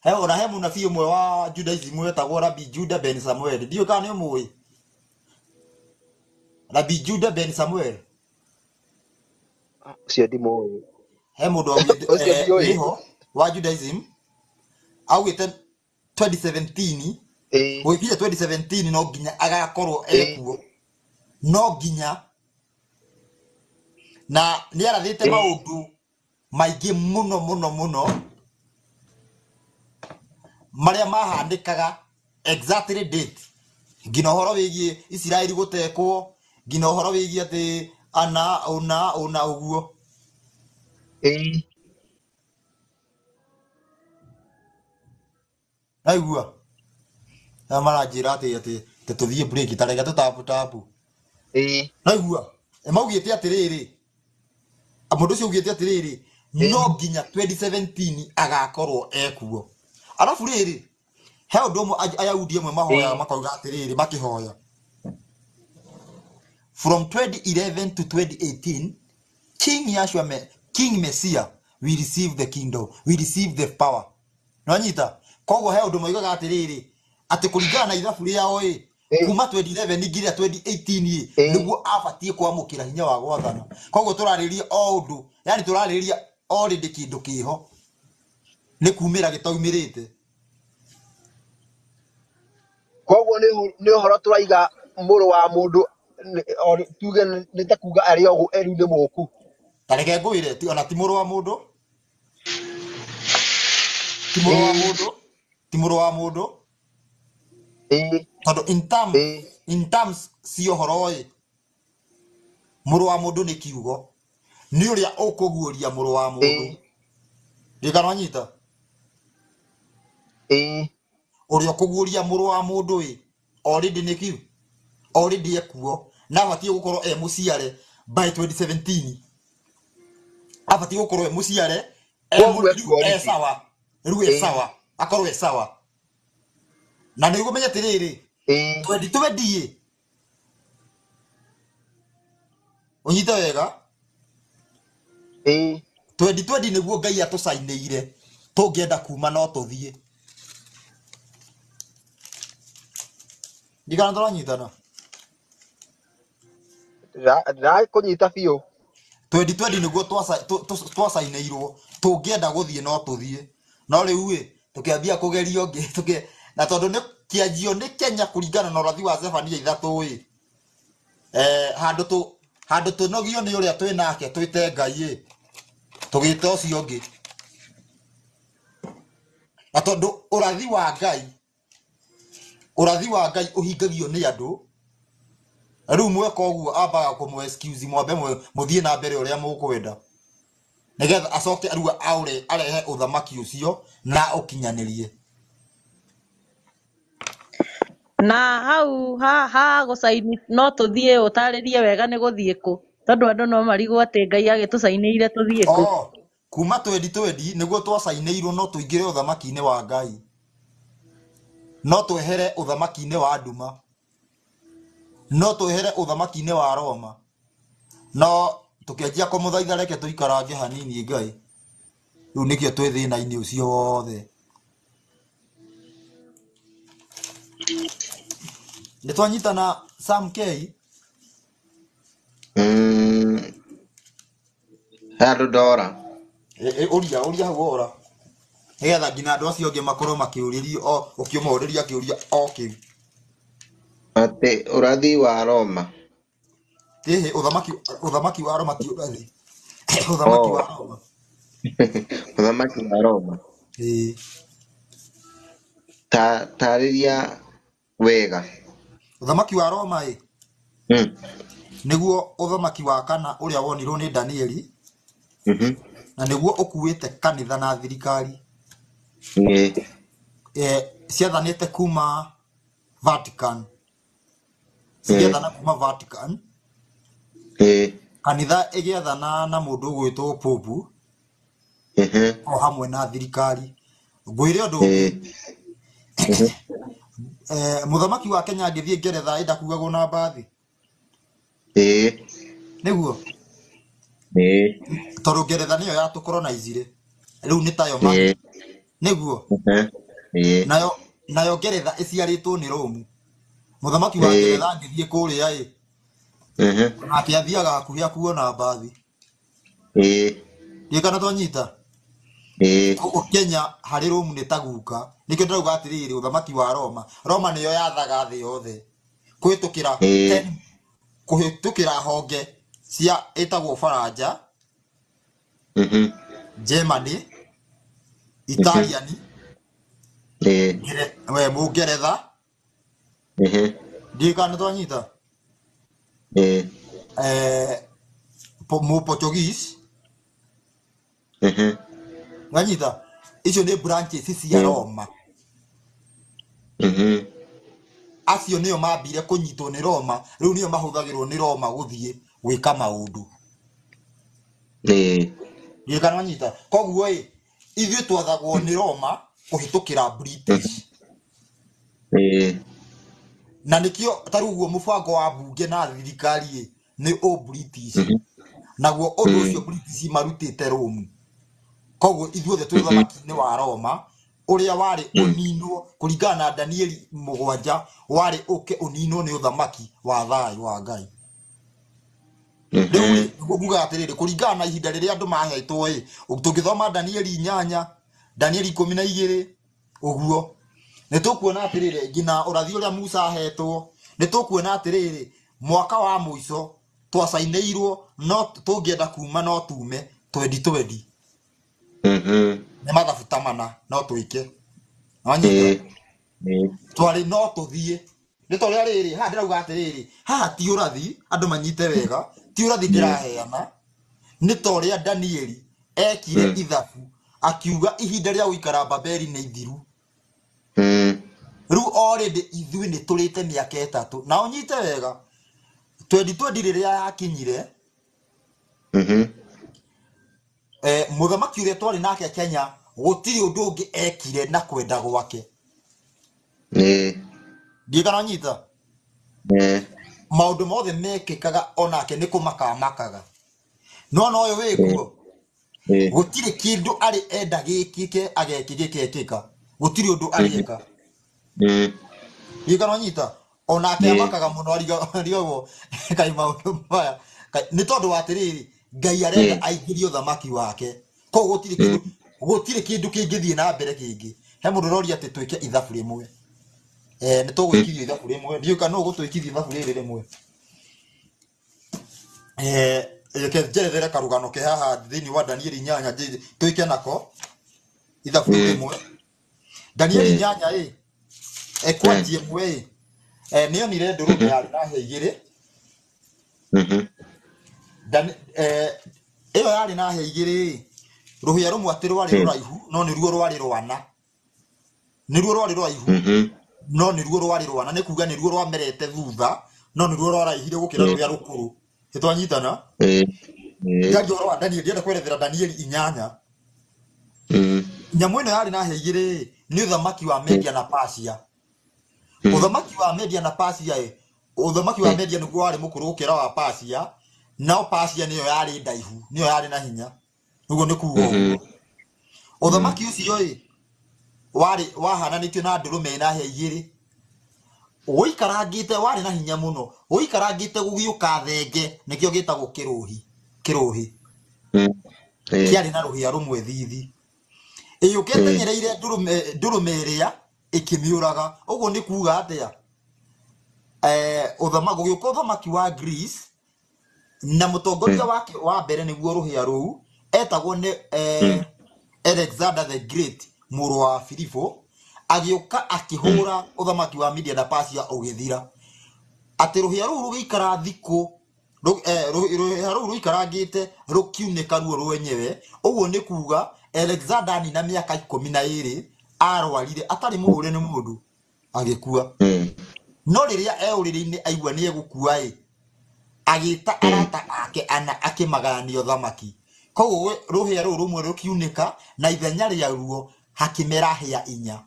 He ona he mũnabii ũmwe wa Judaism wetagwo Rabbi Judah ben Samuel. Ndiũĩ kana nĩ ũmũĩ. Rabbi Judah ben Samuel.
Ũcio ndimũĩ.
He mũndũ augĩte
Ũcio ndiũĩ.
nĩho wa Judaism augĩte 2017,
Ĩĩ.
gũgĩkinya 2017 no nginya agakorwo ekuo, no nginya, na nĩ arathĩte maũndũ maingĩ mũno mũno mũno marĩa mahanĩkaga exactly date, nginya ũhoro wĩgiĩ Isiraeli gũtekwo, nginya ũhoro wĩgiĩ atĩ ana ũna ũna ũguo.
Ĩĩ.
Naigua aya maranjĩra atĩ atĩ atĩ tũthiĩ break, ta reke tũtapu tapu.
Ĩĩ.
Naigua maugĩte atĩrĩrĩ, mũndũ ũcio augĩte atĩrĩrĩ, no nginya 2017 agakorwo ekuo. Arabu rĩrĩ, he ũndũ ũmwe Ayahudi amwe mahoyaga, makauga atĩrĩrĩ, makĩhoya from 2011 to 2018 King Yahshua King Messiah we receive the kingdom, we receive the power. Nwanyita koguo he ũndũ moigaga atĩrĩrĩ, atĩ kũringana na ithabu rĩao ĩ, kuma 2011 nginya 2018 ĩ, nĩguo abatiĩ kwamũkĩra hinya wa gwathana. Koguo tũrarĩrĩria o ũndũ, yani tũrarĩrĩria already kĩndũ kĩho nĩ kumĩra gĩtaumĩrĩte.
Koguo nĩ ũhoro tũraiga mũrũ wa mũndũ tuge nĩ ta kuga arĩ o rĩu nĩ mũku.
Ta reke ngwĩre, ti ona ti mũrũ wa mũndũ, ti mũrũ wa mũndũ, ti mũrũ wa mũndũ, tondũ in terms cia ũhoro ĩ, mũrũ wa mũndũ nĩ kiugo, nĩ ũrĩa ũkũguũria mũrũ wa mũndũ. Ndirikana wanyita? Ũrĩa ũkũguũria mũrũ wa mũndũ ĩ, already nĩ kiu, already ekuo, na abatiĩ gũkorwo e mũciare by 2017, abatiĩ gũkorwo e mũciare,
Koguo
rĩu
ekuo
e
already.
sawa, rĩu e sawa, akorwo e sawa. Na nĩguo menye atĩrĩrĩ, 2020 ĩ, ũnyite wega, 2020 nĩguo Ngai atũcainĩire, tũngĩenda kuma no tũthiĩ. Ndirikana tũranyitana?
Ndĩrakũnyita biũ.
2020 nĩguo twacainĩirwo, tũngĩenda gũthiĩ no tũthiĩ. No rĩu ĩ, tũkĩambia kũgerio ũngĩ, na tondũ nĩ kĩanjio nĩ Kenya kũringana na ũrathi wa Zefania 3 ĩ, handũ tũnogio nĩ ũrĩa twĩ nake twĩte Ngai ĩ, tũgĩte ũcio ũngĩ. Na tondũ ũrathi wa Ngai ũhingagio nĩ andũ, rĩu mweka ũguo ambaga kũmũ excuse, mwambe mũthiĩ na mbere ũrĩa mũkwenda, nĩgetha acoke rĩu aũre arehe ũthamaki ũcio na ũkinyanĩrie.
Na hau ha gũcaini no tũthiĩ ũtarĩrie wega nĩ gũthiĩ kũ, tondũ andũ no marigwo atĩ Ngai agĩtũcainĩire tũthiĩ kũ.
Kuma 2020 nĩguo twacainĩirwo no tũingĩre ũthamaki-inĩ wa Ngai, no twehere ũthamaki-inĩ wa nduma, no twehere ũthamaki-inĩ wa Roma, no tũkĩanjia kũmũthaitha reke tũikarange hanini Ngai. Rĩu nĩkĩo twĩ thĩna-inĩ ũcio wothe. Nĩ twanyitana Sam K?
He andũ ndora.
Ũria, ũria hau ora, nĩgetha nginya andũ acio angĩ makorwo makĩũrĩrio, ũkĩmorĩria kĩũria o kĩu.
Atĩ ũrathi wa Roma.
Ĩhĩ, ũthamaki wa Roma ti ũrathi. Ũthamaki wa Roma.
Ũthamaki wa Roma.
Ĩĩ.
Tarĩria wega.
Ũthamaki wa Roma ĩ, nĩguo ũthamaki wa kana ũrĩa wonirwo nĩ Danieli, na nĩguo ũkuĩte kanitha na thirikari. Ciathanĩte kuma Vatican. Cigĩathana kuma Vatican.
Ĩĩ.
Kanitha ĩgĩathana na mũndũ ũgwĩtwo Popu
Mhm.
o hamwe na thirikari. Ngwĩre ũndũ ũngĩ.
Ĩĩ. Mhm.
Mũthamaki wa Kenya angĩthiĩ Ngeretha ĩndakuagwo na mbathi.
Ĩĩ.
Nĩguo?
Ĩĩ.
Tondũ Ngeretha nĩyo yatũkoronizire. Rĩu nĩ tayo mami.
Ĩĩ.
Nĩguo?
Mhm. Ĩĩ.
Nayo Ngeretha ĩciarĩtwo nĩ Rome. Mũthamaki wa
Ĩĩ.
Ngeretha angĩthiĩ kũrĩa ĩ,
Mhm.
nake athiaga hakuhĩ akuo na mbathi.
Ĩĩ.
Ndiũĩ kana twanyita?
Ĩĩ.
Koguo Kenya harĩ Rome nĩ ta guka. Nĩkĩo ndĩrauga atĩrĩrĩ, ũthamaki wa Roma. Roma nĩyo yathaga thĩ yothe. Kũhĩtũkĩra
Ĩĩ.
kũhĩtũkĩra honge cia ĩtagwo Faranja,
Mhm.
Germany,
Mhm.
Italian,
Ĩĩ.
we Mũngeretha.
Mhm.
Ndiũĩ kana nĩtwanyita?
Ĩĩ.
Mũportuguese.
Mhm.
Wanyita? Icio nĩ branches cia
Ĩĩ.
Roma.
Mhm.
Acio nĩo mambire kũnyitwo nĩ Roma, rĩu nĩo mahũthagĩrwo nĩ Roma gũthiĩ gwĩka maũndũ.
Ĩĩ.
Ndiũĩ kana wanyita? Koguo ĩ, ithuĩ twathagwo nĩ Roma kũhĩtũkĩra British.
Ĩĩ.
Na nĩkĩo ta rĩu ũguo mũbango wa bunge na thirikari ĩ, nĩ ũ British.
Mhm.
Naguo ũndũ ũcio
Mm.
British marutĩte Rome. Koguo ithuothe twĩ
Mhm.
ũthamaki-inĩ wa Roma ũrĩa warĩ
Mm.
ũninwo kũringana na Danieli 7 warĩ ũke ũninwo nĩ ũthamaki wa thayũ wa Ngai. Rĩu
Mhm.
rĩ, nĩguo ngugaga atĩrĩrĩ, kũringana na ihinda rĩrĩa andũ mahetwo ĩ, tũngĩthoma Danieli 8, Danieli 12 ũguo, nĩ tũkuona atĩrĩrĩ, nginya ũrathi ũrĩa Musa ahetwo, nĩ tũkuona atĩrĩrĩ, mwaka wa mũico twacainĩirwo no tũngĩenda kuma no tume 2020.
Mhm.
Nĩ mathabu ta mana no twĩke. Wanyita?
Ĩĩ. Ĩĩ.
Twarĩ no tũthiĩ. Nĩ ta ũrĩa rĩrĩ, haha ndĩrauga atĩrĩrĩ, haha ti ũrathi, andũ manyite wega, ti ũrathi
Mm.
ndĩraheana, nĩ ta ũrĩa Danieli ekire
Mm.
ithabu, akiuga ihinda rĩa gũikara Babeli nĩ ithiru.
Mm.
Rĩu already ithuĩ nĩ tũrĩte mĩaka 3. Na ũnyite wega, 2020 rĩrĩa yakinyire,
Mhm.
Mũthamaki ũrĩa twarĩ nake Kenya, gũtirĩ ũndũ ũngĩ ekire na kwenda gwake.
Ĩĩ.
Ndiũĩ kana wanyita?
Ĩĩ.
Maũndũ mothe mekĩkaga onake nĩ kũmaka makaga. No na ũyũ
Ĩĩ.
wĩkuo,
Ĩĩ.
gũtirĩ kĩndũ arĩ enda gĩkĩke ageki gĩkekĩka. Gũtirĩ ũndũ
Mhm.
arĩ eka.
Mm.
Ndiũĩ kana wanyita? Onake
Ĩĩ.
amakaga mũno arigagwo kaĩ maũndũ maya. Nĩ tondũ wa atĩrĩrĩ, Ngai arenda
Ĩĩ.
aingĩrie ũthamaki wake. Koguo gũtirĩ
Mm.
kĩndũ, gũtirĩ kĩndũ kĩngĩthiĩ na mbere kĩngĩ. He mũndũ ũroria atĩ twĩke ithabu rĩmwe. Nĩ tũgwĩkithio ithabu rĩmwe. Ndiũĩ kana nũ ũgũtwĩkithia ithabu rĩrĩ rĩmwe. Reke njerethere karũgano ke haha thĩinĩ wa Danieli 8 twĩke nako ithabu rĩu
Mm.
rĩmwe. Danieli
Ĩĩ.
8 ĩ, kwanjia ĩmwe ĩ, nĩonire ndũrũme
Mhm.
yarĩ na hĩa igĩrĩ.
Mhm.
Ĩyo yarĩ na hĩa igĩrĩ ĩ, rũhĩa rũmwe atĩ rwarĩ
Ĩĩ.
rũraihu no nĩruo rwarĩ rwana. Nĩruo rwarĩ rũraihu
Mhm.
no nĩruo rwarĩ rwana, nĩ kuga nĩruo rwamerete thutha no nĩruo rwaraihire gũkĩra
Ĩĩ.
rũrĩa rũkũrũ. Nĩtwanyitana?
Ĩĩ. Ĩĩ.
Ndiaria ũhoro wa Danieli, ndĩrenda kwerethera Danieli 8.
Mm.
Nyamũ ĩno yarĩ na hĩa igĩrĩ ĩ, nĩ ũthamaki wa
Mm.
Media na Persia.
Mm.
Ũthamaki wa Media na Persia ĩ, ũthamaki wa
Ĩĩ.
Media nĩguo warĩ mũkũrũ gũkĩra wa Persia, nao Persia nĩyo yarĩ ndaihu, nĩyo yarĩ na hinya. Ũguo nĩ kuga
Mhm.
ũguo.
Mm.
Ũthamaki ũcio ĩ, warĩ wahananĩtio na ndũrũme ĩna hĩa igĩrĩ. Ũikarangĩte warĩ na hinya mũno, ũikarangĩte gũgĩũka thenge, nĩkĩo gĩtagwo kĩrũhi, kĩrũhi.
Mm. Ĩĩ.
Kĩarĩ na rũhĩa rũmwe thithi. Ĩyũke
Ĩĩ.
ĩteng'ereire ndũrũme ĩrĩa ĩkĩmĩũraga. Ũguo nĩ kuga atĩa? Gũgĩũka ũthamaki wa Greece na mũtongoria
Mm.
wake wa mbere nĩguo rũhĩa rũu etagwo nĩ
Mm.
Alexander the Great mũrũ wa Filipo, agĩũka
Mm.
akĩhũra ũthamaki wa Media na Persia ũgĩthira. Atĩ rũhĩa rũu rũgĩikara thikũ, rũhĩa rũu rũikarangĩte rũkiunĩka ruo rwenyewe. Ũguo nĩ kuga Alexander anina mĩaka 12 arwarire atarĩ mũhũre nĩ mũndũ agĩkua.
Mm.
No rĩrĩa e ũrĩrĩ-inĩ aigua nĩ egũkua ĩ, agĩta arata ake ana akĩmagayania ũthamaki. Koguo rũhĩa rũu rũmwe rũkiunĩka na ithenya rĩaruo hakĩmera hĩa inya.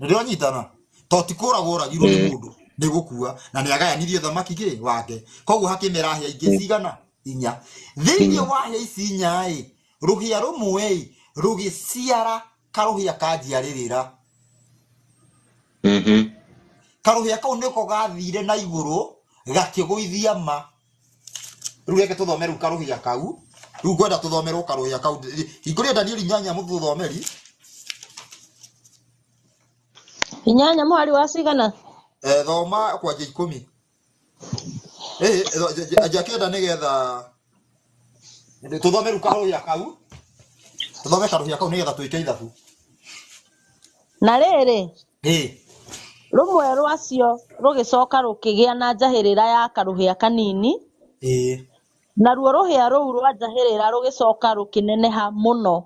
Nĩndĩronyitana? To ti kũragwo oragirwo nĩ mũndũ, nĩ gũkua, na nĩ agayanirie ũthamaki kĩ wake. Koguo hakĩmera hĩa ingĩ cigana? Inya. Thĩinĩ wa hĩa ici inya ĩ, rũhĩa rũmwe ĩ, rũgĩciara karũhĩa ka njiarĩrĩra. Karũhĩa kau nĩko gathire na igũrũ gakĩgũithia ma. Rĩu reke tũthome rĩu karũhĩa kau. Rĩu ngwenda tũthomerwo karũhĩa kau. Hingũria Danieli inyanya mũtũthomeri.
8 mũhari wa cigana?
Thoma kwanjia 10. Anjia 9 nĩgetha tũthome rĩu karũhĩa kau. Tũthome karũhĩa kau nĩgetha twĩke ithabu.
Na rĩrĩ, rũmwe rwacio rũgĩcoka rũkĩgĩa na njahĩrĩra ya karũhĩa kanini, naruo rũhĩa rũu rwa njahĩrĩra rũgĩcoka rũkĩneneha mũno,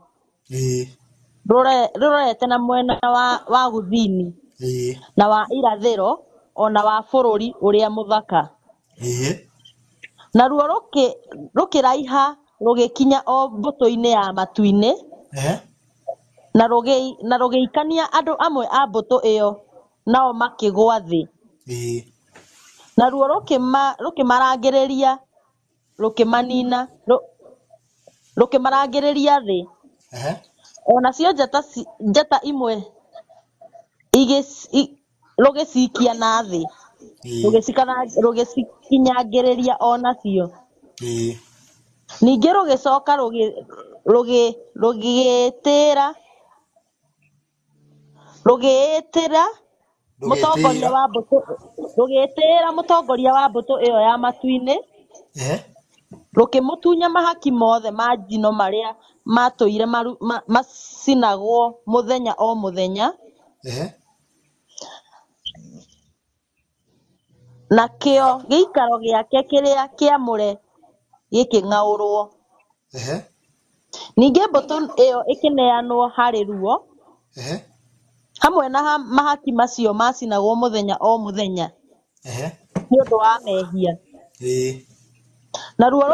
rũrorete na mwena wa gũthini na wa irathĩro ona wa bũrũri ũrĩa mũthaka. Naruo rũkĩraiha rũgĩkinya o mbũtũ-inĩ ya matu-inĩ, na rũgĩikania andũ amwe a mbũtũ ĩyo, nao makĩgũa thĩ. Naruo rũkĩmarangĩrĩria rũkĩmanina, rũkĩmarangĩrĩria thĩ. Onacio njata imwe rũgĩcikia na thĩ, rũgĩcikinyangĩrĩria onacio. Ningĩ rũgĩcoka rũgĩĩtĩra mũtongoria wa mbũtũ, rũgĩĩtĩĩra mũtongoria wa mbũtũ ĩyo ya matu-inĩ, rũkĩmũtunya mahaki mothe ma njino marĩa matũire macinagwo mũthenya o mũthenya, nakĩo gĩikaro gĩake kĩrĩa kĩamũre gĩkĩng'aũrwo. Ningĩ mbũtũ ĩyo ĩkĩneanwo harĩ ruo, hamwe na mahaki macio macinagwo mũthenya o mũthenya nĩ ũndũ wa mehia. Naruo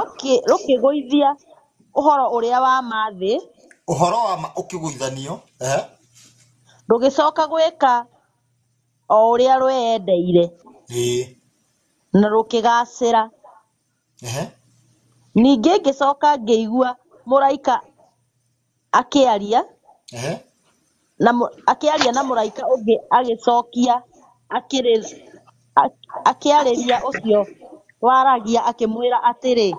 rũkĩgũithia ũhoro ũrĩa wa ma thĩ,
Ũhoro wa ma ũkĩgũithanio.
Rũgĩcoka gwĩka o ũrĩa rweyendeire, na rũkĩgaacĩra. Ningĩ ngĩcoka ngĩigua mũraika akĩaria, akĩaria na mũraika ũngĩ agĩcokia akĩarĩria ũcio waragia akĩmwĩra atĩrĩ,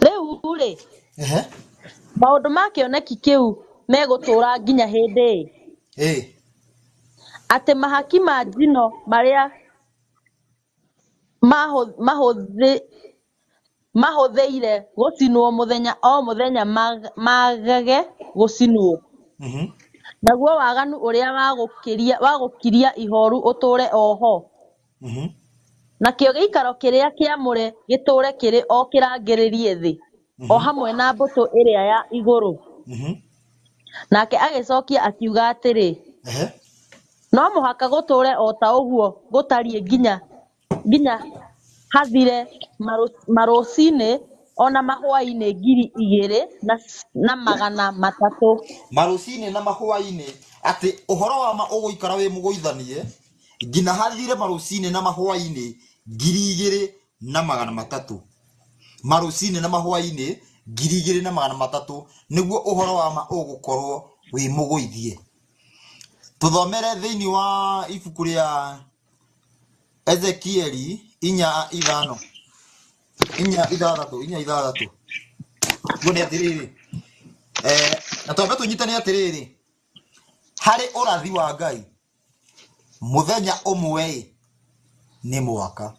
rĩu-rĩ, maũndũ ma kĩoneki kĩu megũtũũra nginya hĩndĩ ĩ, atĩ mahaki ma njino marĩa mahũthĩire gũcinwo mũthenya o mũthenya magage gũcinwo, naguo waganu ũrĩa wa gũkiria ihooru ũtũũre o ho, nakĩo gĩikaro kĩrĩa kĩamũre gĩtũũre kĩrĩ o kĩrangĩrĩrie thĩ, o hamwe na mbũtũ ĩrĩa ya igũrũ. Nake agĩcokia akiuga atĩrĩ, no mũhaka gũtũũre o ta ũguo gũtariĩ nginya hathire marũcinĩ ona mahwaĩ-inĩ 2300.
Marũcinĩ na mahwaĩ-inĩ, atĩ ũhoro wa ma ũgũikara wĩ mũgũithanie nginya hathire marũcinĩ na mahwaĩ-inĩ 2300. Marũcinĩ na mahwaĩ-inĩ 2300 nĩguo ũhoro wa ma ũgũkorwo wĩ mũgũithie. Tũthomere thĩinĩ wa ibuku rĩa Ezekieli 4:5. 4:6, 4:6. Guo nĩ atĩrĩrĩ, na twambe tũnyitane atĩrĩrĩ, harĩ ũrathi wa Ngai mũthenya ũmwe nĩ mwaka.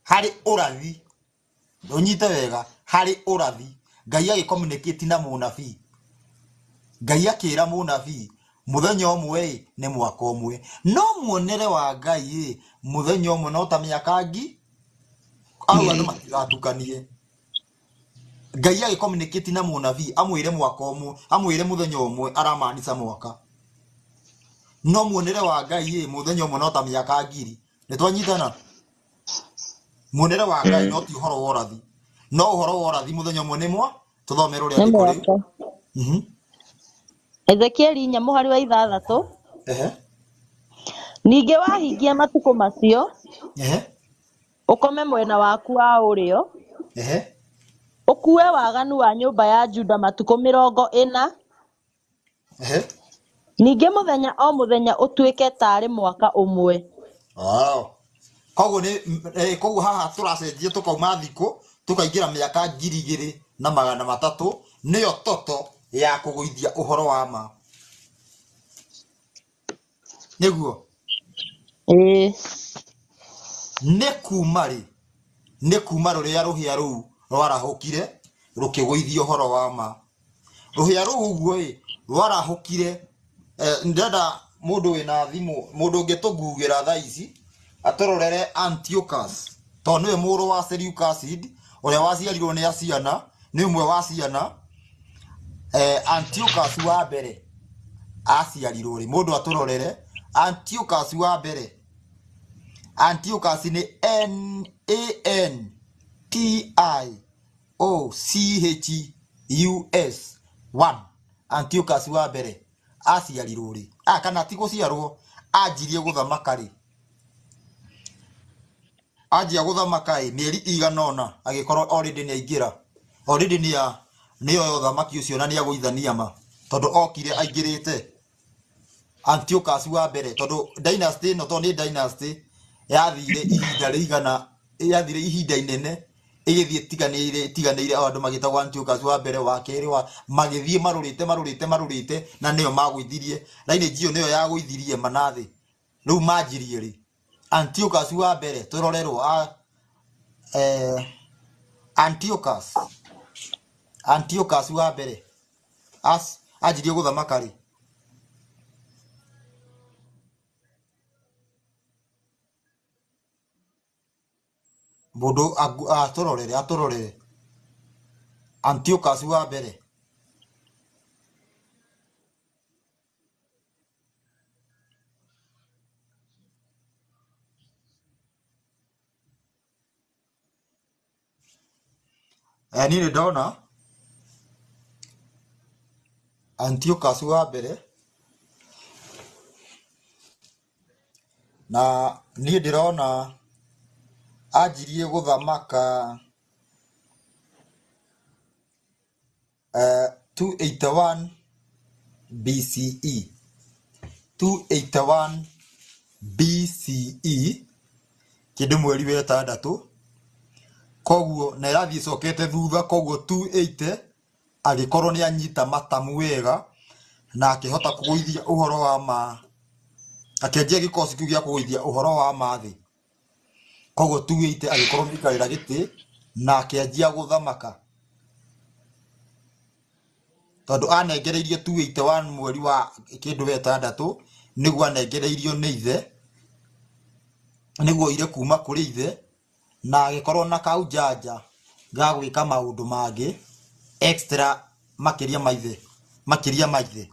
Harĩ ũrathi, ũnyite wega, harĩ ũrathi Ngai agĩcommunicate na mũnabii. Ngai akĩra mũnabii mũthenya ũmwe nĩ mwaka ũmwe. No muonere wa Ngai mũthenya ũmwe no ta mĩaka ngi, au andũ matigatukanie. Ngai agĩcommunicate na mũnabii amwĩre mwaka ũmwe, amwĩre mũthenya ũmwe aramaanica mwaka. No muonere wa Ngai ĩ mũthenya ũmwe no ta mĩaka ngiri. Nĩ twanyitana? Muonere wa Ngai no ti ũhoro wa ũrathi. No ũhoro wa ũrathi mũthenya ũmwe nĩ mwa tũthomere
Nĩ
rĩandĩko rĩu.
mwaka. Ezekieli 4 mũhari wa 6.
Ehe.
Ningĩ wahingia matukũ macio,
Ehe.
ũkome mwena waku wa ũrĩo,
Ehe.
ũkuue waganu wa nyũmba ya Juda matukũ 40.
Ehe.
Ningĩ mũthenya o mũthenya ũtuĩke taarĩ mwaka ũmwe.
Wow. Koguo nĩ koguo haha tũracenjia tũkauma thikũ tũkaingĩra mĩaka 2300 nĩyo toto ya kũgũithia ũhoro wa ma. Nĩguo?
Ĩĩ.
Nĩ kuma rĩ? Nĩ kuma rũrĩa rũhĩa rũu rwarahũkire rũkĩgũithia ũhoro wa ma. Rũhĩa rũu ũguo ĩ rwarahũkire, ndĩrenda mũndũ wĩna thimũ, mũndũ ũngĩtũgugĩra thaa ici atũrorere Antiochus, tondũ nĩwe mũrũ wa Seleucid ũrĩa waciarirwo nĩ aciana, nĩ ũmwe wa ciana. Antiochus wa mbere aciarirwo rĩ? Mũndũ atũrorere Antiochus wa mbere. Antiochus nĩ N A N T I O C H U S 1. Antiochus wa mbere aciarirwo rĩ? Kana ti gũciarwo, anjirie gũthamaka rĩ? Anjia gũthamaka ĩ mĩeri igana ũna agĩkorwo already nĩ aingĩra. Already nĩ nĩoya ũthamaki ũcio na nĩagũithania ma, tondũ okire aingĩrĩte. Antiochus wa mbere, tondũ dynasty ĩno tondũ nĩ dynasty yathire ihinda rĩigana, yathire ihinda inene ĩgĩthiĩ tiganĩire o andũ magĩtagwo Antiochus wa mbere, wa kerĩ, wa magĩthiĩ marũrĩte na nĩo magũithirie lineage ĩyo, nĩyo yagũithirie manathĩ. Rĩu manjirie rĩ? Antiochus wa mbere tũrorerwo Antiochus wa mbere anjirie gũthamaka rĩ? Mũndũ atũrorere Antiochus wa mbere. Niĩ nĩ ndona Antiochus wa mbere, na niĩ ndĩrona anjirie gũthamaka 281 BCE. 281 BCE kĩndũ mweri wa ĩtandatũ, koguo na ĩrathiĩ ĩcokete thutha, koguo 280 agĩkorwo nĩ anyita matamu wega na akĩhota kũgũithia ũhoro wa ma, akĩanjia gĩkosi kĩu gĩa kũgũithia ũhoro wa ma thĩ. Koguo 280 agĩkorwo nĩ aikarĩra gĩtĩ na akĩanjia gũthamaka, tondũ anengereirio 281 mweri wa kĩndũ wa ĩtandatũ, nĩguo anengereirio nĩ ithe, nĩguo oire kuma kũrĩ ithe, na agĩkorwo na kaunjanja ga gwĩka maũndũ mangĩ extra makĩria ma ithe, makĩria ma ithe.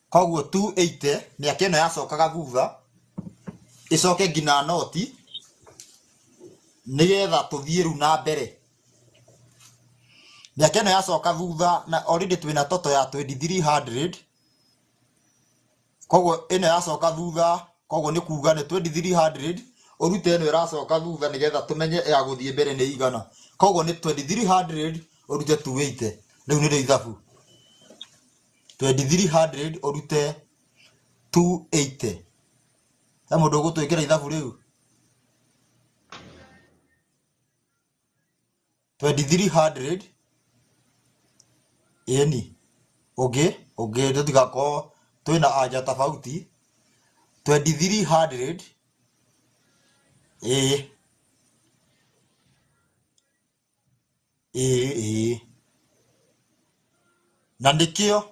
Koguo 280 mĩaka ĩno yacokaga thutha ĩcoke nginya noti nĩgetha tũthiĩ rĩu na mbere. Mĩaka ĩno yacoka thutha na already twĩna toto ya 2300, koguo ĩno yacoka thutha, koguo nĩ kuga nĩ 2300 ũrute ĩno ĩracoka thutha nĩgetha tũmenye ya gũthiĩ mbere nĩ igana. Koguo nĩ 2300 ũrute 280, rĩu nĩrĩo ithabu. 2300 ũrute 280. He mũndũ ũgũtwĩkĩra ithabu rĩu? 2300 ĩni ũngĩ tũtigakorwo twĩna anja tofauti. 2300 ĩĩ ĩĩ ĩĩ, na nĩkĩo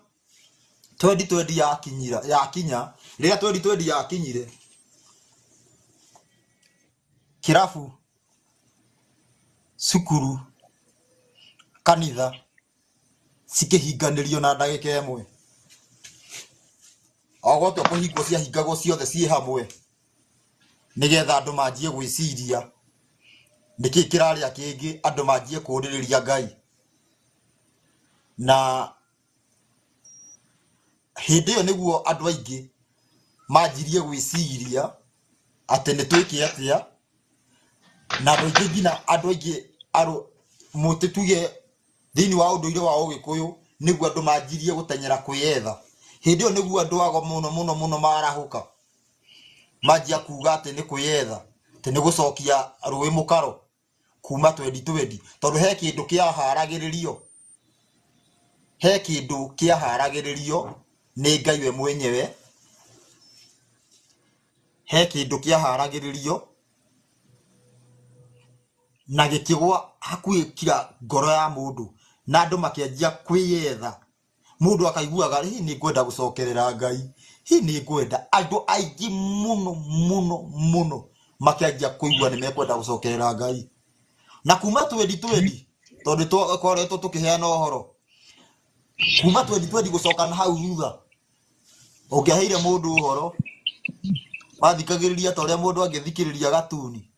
2020 yakinyira, yakinya rĩrĩa 2020 yakinyire kĩrabu Cukuru, kanitha cikĩhinganĩrio na ndagĩka ĩmwe. O gwatua kũhingwo ciahingagwo ciothe ciĩ hamwe nĩgetha andũ manjie gwĩciria nĩkĩ kĩrarĩa kĩngĩ, andũ manjie kũũrĩrĩria Ngai. Na hĩndĩ ĩyo nĩguo andũ aingĩ manjirie gwĩciria atĩ nĩ twĩke atĩa, na andũ aingĩ nginya andũ aingĩ mũtĩ tuge thĩinĩ wa ũndũire wa ũgĩkũyũ nĩguo andũ manjirie gũteng'era kwĩyetha. Hĩndĩ ĩyo nĩguo andũ ago mũno mũno mũno marahũka, manjia kuga atĩ nĩ kwĩyetha, atĩ nĩ gũcokia rũĩ mũkaro kuma 2020, tondũ he kĩndũ kĩaharagĩrĩrio, he kĩndũ kĩaharagĩrĩrio nĩ Ngai we mwenyewe, he kĩndũ kĩaharagĩrĩrio na gĩkĩgwa hakuhĩ kira ngoro ya mũndũ, na andũ makĩanjia kwĩyetha. Mũndũ akaiguaga hihi nĩ ngwenda gũcokerera Ngai, hihi nĩ ngwenda. Andũ aingĩ mũno mũno mũno makĩanjia kũigua nĩ mekwenda gũcokerera Ngai. Na kuma 2020, tondũ twakoretwo tũkĩheana ũhoro kuma 2020 gũcoka na hau thutha, ũngĩaheire mũndũ ũhoro wathikagĩrĩria ta ũrĩa mũndũ angĩthikĩrĩria gatuni,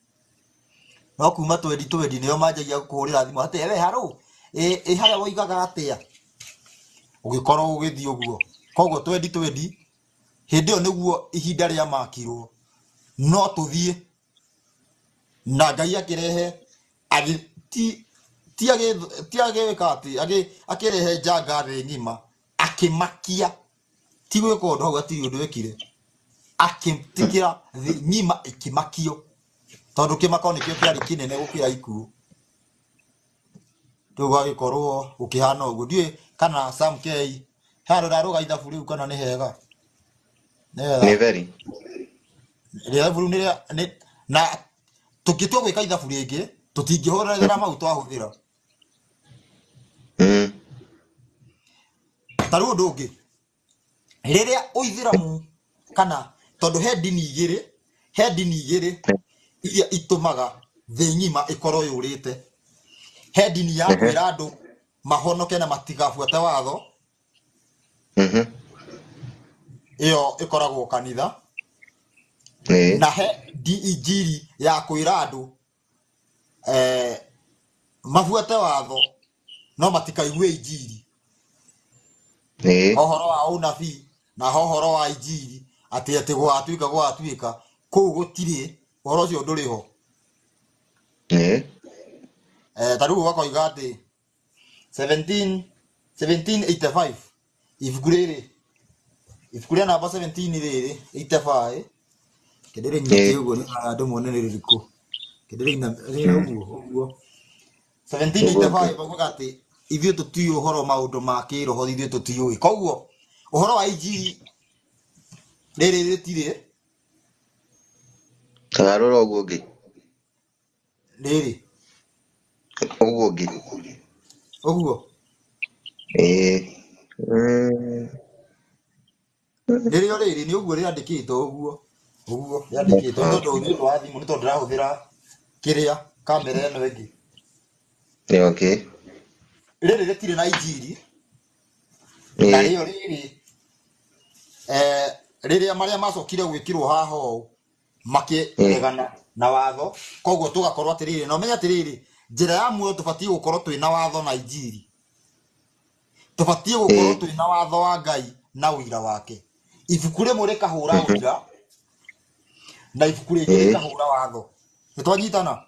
no kuma 2020 nĩo manjagia kũhũrĩra thimũ atĩ we harũ ĩ harĩa woigaga atĩa, ũgĩkorwo ũgĩthiĩ ũguo. Koguo 2020 hĩndĩ ĩyo nĩguo ihinda rĩa makirwo no tũthiĩ na Ngai akĩrehe ti agĩka atĩ akĩrehe njanga thĩ ng'ima akĩmakia, ti gwĩka ũndũ hau hatirĩ ũndũ ekire, akĩtĩkĩra thĩ ng'ima ĩkĩmakio, tondũ kĩmako nĩkĩo kĩarĩ kĩnene gũkĩra ikuũ. Rĩu gũgagĩkorwo gũkĩhana ũguo. Ndiũĩ kana Sam K he handũ ndarũga ithabu rĩu kana nĩ hega. Nĩgetha
Nĩ theri.
Ithabu rĩu nĩ na tũngĩtua gwĩka ithabu rĩngĩ tũtingĩhũragĩra mau twahũthĩra. Ta rĩu ũndũ ũngĩ, rĩrĩa ũithĩramu kana tondũ he ndini igĩrĩ, he ndini igĩrĩ iria itũmaga thĩ ng'ima ĩkorwo yũrĩte. He ndini ya kwĩra andũ mahonoke na matigabuate watho, ĩyo ĩkoragwo kanitha. Na he injiri ya kwĩra andũ mabuate watho no matikaigue injiri. Ũhoro wa ũnabii na ũhoro wa injiri atĩ atĩ gwatuĩka gwatuĩka, kũu gũtirĩ ũhoro ũcio ndũrĩ ho. Ta rĩu ũgakoiga atĩ 1785 ibuku rĩrĩ, ibuku rĩa namba 17 rĩrĩ 85, kĩndĩrĩ nyite ũguo nĩ andũ mone nĩ rĩrĩkũ, kĩndĩrĩ ũguo ũguo 1785 baugaga atĩ ithuĩ tũtiũĩ ũhoro maũndũ ma kĩroho, ithuĩ tũtiũĩ. Koguo ũhoro wa injiri rĩrĩ rĩtirĩ
Tagarũra ũguo ũngĩ.
Rĩrĩ
Ũguo ũngĩ.
Ũguo. Rĩrĩa rĩrĩ nĩ ũguo rĩandĩkĩtwo ũguo. Ũguo rĩandĩkĩtwo nĩ tondũ nĩ ũndũ wa thimũ, nĩ tondũ ndĩrahũthĩra kĩrĩa kamera ĩno ĩngĩ.
Okay.
Rĩrĩ rĩtirĩ na injiri. Na rĩo rĩrĩ rĩrĩa marĩa macokire gwĩkĩrwo haha ũũ makĩregana na watho, koguo tũgakorwo atĩrĩrĩ, na ũmenye atĩrĩrĩ, njĩra ya muoyo tũbatiĩ gũkorwo twĩna watho na injiri. Tũbatiĩ gũkorwo twĩna watho wa Ngai na ũira wake. Ibuku rĩmwe rĩkahũra ũira na ibuku rĩngĩ rĩkahũra watho. Nĩ twanyitana?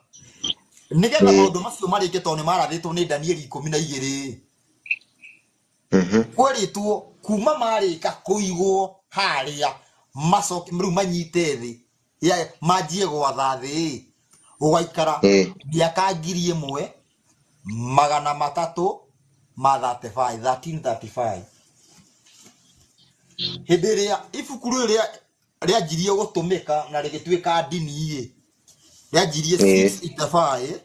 Nĩgetha maũndũ macio marĩke, tondũ nĩ marathĩtwo nĩ Danieli 12. Kwerĩtwo kuma marĩka kũigwo harĩa macoke rĩu manyite thĩ, manjie gwatha thĩ, ũgaikara mĩaka 1335, 1335. Hĩndĩ ĩrĩa ibuku rĩu rĩanjirie gũtũmĩka na rĩgĩtuĩka ndini ĩ, rĩanjirie 685,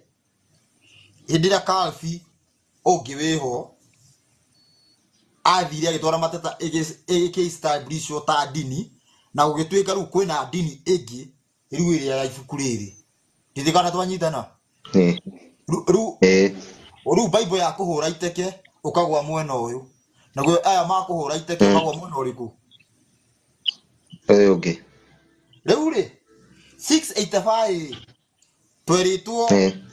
hĩndĩ ĩrĩa Kalbi ũngĩ wĩho athire agĩtwara mateta ĩgĩ-establishwo ta ndini, na gũgĩtuĩka rĩu kwĩna ndini ĩngĩ rĩu ĩrĩa ya ibuku rĩrĩ. Ndirikana twanyitana. Rĩu
Ĩĩ.
rĩu Bible ya kũhũra iteke ũkagwa mwena ũyũ, naguo aya makũhũra iteke magwa mwena ũrĩkũ?
Ũyũ ũngĩ.
Rĩu rĩ 685 twerĩtwo,
Ĩĩ.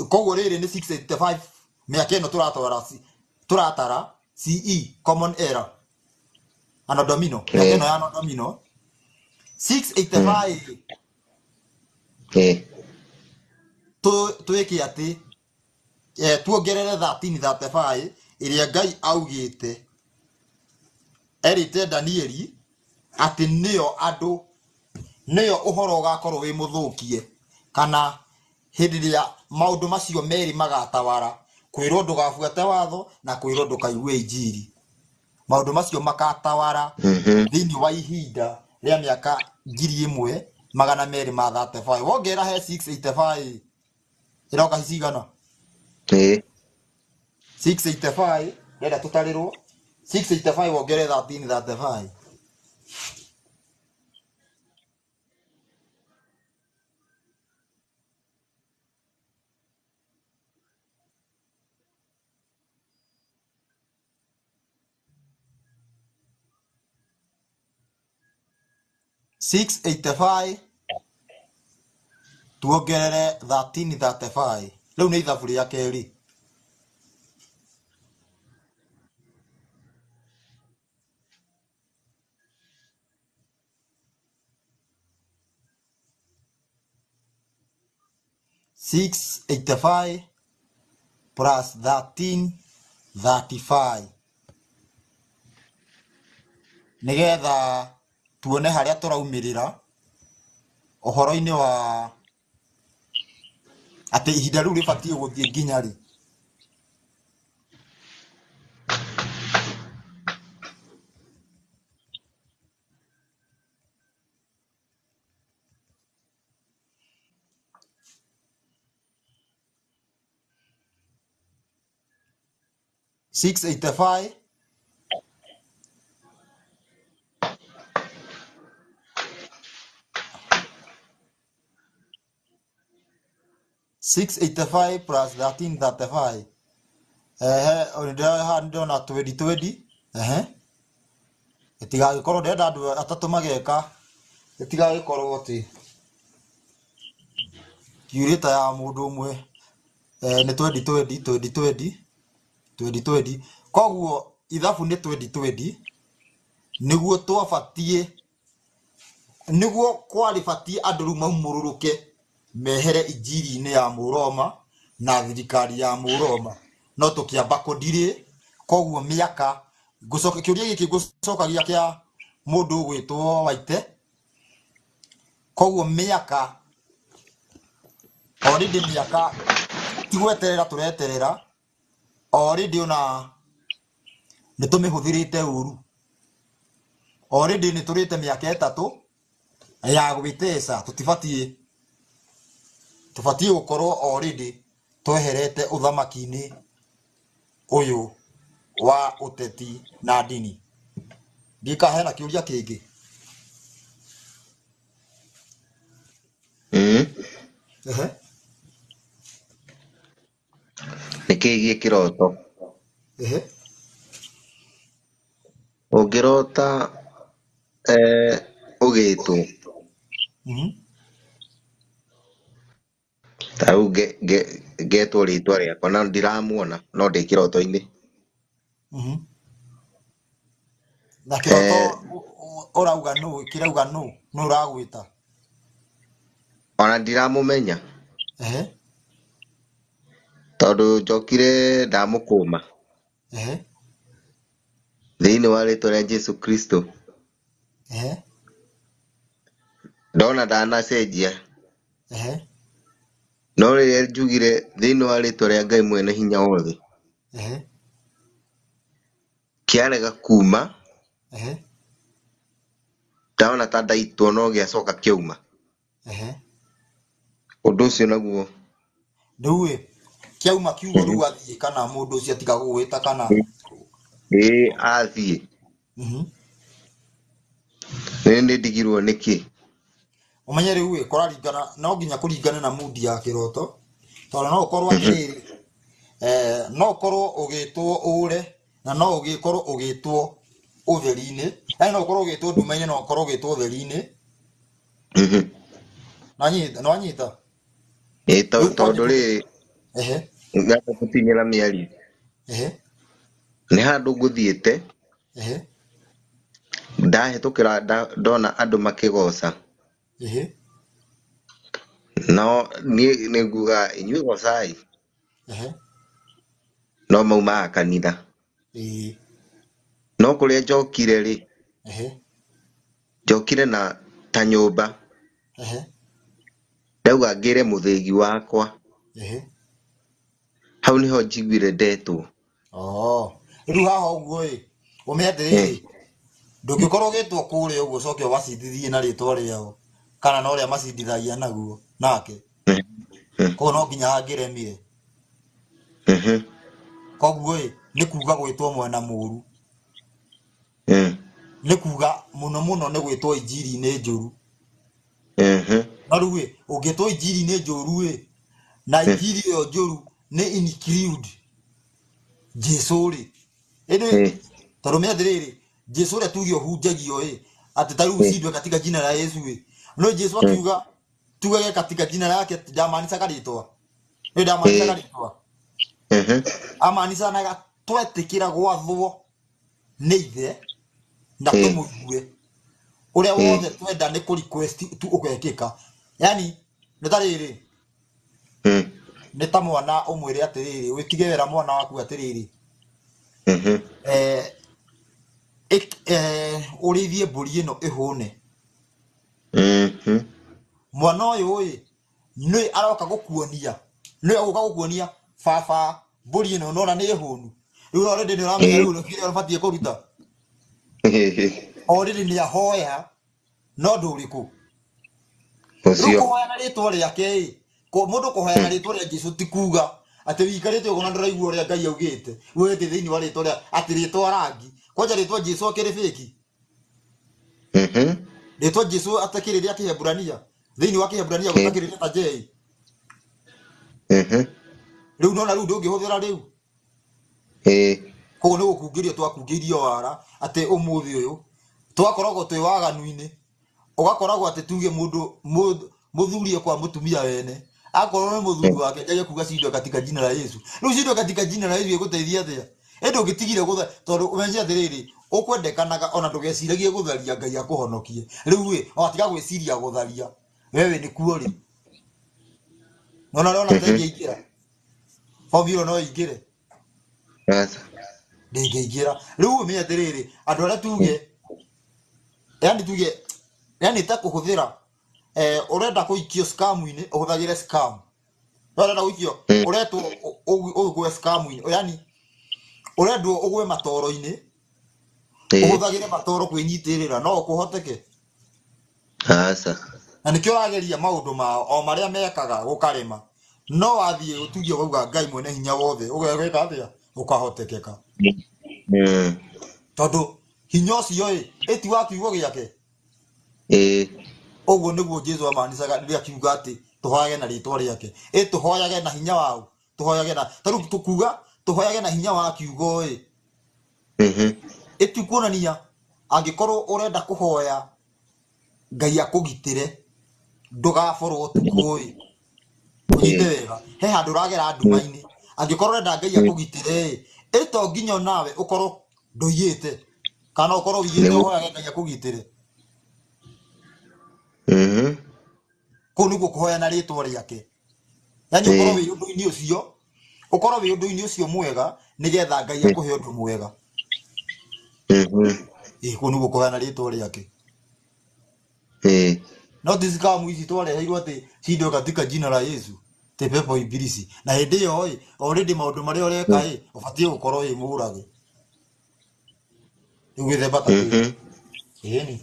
koguo rĩrĩ nĩ 685 mĩaka ĩno tũratwara tũratara CE, common era, anno domino, mĩaka
Ĩĩ.
ĩno ya anno domino 685.
Ĩĩ.
Twĩke atĩ tuongerere 1335 ĩrĩa Ngai augĩte erĩte Danieli atĩ nĩyo andũ, nĩyo ũhoro ũgakorwo wĩ mũthũkie, kana hĩndĩ ĩrĩa maũndũ macio merĩ magatawara, kwĩrwo ndũgabuate watho na kwĩrwo ndũkaigue injiri, maũndũ macio makatawara thĩinĩ wa ihinda rĩa mĩaka 1235. Wongerera he 685 ĩroka cigana?
Ĩĩ.
685 ndĩrenda tũtarĩrwo 685 wongerere 1335. 685 tuongerere 1335, rĩu nĩ ithabu rĩa kerĩ. 685 plus 1335 nĩgetha tuone harĩa tũraumĩrĩra ũhoro-inĩ wa atĩ ihinda rĩu rĩbatiĩ gũthiĩ nginya rĩ. 685 685 plus 1335. Ehe, ndĩra ndĩrona 2020. Ehe, ĩtigagĩkorwo ndĩrenda andũ atatũ mageka, ĩtigagĩkorwo atĩ kiurĩta ya mũndũ ũmwe nĩ 2020 2020 2020. Koguo ithabu nĩ 2020 nĩguo twabatiĩ, nĩguo kwarĩ batiĩ andũ rĩu maumũrũrũke mehere injiri-inĩ ya Mũroma na thirikari ya Mũroma, no tũkĩamba kũndirĩ. Koguo mĩaka ngũcoka kĩũria gĩkĩ ngũcokagia kĩa mũndũ ũgwĩtwo Waite. Koguo mĩaka already, mĩaka ti gweterera tũreterera already, ona nĩ tũmĩhũthĩrĩte ũru already, nĩ tũrĩte mĩaka 3 ya gwĩteca. Tũtibatiĩ, tũbatiĩ gũkorwo already tweherete ũthamaki-inĩ ũyũ wa ũteti na ndini. Ndika hena kĩũria kĩngĩ. Ehe.
Nĩ kĩgiĩ kĩroto.
Ehe.
Ũngĩrota ũgĩtwo ta rĩu ngetwo rĩtwa rĩakwa na ndiramuona no ndĩ kĩroto-inĩ.
Na kĩroto ũrauga nũ? Kĩrauga nũ? Nũ ũragwĩta?
Ona ndiramũmenya.
Ehe.
Tondũ njokire ndamũkũma.
Ehe.
Thĩinĩ wa rĩtwa rĩa Jesu Kristo.
Ehe.
Ndona ndanacenjia.
Ehe.
No rĩrĩa njugire thĩinĩ wa rĩtwa rĩa Ngai mwene hinya wothe.
Ehe.
Kĩarega kuma.
Ehe.
Ndona ta ndaitwo no gĩacoka kĩauma.
Ehe.
Ũndũ ũcio naguo.
Rĩu ĩ kĩauma kiugo rĩu athiĩ kana mũndũ ũcio atiga gũgwĩta kana?
Ĩĩ, athiĩ. Nĩ ndigirwo nĩkĩ?
Ũmenye rĩu ĩ kũraringana, no nginya kũringana na mood ya kĩroto. Tondũ no ũkorwo atĩrĩrĩ, no ũkorwo ũgĩtwo ũre na no ũgĩkorwo ũgĩtwo ũtheri-inĩ, yani no ũkorwo ũgĩtwo nduma-inĩ, no ũkorwo ũgĩtwo ũtheri-inĩ. Nanyita, nĩwanyita?
Ĩ
Rĩu
tondũ
kwanja
rĩrĩ
ehe
ngamba gũtinyĩra mĩario
ehe
nĩ handũ ngũthiĩte
ehe
ndahĩtũkĩra ndona andũ makĩgoca
ehe
no niĩ nĩ nguga inyuĩ gocai
ehe
no maumaga kanitha
ĩĩ
no kũrĩa njokire rĩ
ehe
njokire na ta nyũmba
ehe
ndauga ngĩre mũthĩgi wakwa
ehe
hau nĩho njiguire ndetwo.
Oh, rĩu haha ũguo ĩ ũme atĩrĩrĩ, ndũngĩkorwo ũgĩtwo kũrĩa ũguo ũcoke ũgacindithie na rĩtwa rĩao kana na ũrĩa macindithagia naguo nake, koguo no nginya hangĩremire. Koguo ĩ nĩ kuga gwĩtwo mwena mũru, nĩ kuga mũno mũno nĩ gwĩtwo injiri-inĩ njũru. No rĩu ĩ ũngĩtwo injiri-inĩ njũru ĩ na injiri ĩyo njũru nĩ include Jesu rĩ, ĩndĩ tondũ me atĩrĩrĩ, Jesu ũrĩa tuge ũhunjagio ĩ atĩ ta rĩu ushindwe katika jina la Yesu ĩ, no Jesu akiuga tugage katika jina lake ndamanicaga rĩtwa, nĩ ndamanicaga rĩtwa, amanicanaga twetĩkĩra gwathwo nĩ ithe na tũmũigue ũrĩa wothe twenda nĩ kũ request tu ũgekĩka, yani nĩ ta rĩrĩ, nĩ ta mwana ũmwĩre atĩrĩrĩ, wĩtige wĩra mwana waku atĩrĩrĩ, eh, ũrĩithie mbũri ĩno ĩhũne. Mwana ũyũ ĩ nĩ aroka gũkuonia, nĩ agũka gũkuonia baba mbũri ĩno nona nĩ hũnu. Rĩu already nĩ ũramenya rĩu kĩrĩa ũbatiĩ kũruta, already nĩ ahoya no ũndũ ũrĩkũ rĩu
Ũcio.
kũhoya na rĩtwa rĩake ĩ, mũndũ kũhoya na rĩtwa rĩa Jesu ti kuga atĩ wĩikarĩte ũguo na ndũraigua ũrĩa Ngai augĩte, wĩte thĩinĩ wa rĩtwa rĩa atĩ rĩtwa rangi kwanja rĩtwa Jesu akĩrĩ fake, rĩtwa Jesu atakĩrĩ rĩa Kĩheburania, thĩinĩ wa Kĩheburania gũtakĩrĩ ta J. Rĩu nona rĩu ndũngĩhũthĩra rĩu, koguo nĩ gũkungĩrio twakungĩirio wara atĩ ũmũthĩ ũyũ twakoragwo twĩ waganu-inĩ, ũgakoragwo atĩ tuge mũndũ mũthuri kwa mũtumia wene akorwo nĩ mũthuri wake njage kuga cindwe katika jina la Yesu. Rĩu cindwe katika jina la Yesu ĩgũteithia atĩa? Ĩndĩ ũngĩtigire gũtha, tondũ ũmenye atĩrĩrĩ, ũkwendekanaga ona ndũgeciragie gũtharia Ngai akũhonokie. Rĩu ĩ watiga gwĩciria gũtharia wewe nĩ kuo rĩ, nona ũrona ta ĩngĩingĩra bomu ĩyo no ĩingĩre,
Aca.
ndĩngĩingĩra. Rĩu ũmenye atĩrĩrĩ, andũ arĩa tuge yani tuge yani ta kũhũthĩra ũrenda kũikio scam-inĩ ũhũthagĩre scam, ũrenda gũikio ũretwo ũgwe scam-inĩ, yani ũrendwo ũgwe matoro-inĩ ũhũthagĩre matoro kwĩnyitĩrĩra, no kũhoteke.
Aca.
Na nĩkĩo ũrageria maũndũ mao o marĩa mekaga gũkarema, no wathiĩ ũtugie ũkauga Ngai mwene hinya wothe ũgeka atĩa, ũkahotekeka, tondũ hinya ũcio ĩ ĩti wa kiugo gĩake. Ũguo nĩguo Jesu amanicaga rĩrĩa akiuga atĩ tũhoyage na rĩtwa rĩake, ĩ tũhoyage na hinya wao, tũhoyage na ta rĩu tũkuga tũhoyage na hinya wa kiugo ĩ, ĩti kuonania angĩkorwo ũrenda kũhoya Ngai akũgitĩre ndũgaborwo ũtukũ ĩ, ũnyite wega, he handũ ũragera nduma-inĩ, angĩkorwo ũrenda Ngai akũgitĩre ĩ, ĩ to nginya nawe ũkorwo ndũiyĩte, kana ũkorwo ũiyĩte ũhoyage Ngai akũgitĩre. Kũu nĩguo kũhoya na rĩtwa rĩake, yani ũkorwo wĩ ũndũ-inĩ ũcio, ũkorwo wĩ ũndũ-inĩ ũcio mwega nĩgetha Ngai akũhe ũndũ mwega. Ĩ kũu nĩguo kũhoya na rĩtwa rĩake. No ti scam ici twareheirwo atĩ cindwe katika jina la Yesu ti pepo ibilisi, na hĩndĩ ĩyo ĩ already maũndũ marĩa ũreka ĩ ũbatiĩ gũkorwo wĩ mũrage rĩu gĩthemba ta kĩu. Ĩni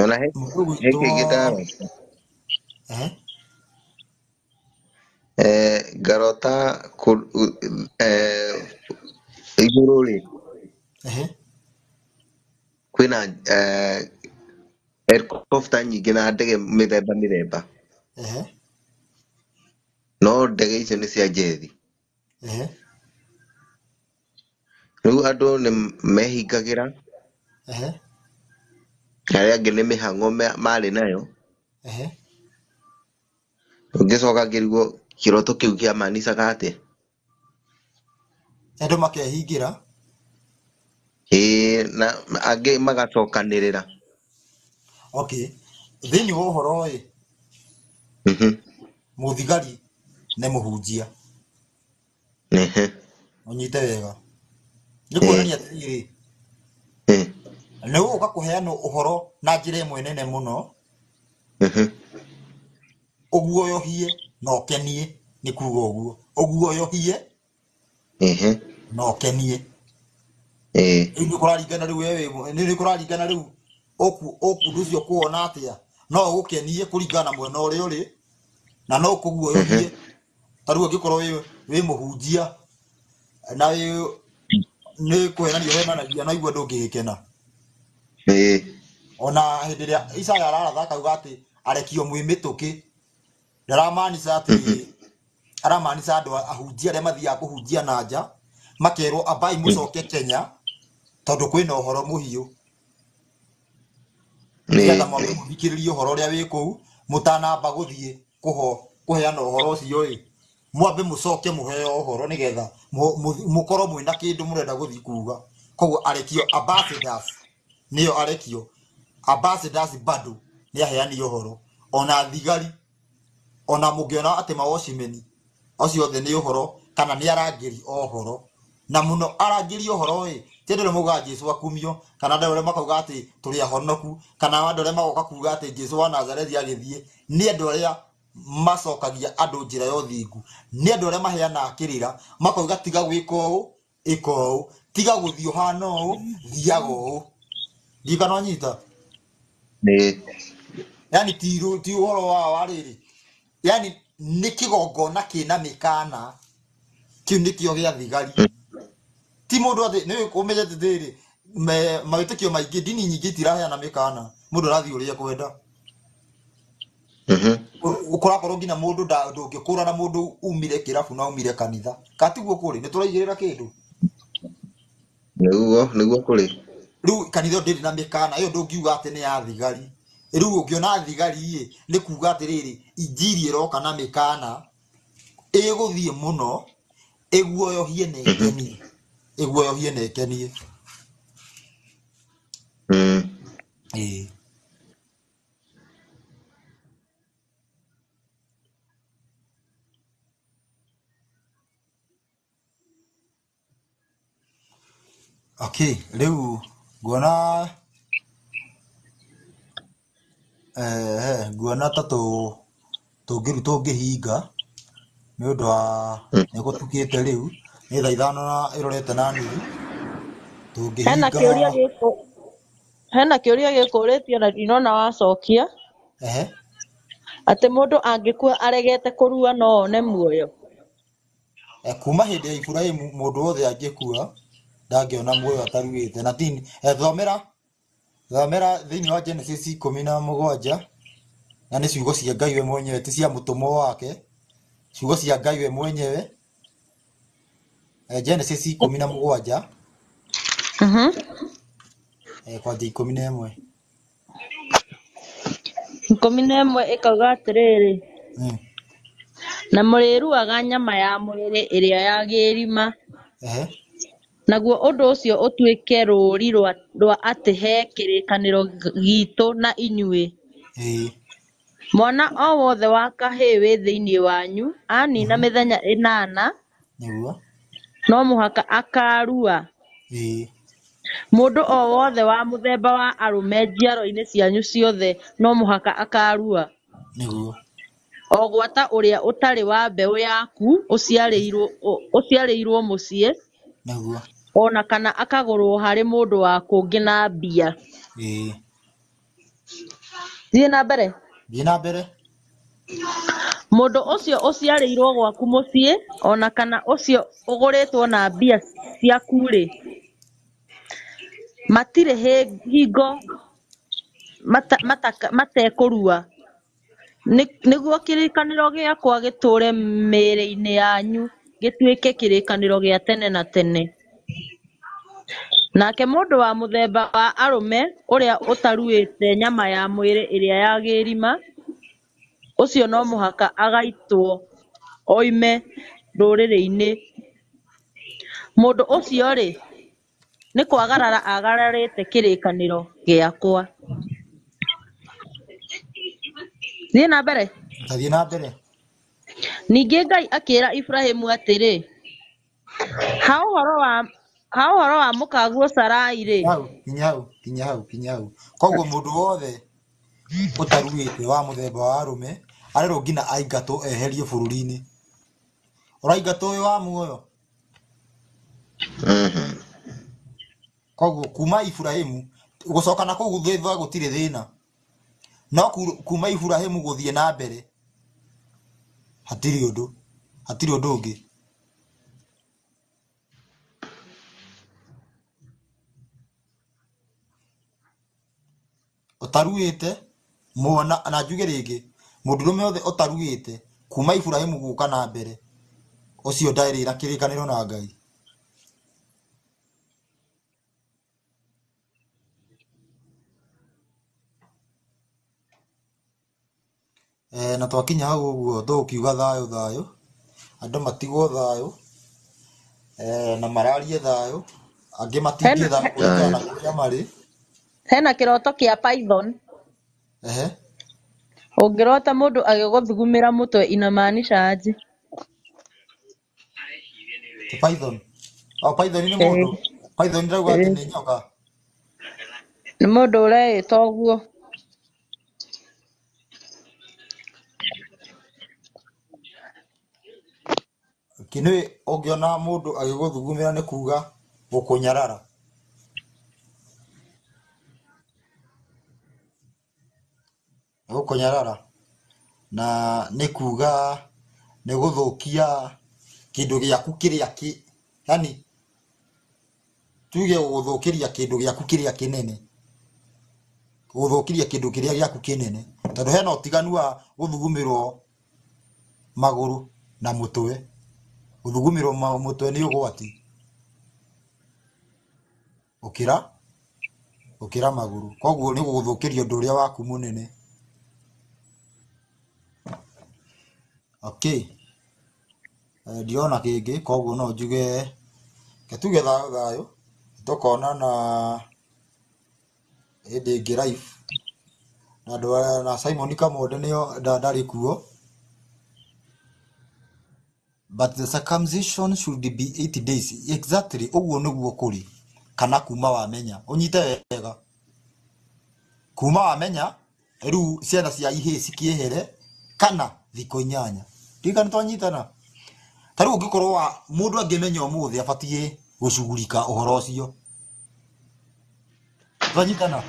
Ona he
mũndũ
he
gwitũ
kĩngĩ ndarota. Ngarota igũrũ rĩ, Kwĩna helicopter nyingĩ na ndege mĩthemba mĩthemba.
Ehe.
No ndege icio nĩ cia njethi.
Ehe.
Rĩu andũ nĩ mehingagĩra.
Ehe.
Arĩa angĩ nĩ mĩhang'o marĩ nayo.
Ehe.
Ngĩcoka ngĩrigwo kĩroto kĩu kĩamanicaga atĩa.
Andũ makehingĩra.
Ĩĩ, na angĩ magacokanĩrĩra.
Okay, thĩinĩ wa ũhoro ĩ, mũthigari nĩ mũhunjia.
Ehe.
Ũnyite wega, nĩ kuonania atĩrĩrĩ, nĩ gũgũka kũheanwo ũhoro na njĩra ĩmwe nene mũno, ũguoyohie na ũkenie. Nĩ kuga ũguo, ũguoyohie na ũkenie. Rĩu nĩ kũraringana, rĩu we nĩ kũraringana, rĩu ũndũ ũcio ũkũwona atĩa. No ũgũkenie kũringana na mwena ũrĩa ũrĩ, na no ũkũguoyohie. Ta rĩu angĩkorwo wĩ mũhunjia na wĩ nĩ kũhenania ũhenanagia, na igua ndũngĩgĩkena. Ona hĩndĩ ĩrĩa Isaya araratha akauga atĩ arekio mwĩ mĩtũkĩ, ndaramanisa atĩ aramanisa andũ ahunjia arĩa mathiaga kũhunjia na nja, makerwo ambai mũcoke Kenya tondũ kwĩna ũhoro mũhiũ, nĩgetha mwambe mũthikĩrĩrie ũhoro ũrĩa wĩ kũu mũtanamba gũthiĩ kũheana ũhoro ũcio ĩ, mwambe mũcoke mũheo ũhoro nĩgetha mũkorwo mwĩna kĩndũ mũrenda gũthiĩ kuga. Koguo arekio ambassadors, nĩyo arekio ambassadors, bado nĩ aheani ũhoro. Ona thigari, ona mũngĩona atĩ mawatchmeni acio othe nĩ ũhoro, kana nĩ arangĩri o ũhoro, na mũno arangĩri ũhoro ĩ, ti andũ arĩa maugaga Jesu akumio, kana andũ arĩa makauga atĩ tũrĩ ahonoku, kana andũ arĩa magoka kuga atĩ Jesu wa Nazarethi agĩthiĩ. Nĩ andũ arĩa macokagia andũ njĩra ya ũthingu, nĩ andũ arĩa maheanaga kĩrĩra, makauga tiga gwĩka ũũ, ĩka ũũ, tiga gũthiĩ ũhana ũũ, thiaga ũũ. Ndirikana wanyita. Yani ti ũhoro wa rĩrĩ, yani nĩ kĩgongona kĩna mĩkana, kĩu nĩkĩo gĩa thigari. Ti mũndũ atĩ nĩ ũmenyete rĩrĩ, mawĩtĩkio maingĩ, ndini nyingĩ itiraheana mĩkana, mũndũ arathiĩ ũrĩa ekwenda. Kũrakorwo nginya mũndũ ndũngĩkũrana mũndũ umire kĩrabu na umire kanitha, katiguo kũrĩ nĩ tũraigĩrĩra kĩndũ.
Nĩguo kũrĩ.
Rĩu kanitha ĩyo ndĩrĩ na mĩkana ĩyo, ndũngiuga atĩ nĩ ya thigari. Rĩu ũngĩona thigari ĩ, nĩ kuga atĩrĩrĩ, injiri ĩroka na mĩkana ĩgũthiĩ mũno, ĩguoyohie na ĩkenie, ĩguoyohie na ĩkenie. Ĩĩ. Okay, rĩu nguona nguona ta tũngĩru tũngĩhinga nĩ ũndũ wa nĩ gũtukĩte, rĩu nĩ thaa 5 na ĩrorete na nuthu.
Hena
Tũngĩhinga.
Kĩũria gĩkũ, hena kĩũria gĩkũrĩtio na ndinona wacokia.
Ehe.
Atĩ mũndũ angĩkua aregete kũrua no one muoyo?
Kuma hĩndĩ ya Iburahĩmu mũndũ wothe angĩkua ndangĩona muoyo ataruĩte. Na tini thomera thomera thĩinĩ wa Genesis 17, na nĩ ciugo cia Ngai we mwenyewe, ti cia mũtũmwo wake, ciugo cia Ngai we mwenyewe. Genesis 17, kwanja 11.
11 ĩkauga atĩrĩrĩ, na mũrĩruaga nyama ya mwĩrĩ ĩrĩa ya gĩrima,
Ehe.
naguo ũndũ ũcio ũtuĩke rũũri rwa atĩ he kĩrĩkanĩro giitũ na inyuĩ.
Ĩĩ.
Mwana o wothe wa kahĩĩ wĩ thĩinĩ wanyu anina mĩthenya 8,
Nĩguo.
no mũhaka akaarua.
Ĩĩ.
Mũndũ o wothe wa mũthemba wa arũme njiaro-inĩ cianyu ciothe no mũhaka akaarua.
Nĩguo.
O gwata ũrĩa ũtarĩ wa mbeũ yaku ũciarĩirwo mũciĩ,
Nĩguo.
o na kana akagũrwo harĩ mũndũ wa kũngĩ na mbia.
Ĩĩ.
Thiĩ na mbere.
Thiĩ na mbere.
Mũndũ ũcio ũciarĩirwo gwaku mũciĩ, o na kana ũcio ũgũrĩtwo na mbia ciaku-rĩ, Matirĩ hingo matekũrua, nĩguo kĩrĩkanĩro gĩakwa gĩtũũre mĩĩrĩ-inĩ yanyu gĩtuĩke kĩrĩkanĩro gĩa tene na tene. Nake mũndũ wa mũthemba wa arũme ũrĩa ũtaruĩte nyama ya mwĩrĩ ĩrĩa ya gĩrima, ũcio no mũhaka agaitwo oime rũrĩrĩ-inĩ. Mũndũ ũcio-rĩ, nĩ kwagarara aagararĩte kĩrĩkanĩro gĩakwa. Thiĩ na mbere.
Tathiĩ na mbere.
Ningĩ Ngai akĩĩra Iburahĩmu atĩrĩ, ha ũhoro wa mũkaguo Sarai-rĩ,
Hau, kinya hau, kinya hau, kinya hau. Koguo mũndũ wothe ũtaruĩte wa mũthemba wa arũme arerwo nginya aingatwo eherio bũrũri-inĩ. Ũraingatwo wĩ wa muoyo. Koguo kuma Iburahĩmu gũcoka na kũu thutha gũtirĩ thĩna. No kuma Iburahĩmu gũthiĩ na mbere hatirĩ ũndũ, hatirĩ ũndũ ũngĩ. Ũtaruĩte mwana, na njuge rĩngĩ, mũndũrũme wothe ũtaruĩte kuma Iburahĩmu gũka na mbere, ũcio ndarĩ na kĩrĩkanĩro na Ngai. Na twakinya hau ũguo tũgũkiuga thayũ thayũ, andũ matigwo thayũ, na mararie thayũ, angĩ matingie
hena,
thayũ kũringana
Thayũ.
na kũrĩa marĩ.
hena kĩroto kĩa Python.
Ehe.
Ũngĩrota mũndũ agĩgũthugumĩra mũtwe inamaanisha aje?
Ti Python. O Python nĩ mũndũ. Python ndauga atĩ nĩ nyoka.
Nĩ mũndũ ũreĩta ũguo.
Kĩnĩ ũngĩona mũndũ agĩgũthugumĩra nĩ kuga gũkũnyarara. Gũkũnyarara na nĩ kuga nĩ gũthũkia kĩndũ gĩaku kĩrĩa kĩ, yani tuge gũgũthũkĩria kĩndũ gĩaku kĩrĩa kĩnene, gũgũthũkĩria kĩndũ kĩrĩa gĩaku kĩnene, tondũ hena ũtiganu wa gũthugumĩrwo magũrũ na mũtwe. Gũthugumĩrwo mũtwe nĩ ũgwati gũkĩra gũkĩra magũrũ, koguo nĩ gũgũthũkĩria ũndũ ũrĩa waku mũnene. Okay, ndirona kĩngĩ, koguo no njuge ke tuge thayũ thayũ, tũkonana hĩndĩ ĩngĩ live na andũ na Simon Kamonde nĩo ndarĩ kuo. But the circumcision should be 8 days. Exactly, ũguo nĩguo kũrĩ. Kana kuma wamenya, ũnyite wega, kuma wamenya rĩu ciana cia ihĩĩ cikĩehere kana thikũ 8. Ndika nĩtwanyitana. Ta rĩu ũngĩkorwo wa mũndũ angĩmenya ũmũthĩ abatiĩ gũcugurika ũhoro ũcio. Twanyitana.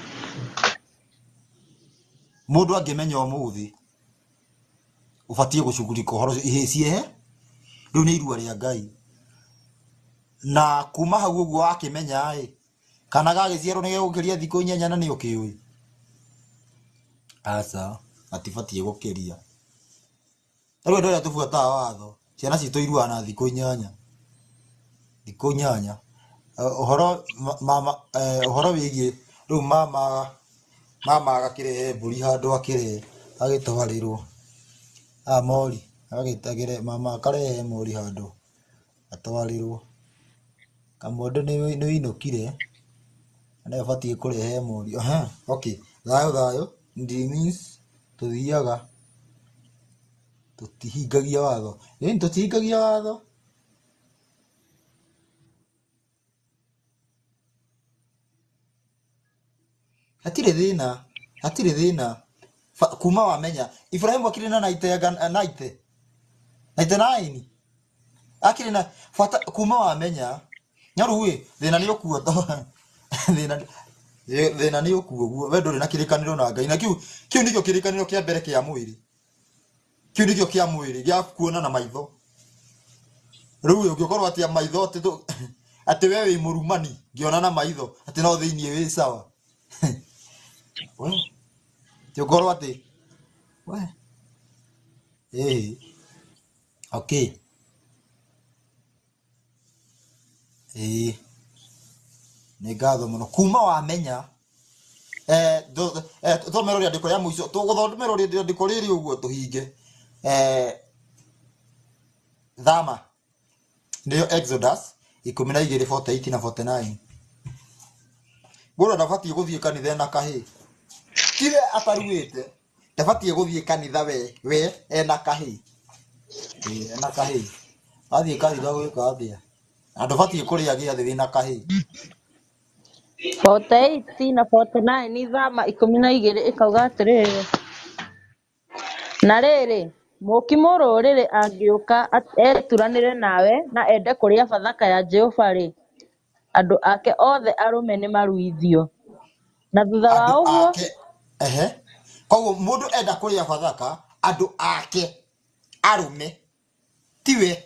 Mũndũ angĩmenya ũmũthĩ ũbatiĩ gũcugurika ũhoro ũcio ihĩĩ ciehe, rĩu nĩ irua rĩa Ngai. Na kuma hau ũguo wakĩmenya ĩ, kana gagĩciarwo nĩ gegũkĩria thikũ 8 na nĩ ũkĩũĩ? Aca, gatibatiĩ gũkĩria. Rĩu andũ arĩa tũbuataga watho, ciana citũ iruaga na thikũ 8. Thikũ 8. Ũhoro mama, ũhoro wĩgiĩ rĩu mama mama agakĩrehe mbũri handũ akĩrehe agĩtwarĩrwo. Mori agagĩtagĩre mama akarehe mori handũ atwarĩrwo. Kamonde nĩ wĩinũkire na ũbatiĩ kũrehe mori. Aha, okay. Thayũ thayũ, it means tũthiaga tũtihingagia watho. Ĩni tũtihingagia watho. Hatirĩ thĩna, hatirĩ thĩna. Kuma wamenya Ibrahim akĩrĩ na naite naite naini akĩrĩ na bata kuma wamenya no rĩu ĩ thĩna nĩ ũkuo to thĩna thĩna nĩ ũkuo guo we ndũrĩ na kĩrĩkanĩro na Ngai na kĩu kĩu nĩkĩo kĩrĩkanĩro kĩa mbere kĩa mwĩrĩ, kĩu nĩkĩo kĩa mwĩrĩ gĩa kuona na maitho. Rĩu ũngĩkorwo atĩa maitho atĩ Atĩ we wĩ mũrumani ngĩona na maitho atĩ no thĩiniĩ wĩ sawa. We ti ũkorwo atĩ we ĩĩ okay ĩĩ nĩ ngatho mũno kuma wamenya tũthomere rĩandĩko rĩa mũico tũgũthomera rĩandĩko rĩrĩ ũguo tũhinge thama nĩyo Exodus 12 48 na 49. Mũndũ ndabatiĩ gũthiĩ kanitha ena kahĩĩ, tiwe ataruĩte, ndabatiĩ gũthiĩ kanitha we ena kahĩĩ. Ĩĩ ena kahĩĩ athiĩ kanitha gwĩka atĩa? Na ndũbatiĩ kũrĩa gĩathĩ wĩna kahĩĩ.
48 na 49 thama 12 ĩkauga atĩrĩrĩ, na rĩrĩ, mũũki mũrũrĩrĩ angĩũka eturanĩre nawe na ende kũrĩa Bathaka ya Jehova-rĩ, andũ ake othe arũme nĩmaruithio. Na thutha wa
Andũ
ũguo,
ake ehe, koguo mũndũ enda kũrĩa Bathaka, andũ ake arũme tiwe.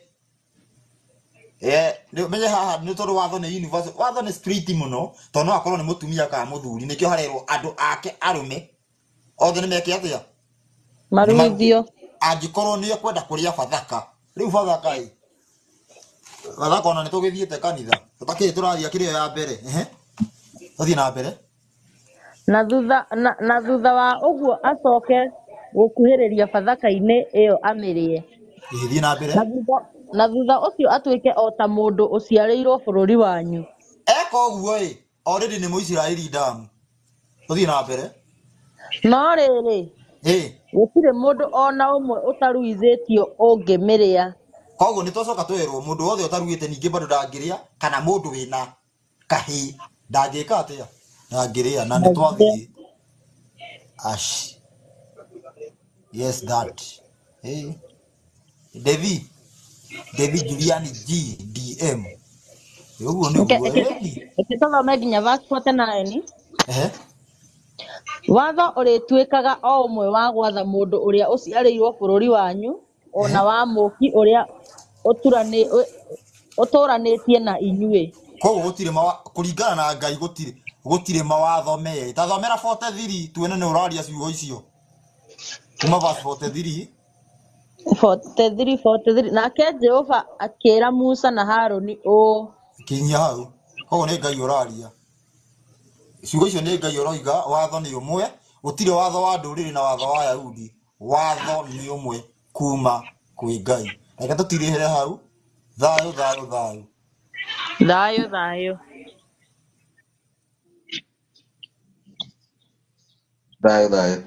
Menye haha nĩ tondũ watho nĩ universal, watho nĩ strict mũno tondũ no akorwo nĩ mũtumia kana mũthuri, nĩkĩo harerwo andũ ake arũme othe nĩ meke atĩa? Nĩ maruithio
maruithio.
angĩkorwo nĩ ekwenda kũrĩa Bathaka. Rĩu Bathaka ĩ, Bathaka ona nĩ tũgĩthiĩte kanitha tũtakĩrĩ tũrathiĩ akĩrĩ yo ya mbere. Ehe, tũthiĩ na mbere.
Na thutha wa ũguo acoke gũkuhĩrĩria Bathaka-inĩ ĩyo amĩrĩe.
Ĩĩ, thiĩ na mbere.
Na thutha ũcio atuĩke o ta mũndũ ũciarĩirwo bũrũri wanyu.
Eka ũguo ĩ, already nĩ Mũisiraeli damu. Tũthiĩ na mbere.
No rĩrĩ,
Ĩ,
gũtirĩ mũndũ o na ũmwe ũtaruithĩtio ũngĩmĩrĩa.
Koguo nĩ twacoka twerwo mũndũ wothe ũtaruĩte ningĩ bado ndangĩrĩa, kana mũndũ wĩna kahĩĩ ndangĩka atĩa? Ndangĩrĩa. Na nĩ
Ndangĩrĩa.
twathiĩ. Ash. Yes that. Ĩ, Devi, Devi Juliani GDM. Ũguo nĩguo. Ĩ.
Reke tũthome nginya verse 49.
Ehe.
Watho ũrĩtuĩkaga o ũmwe wa gwatha mũndũ ũrĩa ũciarĩirwo bũrũri wanyu, o
Ehe.
na wa mũũki ũrĩa ũtũũranĩtie na inyuĩ.
Koguo gũtirĩ kũringana na Ngai gũtirĩ mawatho merĩ. Ta thomera 43 tuone nĩ ũraria ciugo icio. Kuma verse 43.
43 43. Nake Jehova akĩra Musa na Harũni ũũ.
Kinyia hau. Koguo nĩ Ngai ũraria. Ciugo icio nĩ Ngai ũroiga, watho nĩ ũmwe, gũtirĩ watho wa ndũrĩrĩ na watho wa Ayahudi. Watho nĩ ũmwe kuma kwĩ Ngai. Reke tũtirĩhĩre hau. Thayũ thayũ thayũ.
Thayũ thayũ.
Thayũ thayũ.